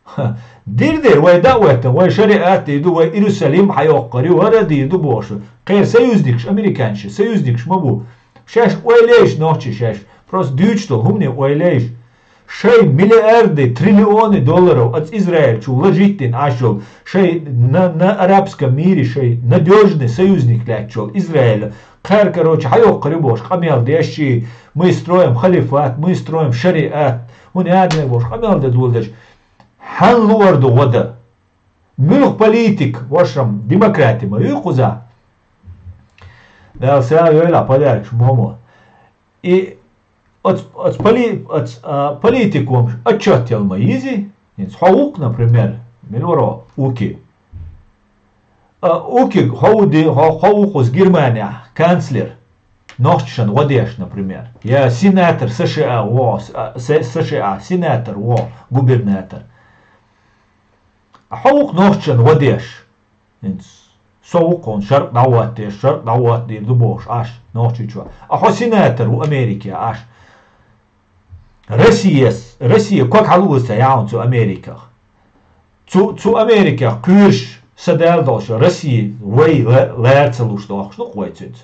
Ха, дир-дир, вай дӀа а хӀоьттина, вай шариат дийр ду, вай Иерусалим хьайоккхур ю, хӀара дийр ду бохуш. Кхеран союзникаш, американцаш, союзникаш ма бу. Шаьш ойла еш нохчий шаьш, просто дуьйцуш долу хӀумане ойла еш. Шайн миллиарды, триллионы долларов оцу Израиль чу вложить дина Ӏаш йолу, шайн на, на арабском мире шайн надёжный союзник лаьтташ йолу Израиль, кхара, короче, хьайоккхур ю бохуш къамел деш, мы строим халифат, мы строим шариат, хӀунда аьлла бохуш къамел дан доладеш. Хьан луъар ду гӀо дан? Муьлха политик, вашам, демократи ма ю кхуза? Дала сагӀа йойла подаркаш, момо. И оц, оц поли-, оц, а, политикум отчет яла ма йизи. ХӀинца хьо ву-кх, например, мила вара Уки. А, Уки, хьо ву де-, хьо, хьо ву кхуза Германехь канцлер. Нохчашна гӀо деш, например. Я сенатор С Ш А ву, а, С-, С Ш А сенатор ву, губернатор. Хьо ву-кх нохчашна гӀо деш. ХӀинца со ву-кх хьуна шарӀ дӀахӀоттадеш, шарӀ дӀахӀоттадийр ду бохуш Ӏаш, Нохчийчохь. А хьо сенатор ву Америке Ӏаш. Россияс, Россия ког хьалуъур ца яьхьа хьуна цу Америках. Цу, цу Америкех кхоьруш са дала долуш Россия вай ла-, лара ца луш дохуш ду-кх вай цуьнца.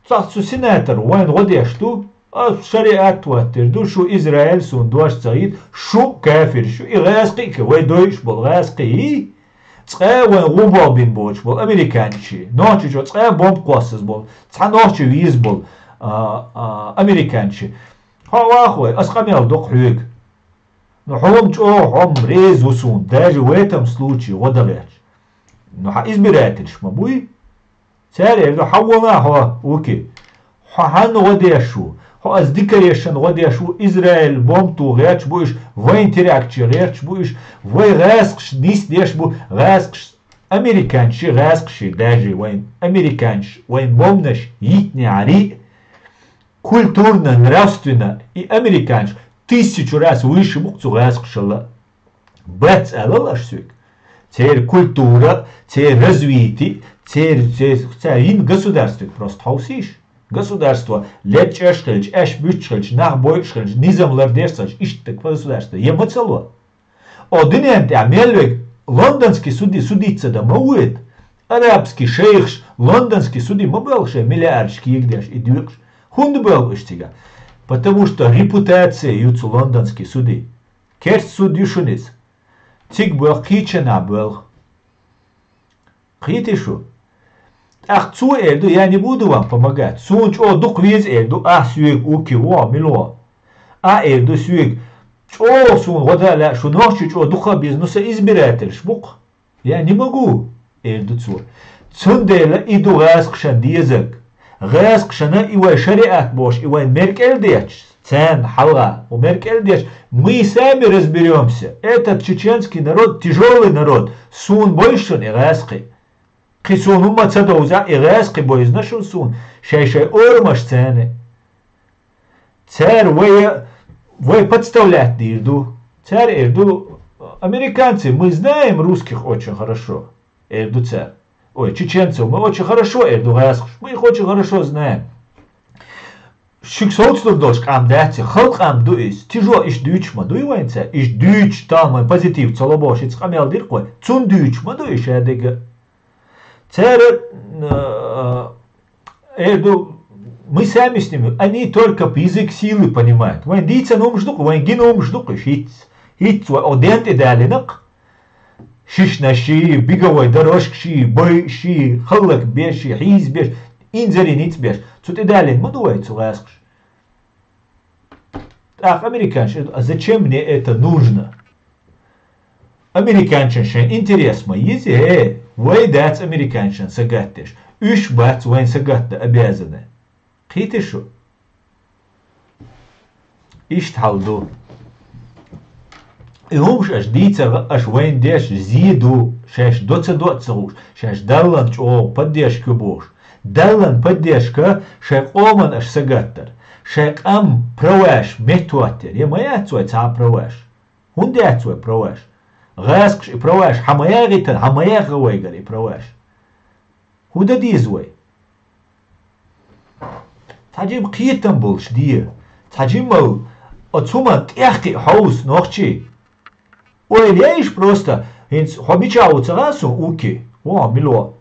Цхьаъ цу сенатор вайна гӀо деш ду, ас шариат хӀоттийр ду, шу Израиль суна дош ца хийта, шу кафирш ю, и гӀазкхий а, вай дойуш болу гӀазкхий, цкъа а вайн гӀу болх бина боцуш болу американцаш, нохчийчу цкъа а бомба кхоссаза болу, цхьа нохчи веза болу, а, а, американцаш. Хьо ваха вай, ас къамел до-кх хьоьга. Ну, хьо-м чӀогӀа, хьо-м реза ву суна, даже в этом случае гӀо дан гӀерташ. Ну, хьан избирательш ма буй? Цара эр ду, хьан вала хьо, Уки? Хьо хьанна гӀо деш ву? Хьо ас дикарешан гӀо деш ву, Израиль бомбу гӀерташ бу уьш, вайн терактче гӀерташ бу уьш, вай гӀазкхаш нисдеш бу, гӀазкхаш, американцаш гӀазкхаш даже вайн, американцаш вайн бомбанаш йитнехьарий, культурно, нравственно и американцаш тысячу раз выше бу-кх цу гӀазкхашалла. Бац алал аш соьга. Церан культура, церан развитие, церан, церан, церан йина государстве просто хьовсийша. Государство лечкъаш хилча, аьш буьтуш хилча, нах бойуш хилча, низам лардеш хилча, иштта государство я ма ца ло. О, дуьнен тӀехь мел верг лондонский суде судиться дан ма вода. Арабский шайхаш лондонский суде ма боьлху шайн миллиардаш кегадеш и доькъуш. ХӀунда боьлху уьш цига? Потому что репутация ю цу лондонский суде. Керста суд ю шуна иза. Цига боьлху, кхечанхьа боьлху. Кхетий шу? ТӀаккха цо эр ду, я не буду вам помогать. Суна чӀогӀа дукха веза эр ду, ахь соьга уки во, мила во. Ахь эр ду соьга, чӀогӀа суна гӀо дан лаьа, шу нохчий чӀогӀа дукха а беза, ну сан избирательш бу-кх. Я не могу, эр ду цо. Цундела и ду гӀазкхашна дезарг. ГӀазкхашна и вай шариат бохуш, и вай меркӀел детташ, царна хьалха, у меркӀел детташ, мы и сами разберёмся. Этот чеченский народ, тяжёлый народ, суна бойза шуна и гӀазкхий. Кхин суна хӀумма ца довза, и гӀазкхий бойзана шуна суна, шай-шай орамаш царна. Цара вай, вай подставлять дийр ду. Цара эр ду, американцы, мы знаем русских очень хорошо, эр ду цара. Ой, чеченцев мы очень хорошо, эр ду гӀазкхаша, мы их очень хорошо знаем. Шуьга совцалур долуш къам дац и, халкъан ду иза. Тяжёлый, иштта дуьйцуш ма дуй вайн цара. Иштта дуьйцуш, тахана вайн позитив ца ло бохуш, иза къамел дира-кх вай. Цунна дуьйцуш ма ду и шадерг а. Цара, э, эр ду, мы сами с ними, они только язык силы понимают. Вайн дийцина хӀумнаш ду-кх, вайн гина хӀумнаш ду-кх уьш хӀинцца. ХӀинцца вай о ден тӀе далийна-кх. Шишнаш ший, беговой дорожка ший, бой ший, хӀаллакбеш ший, хьийзабеш, инзаре ницкъ беш. Цу тӀе далийна ма ду вай цу гӀазкхаша. ТӀаккха американцаша: «А зачем мне это нужно?» Американцашна шайн интерес ма еза, э, вай дац американцашна сагатдеш. Уьш бац вайна сагатдан обязаны. Кхетий шу? Иштта хьал ду. И хӀумаш аша дийцарх, аша вайна деш зе ду, шаьш до ца до а ца хууш, шаьш Даллан чӀогӀа поддержка ю бохуш. Даллан поддержка шайн къоман аша сагатдар, шайн къам праваш меттахӀоттаяр. Я ма яц вай цхьа а праваш? ХӀунда яц вай праваш? ГӀазкхаша и праваш хьан ма яхийтина, хьан ма яхха вайгара и праваш? ХӀун дан деза вай? Цхьа жимма кхетам болуш де. Цхьа жимма оцу хӀуманна тӀехкхиа хьовса нохчий. Ойла яйша просто, хӀинца хьо мичахь ву ца хаьа суна, уки, вон мила во.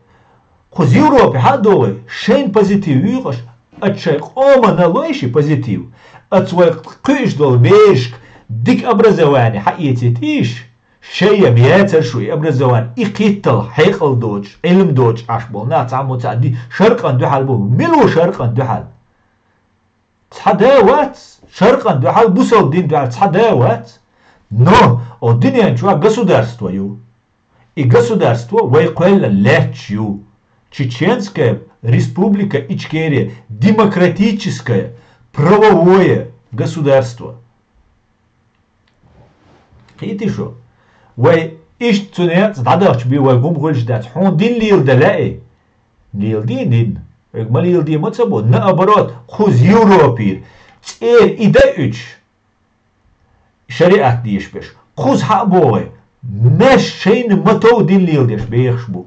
Кхуза Европе хьа а догӀий, шайна позитив юйкъаш, оцу шайн къомана лойша и позитив. Оцу вай кхуьуш долу берашка дика образование хьаэцийта ийша. Шайна яцара шу и образование, и кхетта хьекъал доцуш, Ӏилма доцуш Ӏаш болу нах цхьаммо ца ди, шаркъан дуьхьал бу, мила ву шаркъан дуьхьал? Цхьа да вац, шаркъан дуьхьал, бусалба дин дуьхьал цхьа да вац. Но о дуьнен чохь государство ю. И государство вай кхоьллина лаьтташ ю. Чеченская Республика Ичкерия, демократическое, правовое государство. Кхетий шу? Вай иштта цу некъаца дӀадахча бен вай гума хуьлуш дац. Хьуна дин леладан лаьий? Леладе дин. Вайга ма леладе ма ца бо. Наоборот, кхуза Европера цӀера и даьуьйтуш, шариат дешаш берш, кхуза хьа а богӀий, маьрша шайна ма тов дин леладеш бехаш бу.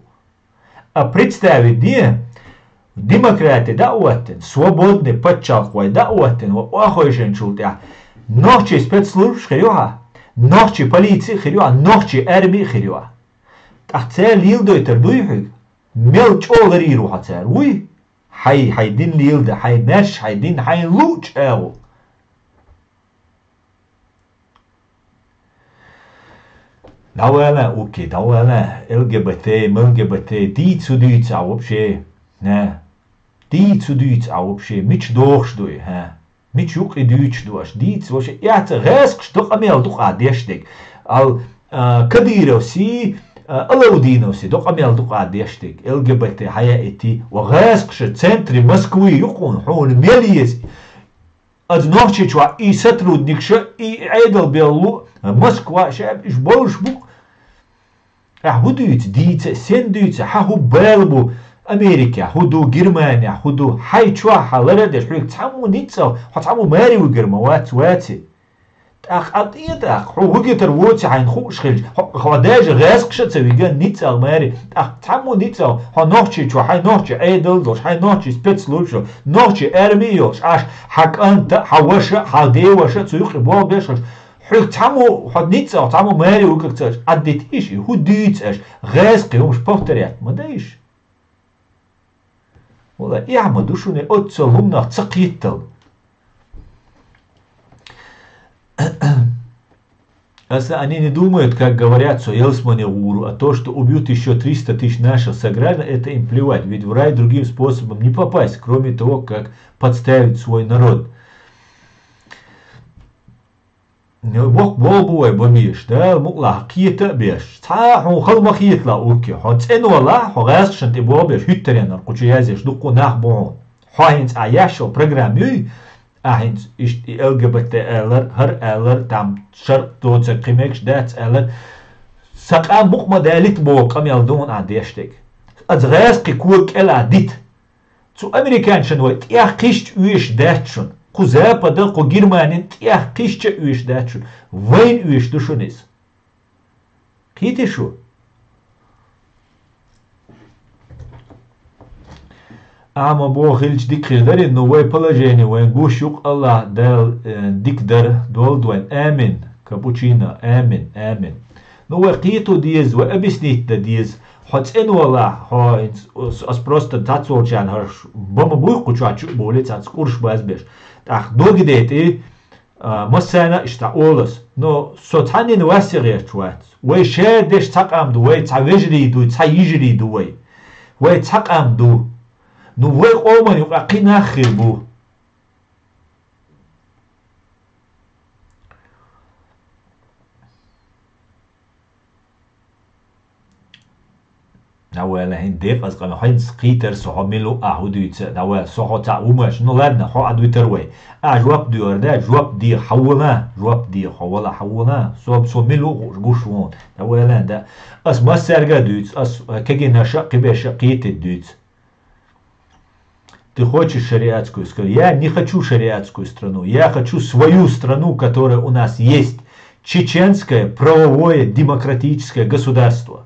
А представить де, демократи дӀа а хӀоттийна, свободный пачхьалкх вай дӀа а хӀоттийна, вай охьахевшинчул тӀаьхьа нохчий спецслужбаш хир ю хьа, нохчий полици а хир ю хьа, нохчий арми а хир ю хьа. ТӀаккха цара леладойтур дуй хьоьга? Мел чӀогӀа ларийр ву хьо цара, вуй? Хьайн, хьайн дин леладан, хьайн маьрша хьайн дин, хьайна луъучу агӀор. ДӀавала, окей, дӀавала, Л Г Б Т, М Л Г Б Т, дийца хӀун дуьйцу ахь вообще? На. Дийца хӀун дуьйцу ахь вообще? Мича дохуш ду и, хӀа? Мича юкъа и дуьйцуш ду аша? Дийца вообще. Яц, гӀазкхаша до къамел ду-кх ахь деш дерг. Ал, а, Кадыровси, а, Алаудиновси до къамел ду-кх ахь деш дерг. Л Г Б Т хьаяийти, ва гӀазкхаша центре Москвы ю-кх хьуна, хьуна мел еза. Аса Нохчийчохь и сотрудникаш, и Ӏедал белла лу, Москва, шаьш болуш бу-кх. Ахь хӀун дуьйцу, дийца, сен дуьйцу, хьан хӀун бала бу, Америкехь хӀун ду, Германехь хӀун ду, хьайн чохь хьан лара а деш, хьоьга цхьаммо ницкъ а, хьо цхьаммо маре вигар ма вац, ваци. ТӀаккха Ӏа тӀе тӀаккха, хьо вугитар воци хьайна хууш хилча, хьо, хьо даже гӀаьскхаш а ца вига, ницкъал маьре, тӀаккха цхьаммо ницкъал, хьо нохчи чу, хьай нохчи Ӏедал долуш, хьай нохчи спецслужба, нохчи арми йолуш, аш хьан кӀанта, хьан ваша, хьан деваша, цу юкъе болх беш хилча, хьоьга цхьаммо, хьо ницкъал, цхьаммо маьре вугаг ца аша, Ӏаддита иш, и хӀу дуьйцу аша, гӀаьскхи хӀумаш повторять ма дай иш. Вала, эхь ма ду шуна оццул хӀуманах ца кхеттал. Аса, они не думают, как говорят, что ялсмане гуру, а то, что убьют еще триста тысяч наших сограждан, это им плевать, ведь в рай другим способом не попасть, кроме того, как подставить свой народ. Боккха болх бу вай бан безаш, Дала мукъалахь кхета а беш. Цхьа а хьуна хала ма хеталахь укке. Хьо цӀена валахь, хьо гӀаьскхашна тӀе болх беш, хӀуьттареннара кхучу язъеш дуккха нах бу хьуна. Хьо хӀинца ахь яьшшал программа юй, ахь хӀинца иштта и Л Г Б Т алар, хӀара алар, там шаръ доцург кхин мегаш дац алар. Сан къам букъ ма далийта боху къамел ду хьуна ахь деш дерг. Аса гӀаьскхи кога кӀел а дита. Цу американчан вай тӀех кхишча оьшуш дац шуна. Кху Запада, кху Германин тӀех кхишча оьшуш дац шуна. Вайна оьшуш ду шуна иза. Кхийти шу? Амма боху хилча дика хир дарий, но вай положение вайн гуш юкъа Аллах Дала, э, дика дар долду вайн. Амин. Капучино. Амин. Амин. Ну, вай кхето деза, вай объяснить дан деза. Хьо цӀена валахь, хьо хӀинца, ас, ас просто цхьацволчарна хӀорш бан ма буй кху чохь чу а болий цхьацца курш базбеш. ТӀаккха догидайтӀи, а, массарна а иштта олу ас. Но со цхьаннина вас а гӀерташ вац. Вай шадерш цхьа къам ду, вай цхьа вежарий ду, цхьа йижарий ду вай. Вай цхьа къам ду. Ну, вай къоман юкъа кхин нах хир бу. Давала, хӀинца декъаза къамел, хӀинца кхийтар со хьо мила ву а хӀу дуьйцу, давала, со хьо цхьаъ ву мача, ну ладно, хьо а дуьйтар вай. А жоп дуьйцур да, жоп де хьан вала, жоп де хьо вала хьан вала, со, со мила ву хууш гуш ву хьуна, давала, да. Ас массаьрга а дуьйцу, ас кегийнаша а, кхиберша а кхетийта дуьйцу. Ты хочешь шариатскую страну? Я не хочу шариатскую страну. Я хочу свою страну, которая у нас есть. Чеченское правовое демократическое государство.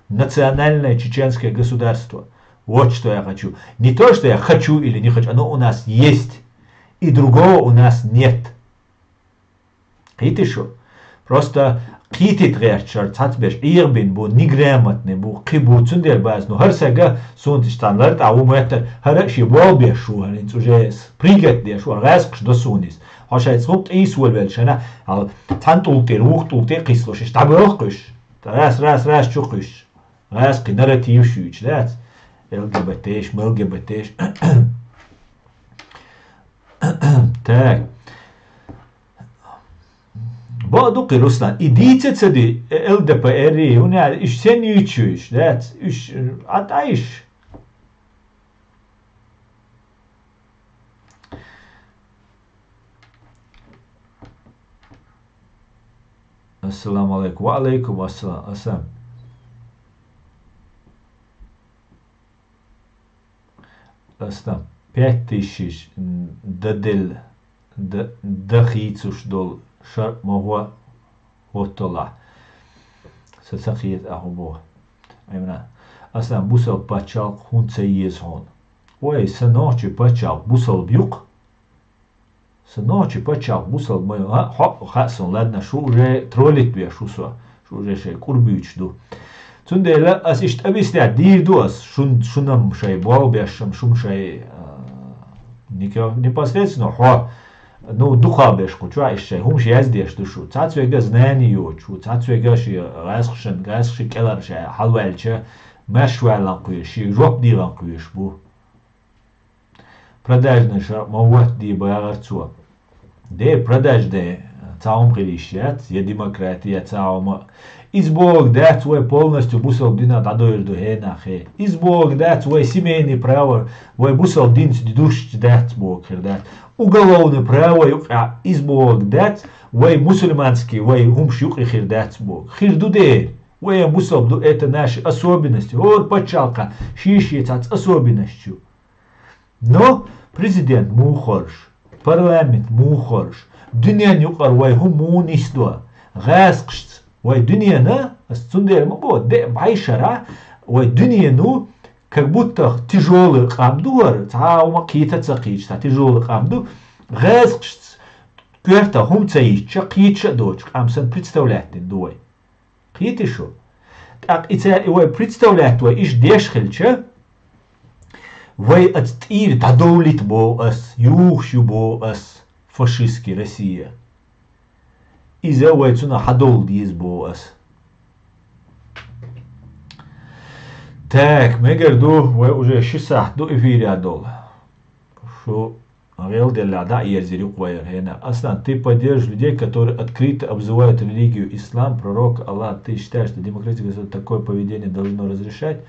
Национальное чеченское государство. Вот что я хочу. Не то, что я хочу или не хочу. Оно у нас есть. И другого у нас нет. Кхийти шу? Просто кхийти гӀерташ хӀара цхьацца берш Ӏехабина бу, неграмотный бу, кхин бу, цундела бац. Ну, хӀара сага суна тӀе цхьана лартӀахь ву моьттар, хӀара а шен болх беш ву, хӀара хӀинца уже приготовить деш ву, гӀаьскхаш до суна иза. Хьо шайца хӀума тӀе йисволавелча, хьал цхьана тӀулг тӀера вукху тӀулг тӀе а кхийсалуш, иштта дӀабоьлху кхуьш. Раз, раз, раз чу кхуьш. ГӀаьскхи нарратив шуьйчу дац. Л Г Б Т-ш, М Л Г Б Т-ш. Так. Бакъ ду кхин, Руслан, и дийца ца ди, Л Д П Р-и, хӀунда аьлча, уьш сен юьйцуш, дац, уьш, а, тӀаьиш. Ассаламу алейкум. Ва алейкум ассалам. Ассалам. Ас там пять тысяч даделла, да, да хийцуш долу шаръ ма гӀо хӀотталахь. Сан ца кхета ахьа боху. Аймана. Ас там бусалба пачхьалкх хӀунда ца еза хьуна? Ой, сан нохчий пачхьалкх бусалба юкъ. Сан нохчий пачхьалкх бусалба ма ю, а, хьо, хаьа суна, ладно, шу уже троллить беш ву со, шу уже шайн кӀур буьйцуш ду. Цундела ас иштта объяснять дийр ду ас, шун, шуна-м шайн болх беш-м, шу-м шайн, а, нико-, непосредственно хьо, ну, дукхахберш кху чохь иштта шайн хӀумаш яздеш ду шу. Цхьацца верг знание йоцуш ву, цхьацца верг шен гӀаьскхашан, гӀаьскхашна кӀелара шайн хьалаваьлча, маьрша ваьллан кхоьруш, шен жоп дийгӀан кхоьруш бу. Продажный шаръ ма хӀоттаде бахара цо. Де, продажный цхьа хӀума хила йиш яц, я демократи, я цхьа хӀума. Иза бохург дац, вай полностью бусалба динах дӀадойур ду хӀенаххе. Иза бохург дац, вай семейный право, вай бусалба динца душча дац бохург хир дац. Уголовный право юкъахь иза бохург дац, вай мусульманский, вай хӀумаш юкъе хир дац бохург. Хир ду дера, вай бусалба ду, это наши особенности. ХӀора пачхьалкхан шен-шен цхьацца особенностьш ю. Но президент муха хоржу, парламент муха хоржу, дуьнен юкъара вай хӀума муха нисдо? ГӀаьскхашца вай дуьненна, ас цундела ма боху, деа бӀешарахь вай дуьнено, как будто тяжёлый къам ду хӀара, цхьа а хӀума кхета а ца кхийча, цхьа тяжёлый къам ду, гӀаьскхашца коьрта хӀума ца йитча, кхеташ а доцуш, къам санна представлять дина ду вай. Кхетий шу? ТӀаккха и цара и вай представлять вай иштта деш хилча, вай оцу тӀера дӀадовлийта боху ас, юхуш ю боху ас, фашистский Россия. Иза вай цунах хьадовла деза боху ас. Так, мегар ду, вай уже ши сахьт ду эфирехь долу. Шу гӀелделлехь дӀа а ерзийра юкъа вайра хӀенах. Аслан, ты поддерживаешь людей, которые открыто обзывают религию ислам, пророка Аллаха. Ты считаешь, что демократическое государство такое поведение должно разрешать?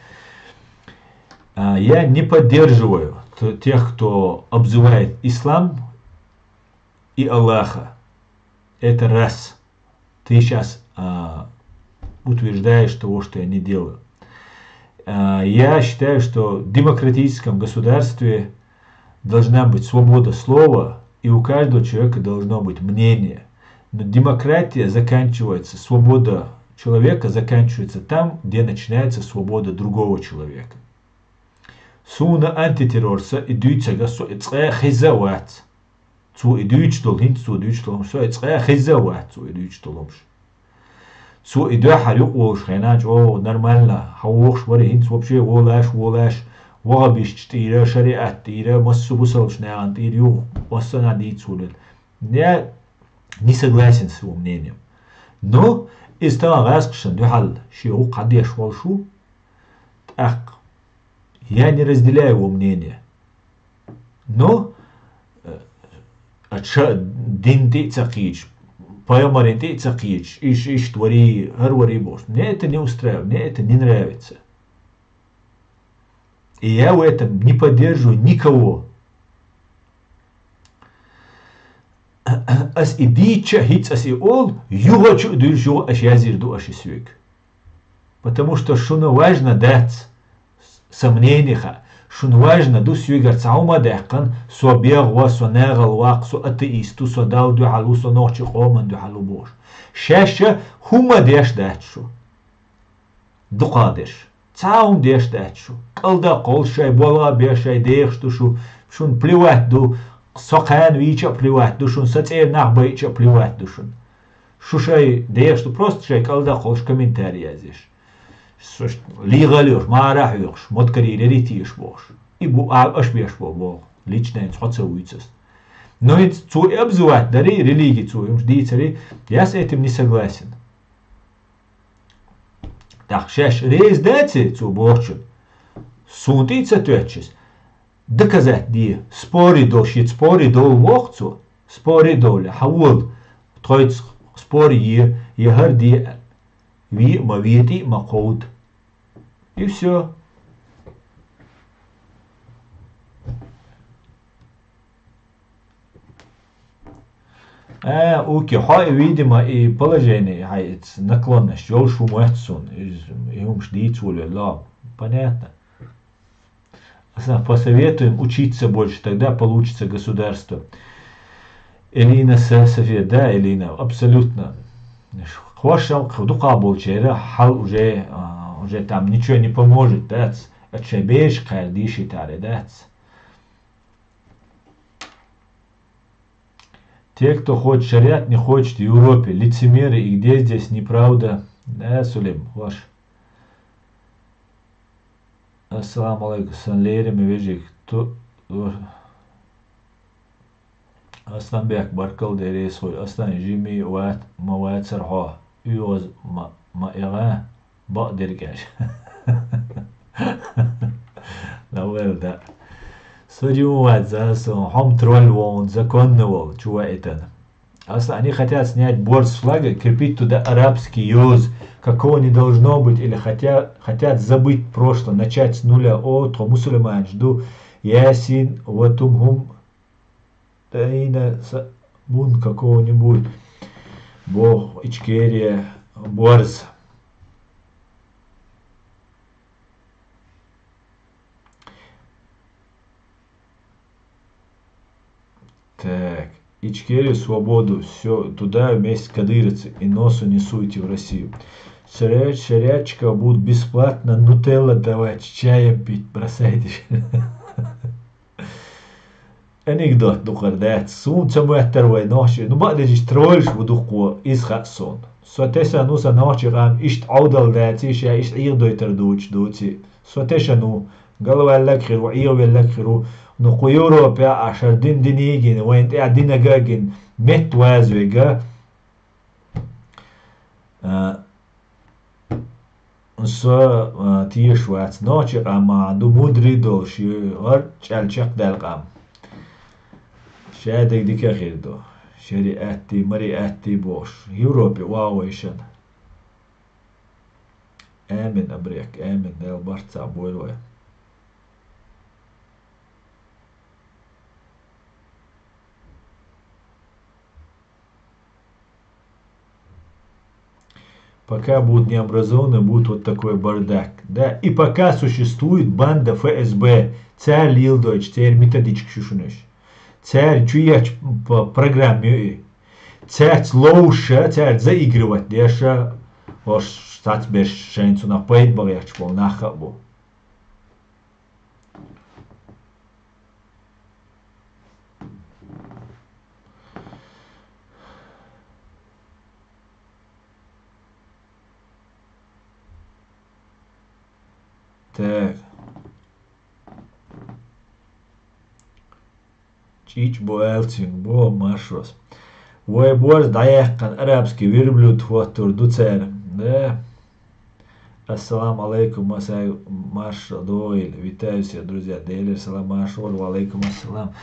А, я не поддерживаю т-, тех, кто обзывает ислам и Аллаха. Это раз. Ты щас, а, утверждаешь того, что я не делаю. А, я считаю, что в демократическом государстве должна быть свобода слова, и у каждого человека должно быть мнение. Но демократия заканчивается, свобода человека заканчивается там, где начинается свобода другого человека. Суна антитеррорца и дуьйцург, со и цкъа а хезна а вац. Цо и дуьйцуш долу, хӀинца цо дуьйцуш долу хӀумаш, со и цкъа а хезна а вац, цо и дуьйцуш долу хӀумаш. Цо и дуьххьара юкъаволуш хенахь чӀогӀа нормально, хьан вохуш вара хӀинца вообще волаш, волаш, вахабисташ тӀера, шариат тӀера, массо а бусалбачу нахана тӀера юха массанхьа дийца волавелла. Я не согласен с его мнением. Но иза тахана гӀаьскхашна дуьхьал шен гӀуллакх хьан деш волуш ву, тӀаккха я не разделяю его мнение. Но, э, а ша дин тӀе а ца кхийча, пайхамарийн тӀе а ца кхийча, иш, иштта варий, хӀара варий бохуш. Мне это не устраивает, мне это не нравится. И я в этом не поддерживаю никого. Ас и дийцча а, хӀинца ас и олу, юха чу а дуьллуш, юха аша язйийр ду аша и соьга. Потому что шуна важно дац сомнениеха, шуна важно ду соьгара цхьа хӀума а даьккхина, со бегӀа ву, со нахала ваккха, со атеист ву, со Далла дуьхьал ву, со нохчийн къоман дуьхьал ву бохуш. Шаьш а хӀума а деш дац шу. Дукха дерш. Цхьа а хӀума деш дац шу. КӀалдаккха волуш шайн болх а беш, шайн дехаш ду шу, шуна плевать ду, со кхана вийча а плевать ду шуна, сан цӀера нах байича а плевать ду шуна. Шу шайн дехаш ду, просто шайн кӀалдаккха волуш комментарий язъеш. Шу ш-, легӀал йолуш, мара а хьоькхуш, моткарий рерий теша бохуш. И бу а аша беш бо боху. Личнайна хьо ца вуьйцу ас. Но хӀинца цо и обзывать дарий, религи цо хӀумаш дийцарий, я с этим не согласен. ТӀаккха шаьш реза дац цо бохучун? Суна тӀе а ца тоьттуш иза. Доказать де. Споре долуш, я споре долу воху цо. Споре долу, хьан волу? Тхоьца споре е, я хӀара де, ве а ма ве, тӀе а ма кховда. И всё. А, Уки, хьо и, видимо, и положение, хьай, наклонность йолуш ву моьтту суна, и, и хӀумаш дийца волавелла. Понятно. Аса посоветуем учиться больше, тогда получится государство. Элина Са-, София, да, Элина, абсолютно. Хьошам дукха болчера хьал уже, а, уже там ничего не поможет, да, ц-, а шайн бераш кхаьра дийшийтаре, да, ц-. Те, кто хочет шариат, не хочет в Европе, лицемеры, и где здесь неправда? Да, Сулейм, ваш. Ассаламу алейкум, сан лераме вежарий, ту-, Асланбек, баркалла дерригаш хьуна. Аслан, жима вац-, ма вацара хьо. ОьгӀаз ма, ма эгӀа, бакъдерг аьлча. Лавелла да. Со жима вац, за сон, хьо-м тролль вон, законный волу, чу ваийтина. Аслан, они хотят снять борз с флага, крепить туда арабский йоз, какого не должно быть, или хотя-, хотят забыть прошлое, начать с нуля. О, тхо мусульманаш ду, Ясин, ва тум хӀум, Тайна са-, бун какого-нибудь, боху Ичкерия борз. Так. Ичкерию свободу, все туда вместе с кадыровцами и носу не суйте в Россию. Шаря- Шарячка будут бесплатно нутелла давать, чаем пить, бросайте. Анекдот ду кхар дац. Суна ца моттар вай нохчий. Ну, бакъдежиш тролльш бу дуккхо, из хаьа суна. Со тешан ву сан нохчий къам иштта Ӏовдал даций, ша иштта Ӏийгъа дойтар дувцаш дувций. Со тешан ву. Галваьллаг хир ву, Ӏийгъа веллаг хир ву. Ну, кху Европе а шар дин динигина, вайн тӀехь динага а гина, метта ваза вега. А, со, а, тешаш вац. Нохчий къаман ду мудрый долуш, ю гӀар чӀаьл чекхдаьлла къам. Шадерг дика хир ду. Шариатти, мариатти бохуш. Европе вагӀа вайшан. Амин, абрек, амин, Дала барт цхьаъ бойла вай. Пока будут необразованные, будет вот такой бардак. Да, и пока существует банда Ф С Б, цара леладойтуш, церан методичка шу шуна уьш. Цара чу ечу п-, программа ю и. Цаьрца ловша, цаьрца заигрывать деша, ош цац берш шайн цунах пайда бахьа ехча болу нах а бу. Так. ЧӀичӀ бу аьлла цуьнга, боху маршос. Вай борз дӀаяьккхина арабский верблюд хӀоттур ду цара. Да. Ассаламу алейкум, масай марша догӀийла. Витаю всех, друзья. Делер салам марша вар, ва алейкум ассалам.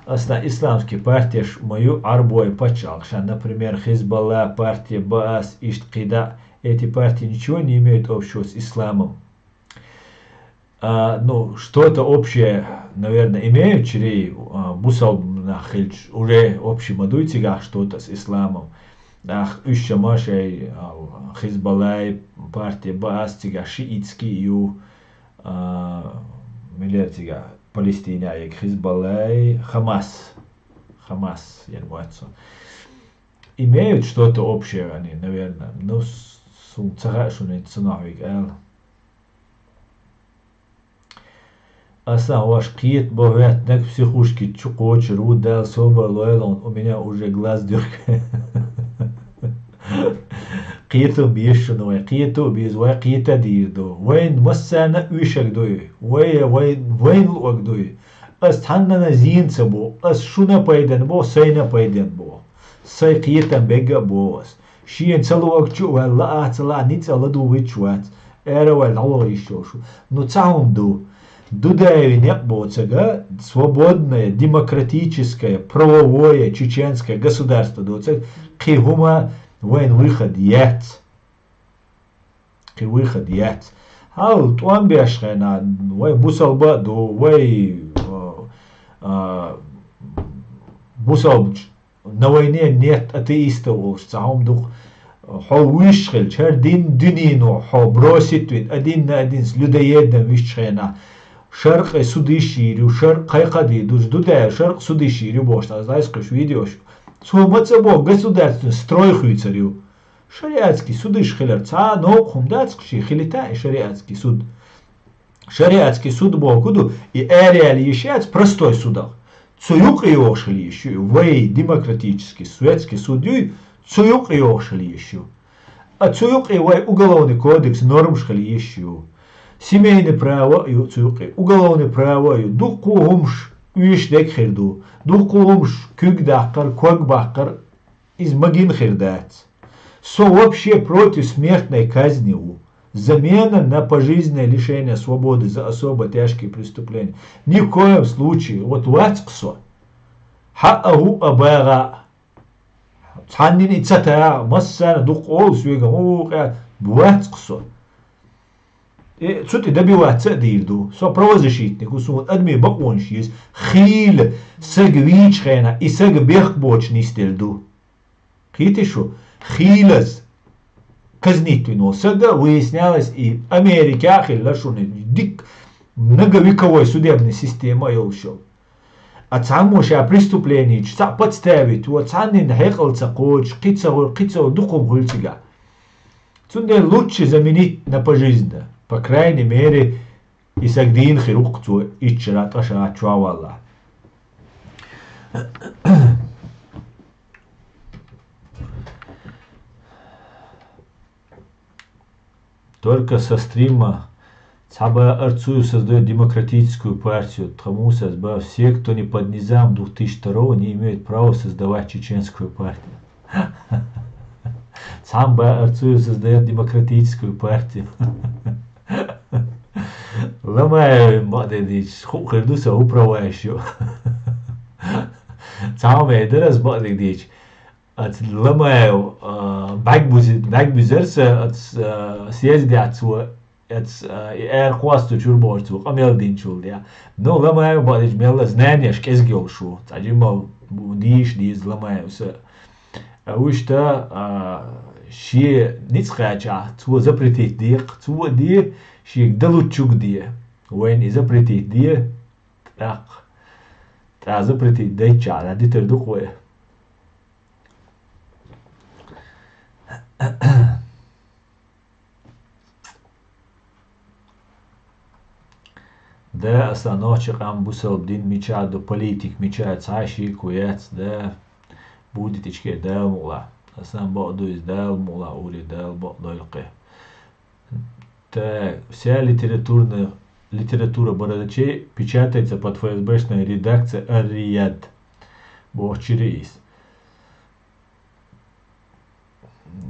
Ас дан исламский партияш ма ю Ӏарбой пачхьалкхашан, например, Хизбалла партия, Баас, иштта кхидӀа. Эти партии ничего не имеют общего с исламом. А, ну, что-то общее, наверное, имеют чрей, а, бусалба нах хилча, уже общий ма дуй цигахь что-то с исламом. Ах, уьш ма шай, а, Хизбаллай партия, Баас цигахь шиитский ю, а, милер цигахь Палестинехь Хизбаллай, Хамас. Хамас, яр вац со. Имеют что-то общее они, наверное. Ну, с-, су ца хаьа шуна, цунах виг ала. Аса ваш кхета бо хӀоьттинарг психушки чу кхочур ву, Дала собар лойла хьуна, у меня уже глаз дерг. Кхета беза шуна вай, кхета беза, вай кхета дийр ду. Вайн массарна а уьйшаг дуй, вай, вай, вайн луъаг дуй. Ас цхьаннана зийна ца бу, ас шуна пайден бу, сайна пайден бу. Сай кхетам бегга а бу ас. Шена ца луъаг чу а ваьлла, лаа а ца лаа, ницкъ а ладугӀуьйтуш вац. Ара ваьлла дӀаваха йиш йолуш ву. Ну, цхьа хӀума ду. Дудаеве некъ боцага, свободное, демократическое, правовое чеченское государство доцага, кхин хӀума вайн выход яц. Кхин выход яц. Хьал тӀом беш хенахь, вай бусалба а ду, вай, а, а, бусалбачу На войне нет атеистов олуш цхьа хӀума ду-кх. Хьо вуьйш хилча, хӀара дин дуьнено хьо бросить вина, один на один с людоедом вуьйш хенахь, шаркъе судиш йийр ю, шаркъ кхайкхадийр ду, ду даьлла шаркъ судиш йийр ю бохуш, ас дӀасакхуьйсу видеош. Цо ма ца боху государственный строй хуьйцур ю. Шариатский судиш хилар цхьа а новкъа хӀума дац-кх шен, хилийта и шариатский суд. Шариатский суд боху ду, и араяьлла йиш яц простой судах. Цу юкъе йогӀуш хила йиш ю, вай демократический, светский суд юй, цу юкъе йогӀуш хила йиш ю. А цу юкъе вай уголовный кодекс нормаш хила йиш ю. Семейный право а ю цу юкъе, уголовный право а ю. Дуккха хӀумаш уьш дерг хир ду. Дуккха хӀумаш куьг даккхар, ког баккхар, иза магийна хир дац. Со вообще против смертной казни ву. Замена на пожизненное лишение свободы за особо тяжкие преступления. Ни в коем случае. Вот вац-кх со. Хьа а хӀу а багӀа. Цхьаннина и ца тагӀа, массарна дукха олу соьга, хӀу къа, вац-кх со. Э, цу тӀе добиваться а дийр ду. Со правозащитник ву, суна адамийн бакъонаш еза. Хийла сага вийчу хенахь, и сага бехк боцуш нисделла ду. Кхетий шу? Хийлаза казнить вина волу сага, выяснялось, и Америка а хилла шуна, дика многовековой судебная система а йолуш йолу. а цхьаммо ша преступленича цхьаъ подставить во, цхьаннена хьекъал ца кхочуш, кхин ца гӀо-, кхин ца гӀо-, дукха хӀума хуьлу цигахь. Цундела лучше заменить на пожизненно. По крайней мере, и саг дийна хир ву-кх цо итт шарахь, ткъа шарахь чохь валлахь. Только со стрима цхьа баа Арцуев создаёт демократическую партию. Тхан муса аз баа, все, кто не под низам двух тысяч второго, не имеют права создавать чеченскую партию. Цхьа баа Арцуев создаёт демократическую партию. Ламаев бакъдерг дийча, хууш хир ду сан, хӀун права ю. Цхьа хӀума дара ас бакъдерг дийча. Аца Ламаев, а, бӀаьг бузи-, бӀаьг буьзара сан, аца, а, съездехь цо, аца, а, и ара кхоссачуьра бохуш цо къамел динчул тӀаьхьа. Ну, Ламаев бакъдерг мел а знанеш кӀезиг йолуш ву. Цхьа жимма бу-, дийша деза Ламаевс. А вуьшта, а, шен ницкъ кхаьчахь, цо запретить декху, цо а де, шега далуччуг а де. Вайна и запретить де, тӀаккха, тӀаккха запретить дайччахь, дӀадитар ду-кх вай. Да, аса нохчийн къам бусалба дин мичахь ду, политик мичахь, цхьа а шеко яц, да. Будитичке Дала мукъалахь. Асан бакъ ду иза, Дала мукъалахь, уре Дала бакъ дойла кхе. Так, вся литературная, литература бородачей печатается под ФСБшной редакцией Ар-Рияд. Бохучуьра иза.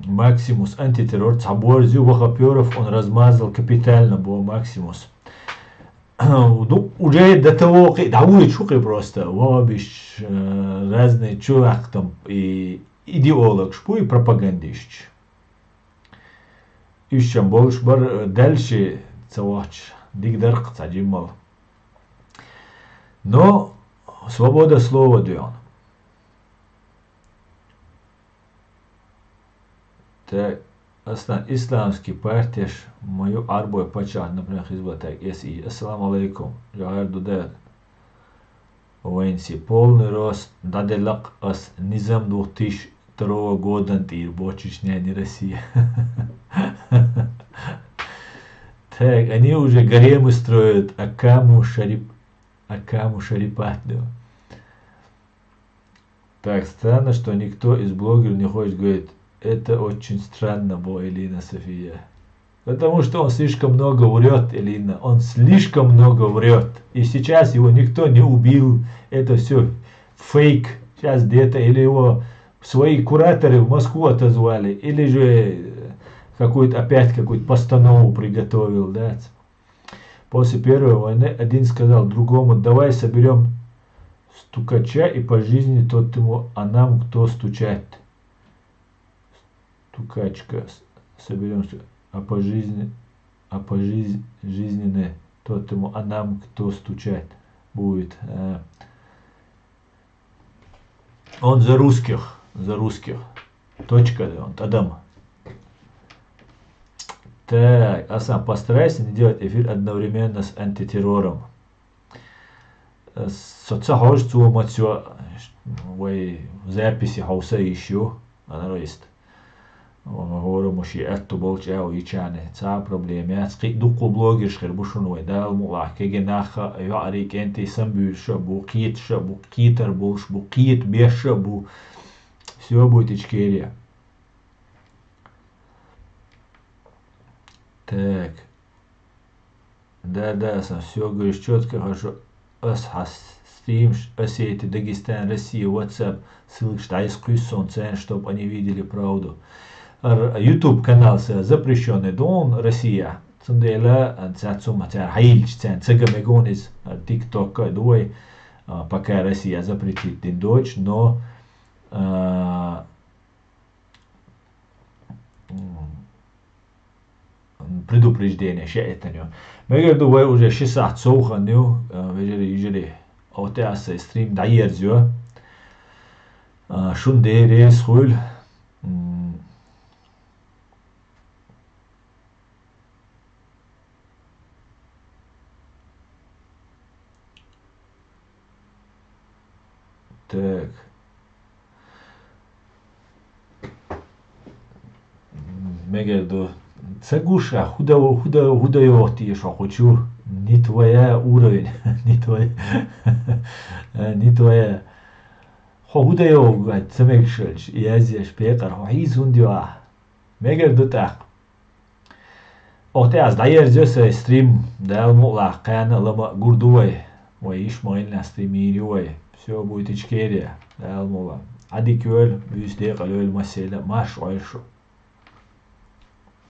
Максимус антитеррор цхьа борз ю, Вахаперов он размазал капитально, бо Максимус. Ну, уже до того, кхи-, дӀавоьдуш ву кхин просто. Вахабиш, э, разные чувак там, и идеологаш бу, и пропагандисташ. Уьш чам болуш бара, э, дальше ца вахча, дика дара-кх цхьа жиммал. Но свобода слова дуьйхьна. Так, аса исламский партеш ма ю Ӏарбой паччахь, например, Хизбалла, так, эс и. Ассаламу алейкум, жагӀар ду дада. Вайнси полный рост, дӀаделла-кх ас низам двух тысяч второго года тӀера бочуьш нени Россия. Так, они уже гаремы строят, а кому шарип-, а кому шарипат, да. Так, странно, что никто из блогеров не хочет говорить. Это очень странно, бо Элина София. Потому что он слишком много врёт, Элина. Он слишком много врёт. И сейчас его никто не убил. Это всё фейк. Сейчас где-то или его свои кураторы в Москву отозвали, или же, э, какую-то опять какую-то постанову приготовил, да. После первой войны один сказал другому: «Давай соберём стукача и по жизни тот ему, а нам кто стучать?» Стукачка, с-, соберём сту-, а по жизни, а по жиз-, жизненной тот ему, а нам кто стучать будет? Э, Он за русских, за русских. Точка, да, он тӀадам. Так, Асан, постарайся не делать эфир одновременно с антитеррором. Со ца хьожу цо маца йо, вай записи хьовса йиш ю, аналист. ХӀора мо шен аьтту болчу аьлла йичарна цхьа а проблема яц. Кхин а дуккха блогерш хир бу шуна вай, Дала мукъалахь, кегий нах а, йоӀарий, кӀентий самабуьйлуш а бу, кхеташ а бу, кхетар болуш бу, кхета беш а бу. Всё будет Ичкерия. Так. Да, да, Сан, всё говоришь чётко, хорошо. Ас хьан стримш, Осетия, Дагестан, Россия, WhatsApp, ссылкаш дӀаэца кхуьссу суна царна, чтоб они видели правду. Ар-, YouTube канал сан запрещённый ду хьуна Россия. Цундела, а, цаьрца хӀума цара хьайиллича, царна ца ган мега хьуна иза. Ар-, TikTok а ду вай, а, пока Россия запретить дина доцуш, но, а, м, предупреждение ша эттан ю. Мегар ду, вай уже ши сахьт сов хан ю, а, вежарий, йижарий. Оха тӀе ас сайн стрим дӀаерзайо. А, шун Дела реза хуьлда. М. Так. Мегар ду. Ца гуш а, худа, худа, худа йохтиш хо кучу. Не твоя уровень. Не твоя. Э, не твоя. Хо худа йохтиш, ца мегаш, язъеш пекъар. Хо хьийзун дива. Мегар ду тӀаккха. Охте аз дӀаерзаю сай стрим, Дала мукълахь, кхана а лама а гур ду вай. Вай иш ма гӀинна стримир ю вай. Всё, буйтичкерия, Дала мукълахь. Ӏадика йойла, буьйса декъала йойла, массайла а марш Ӏойла шу.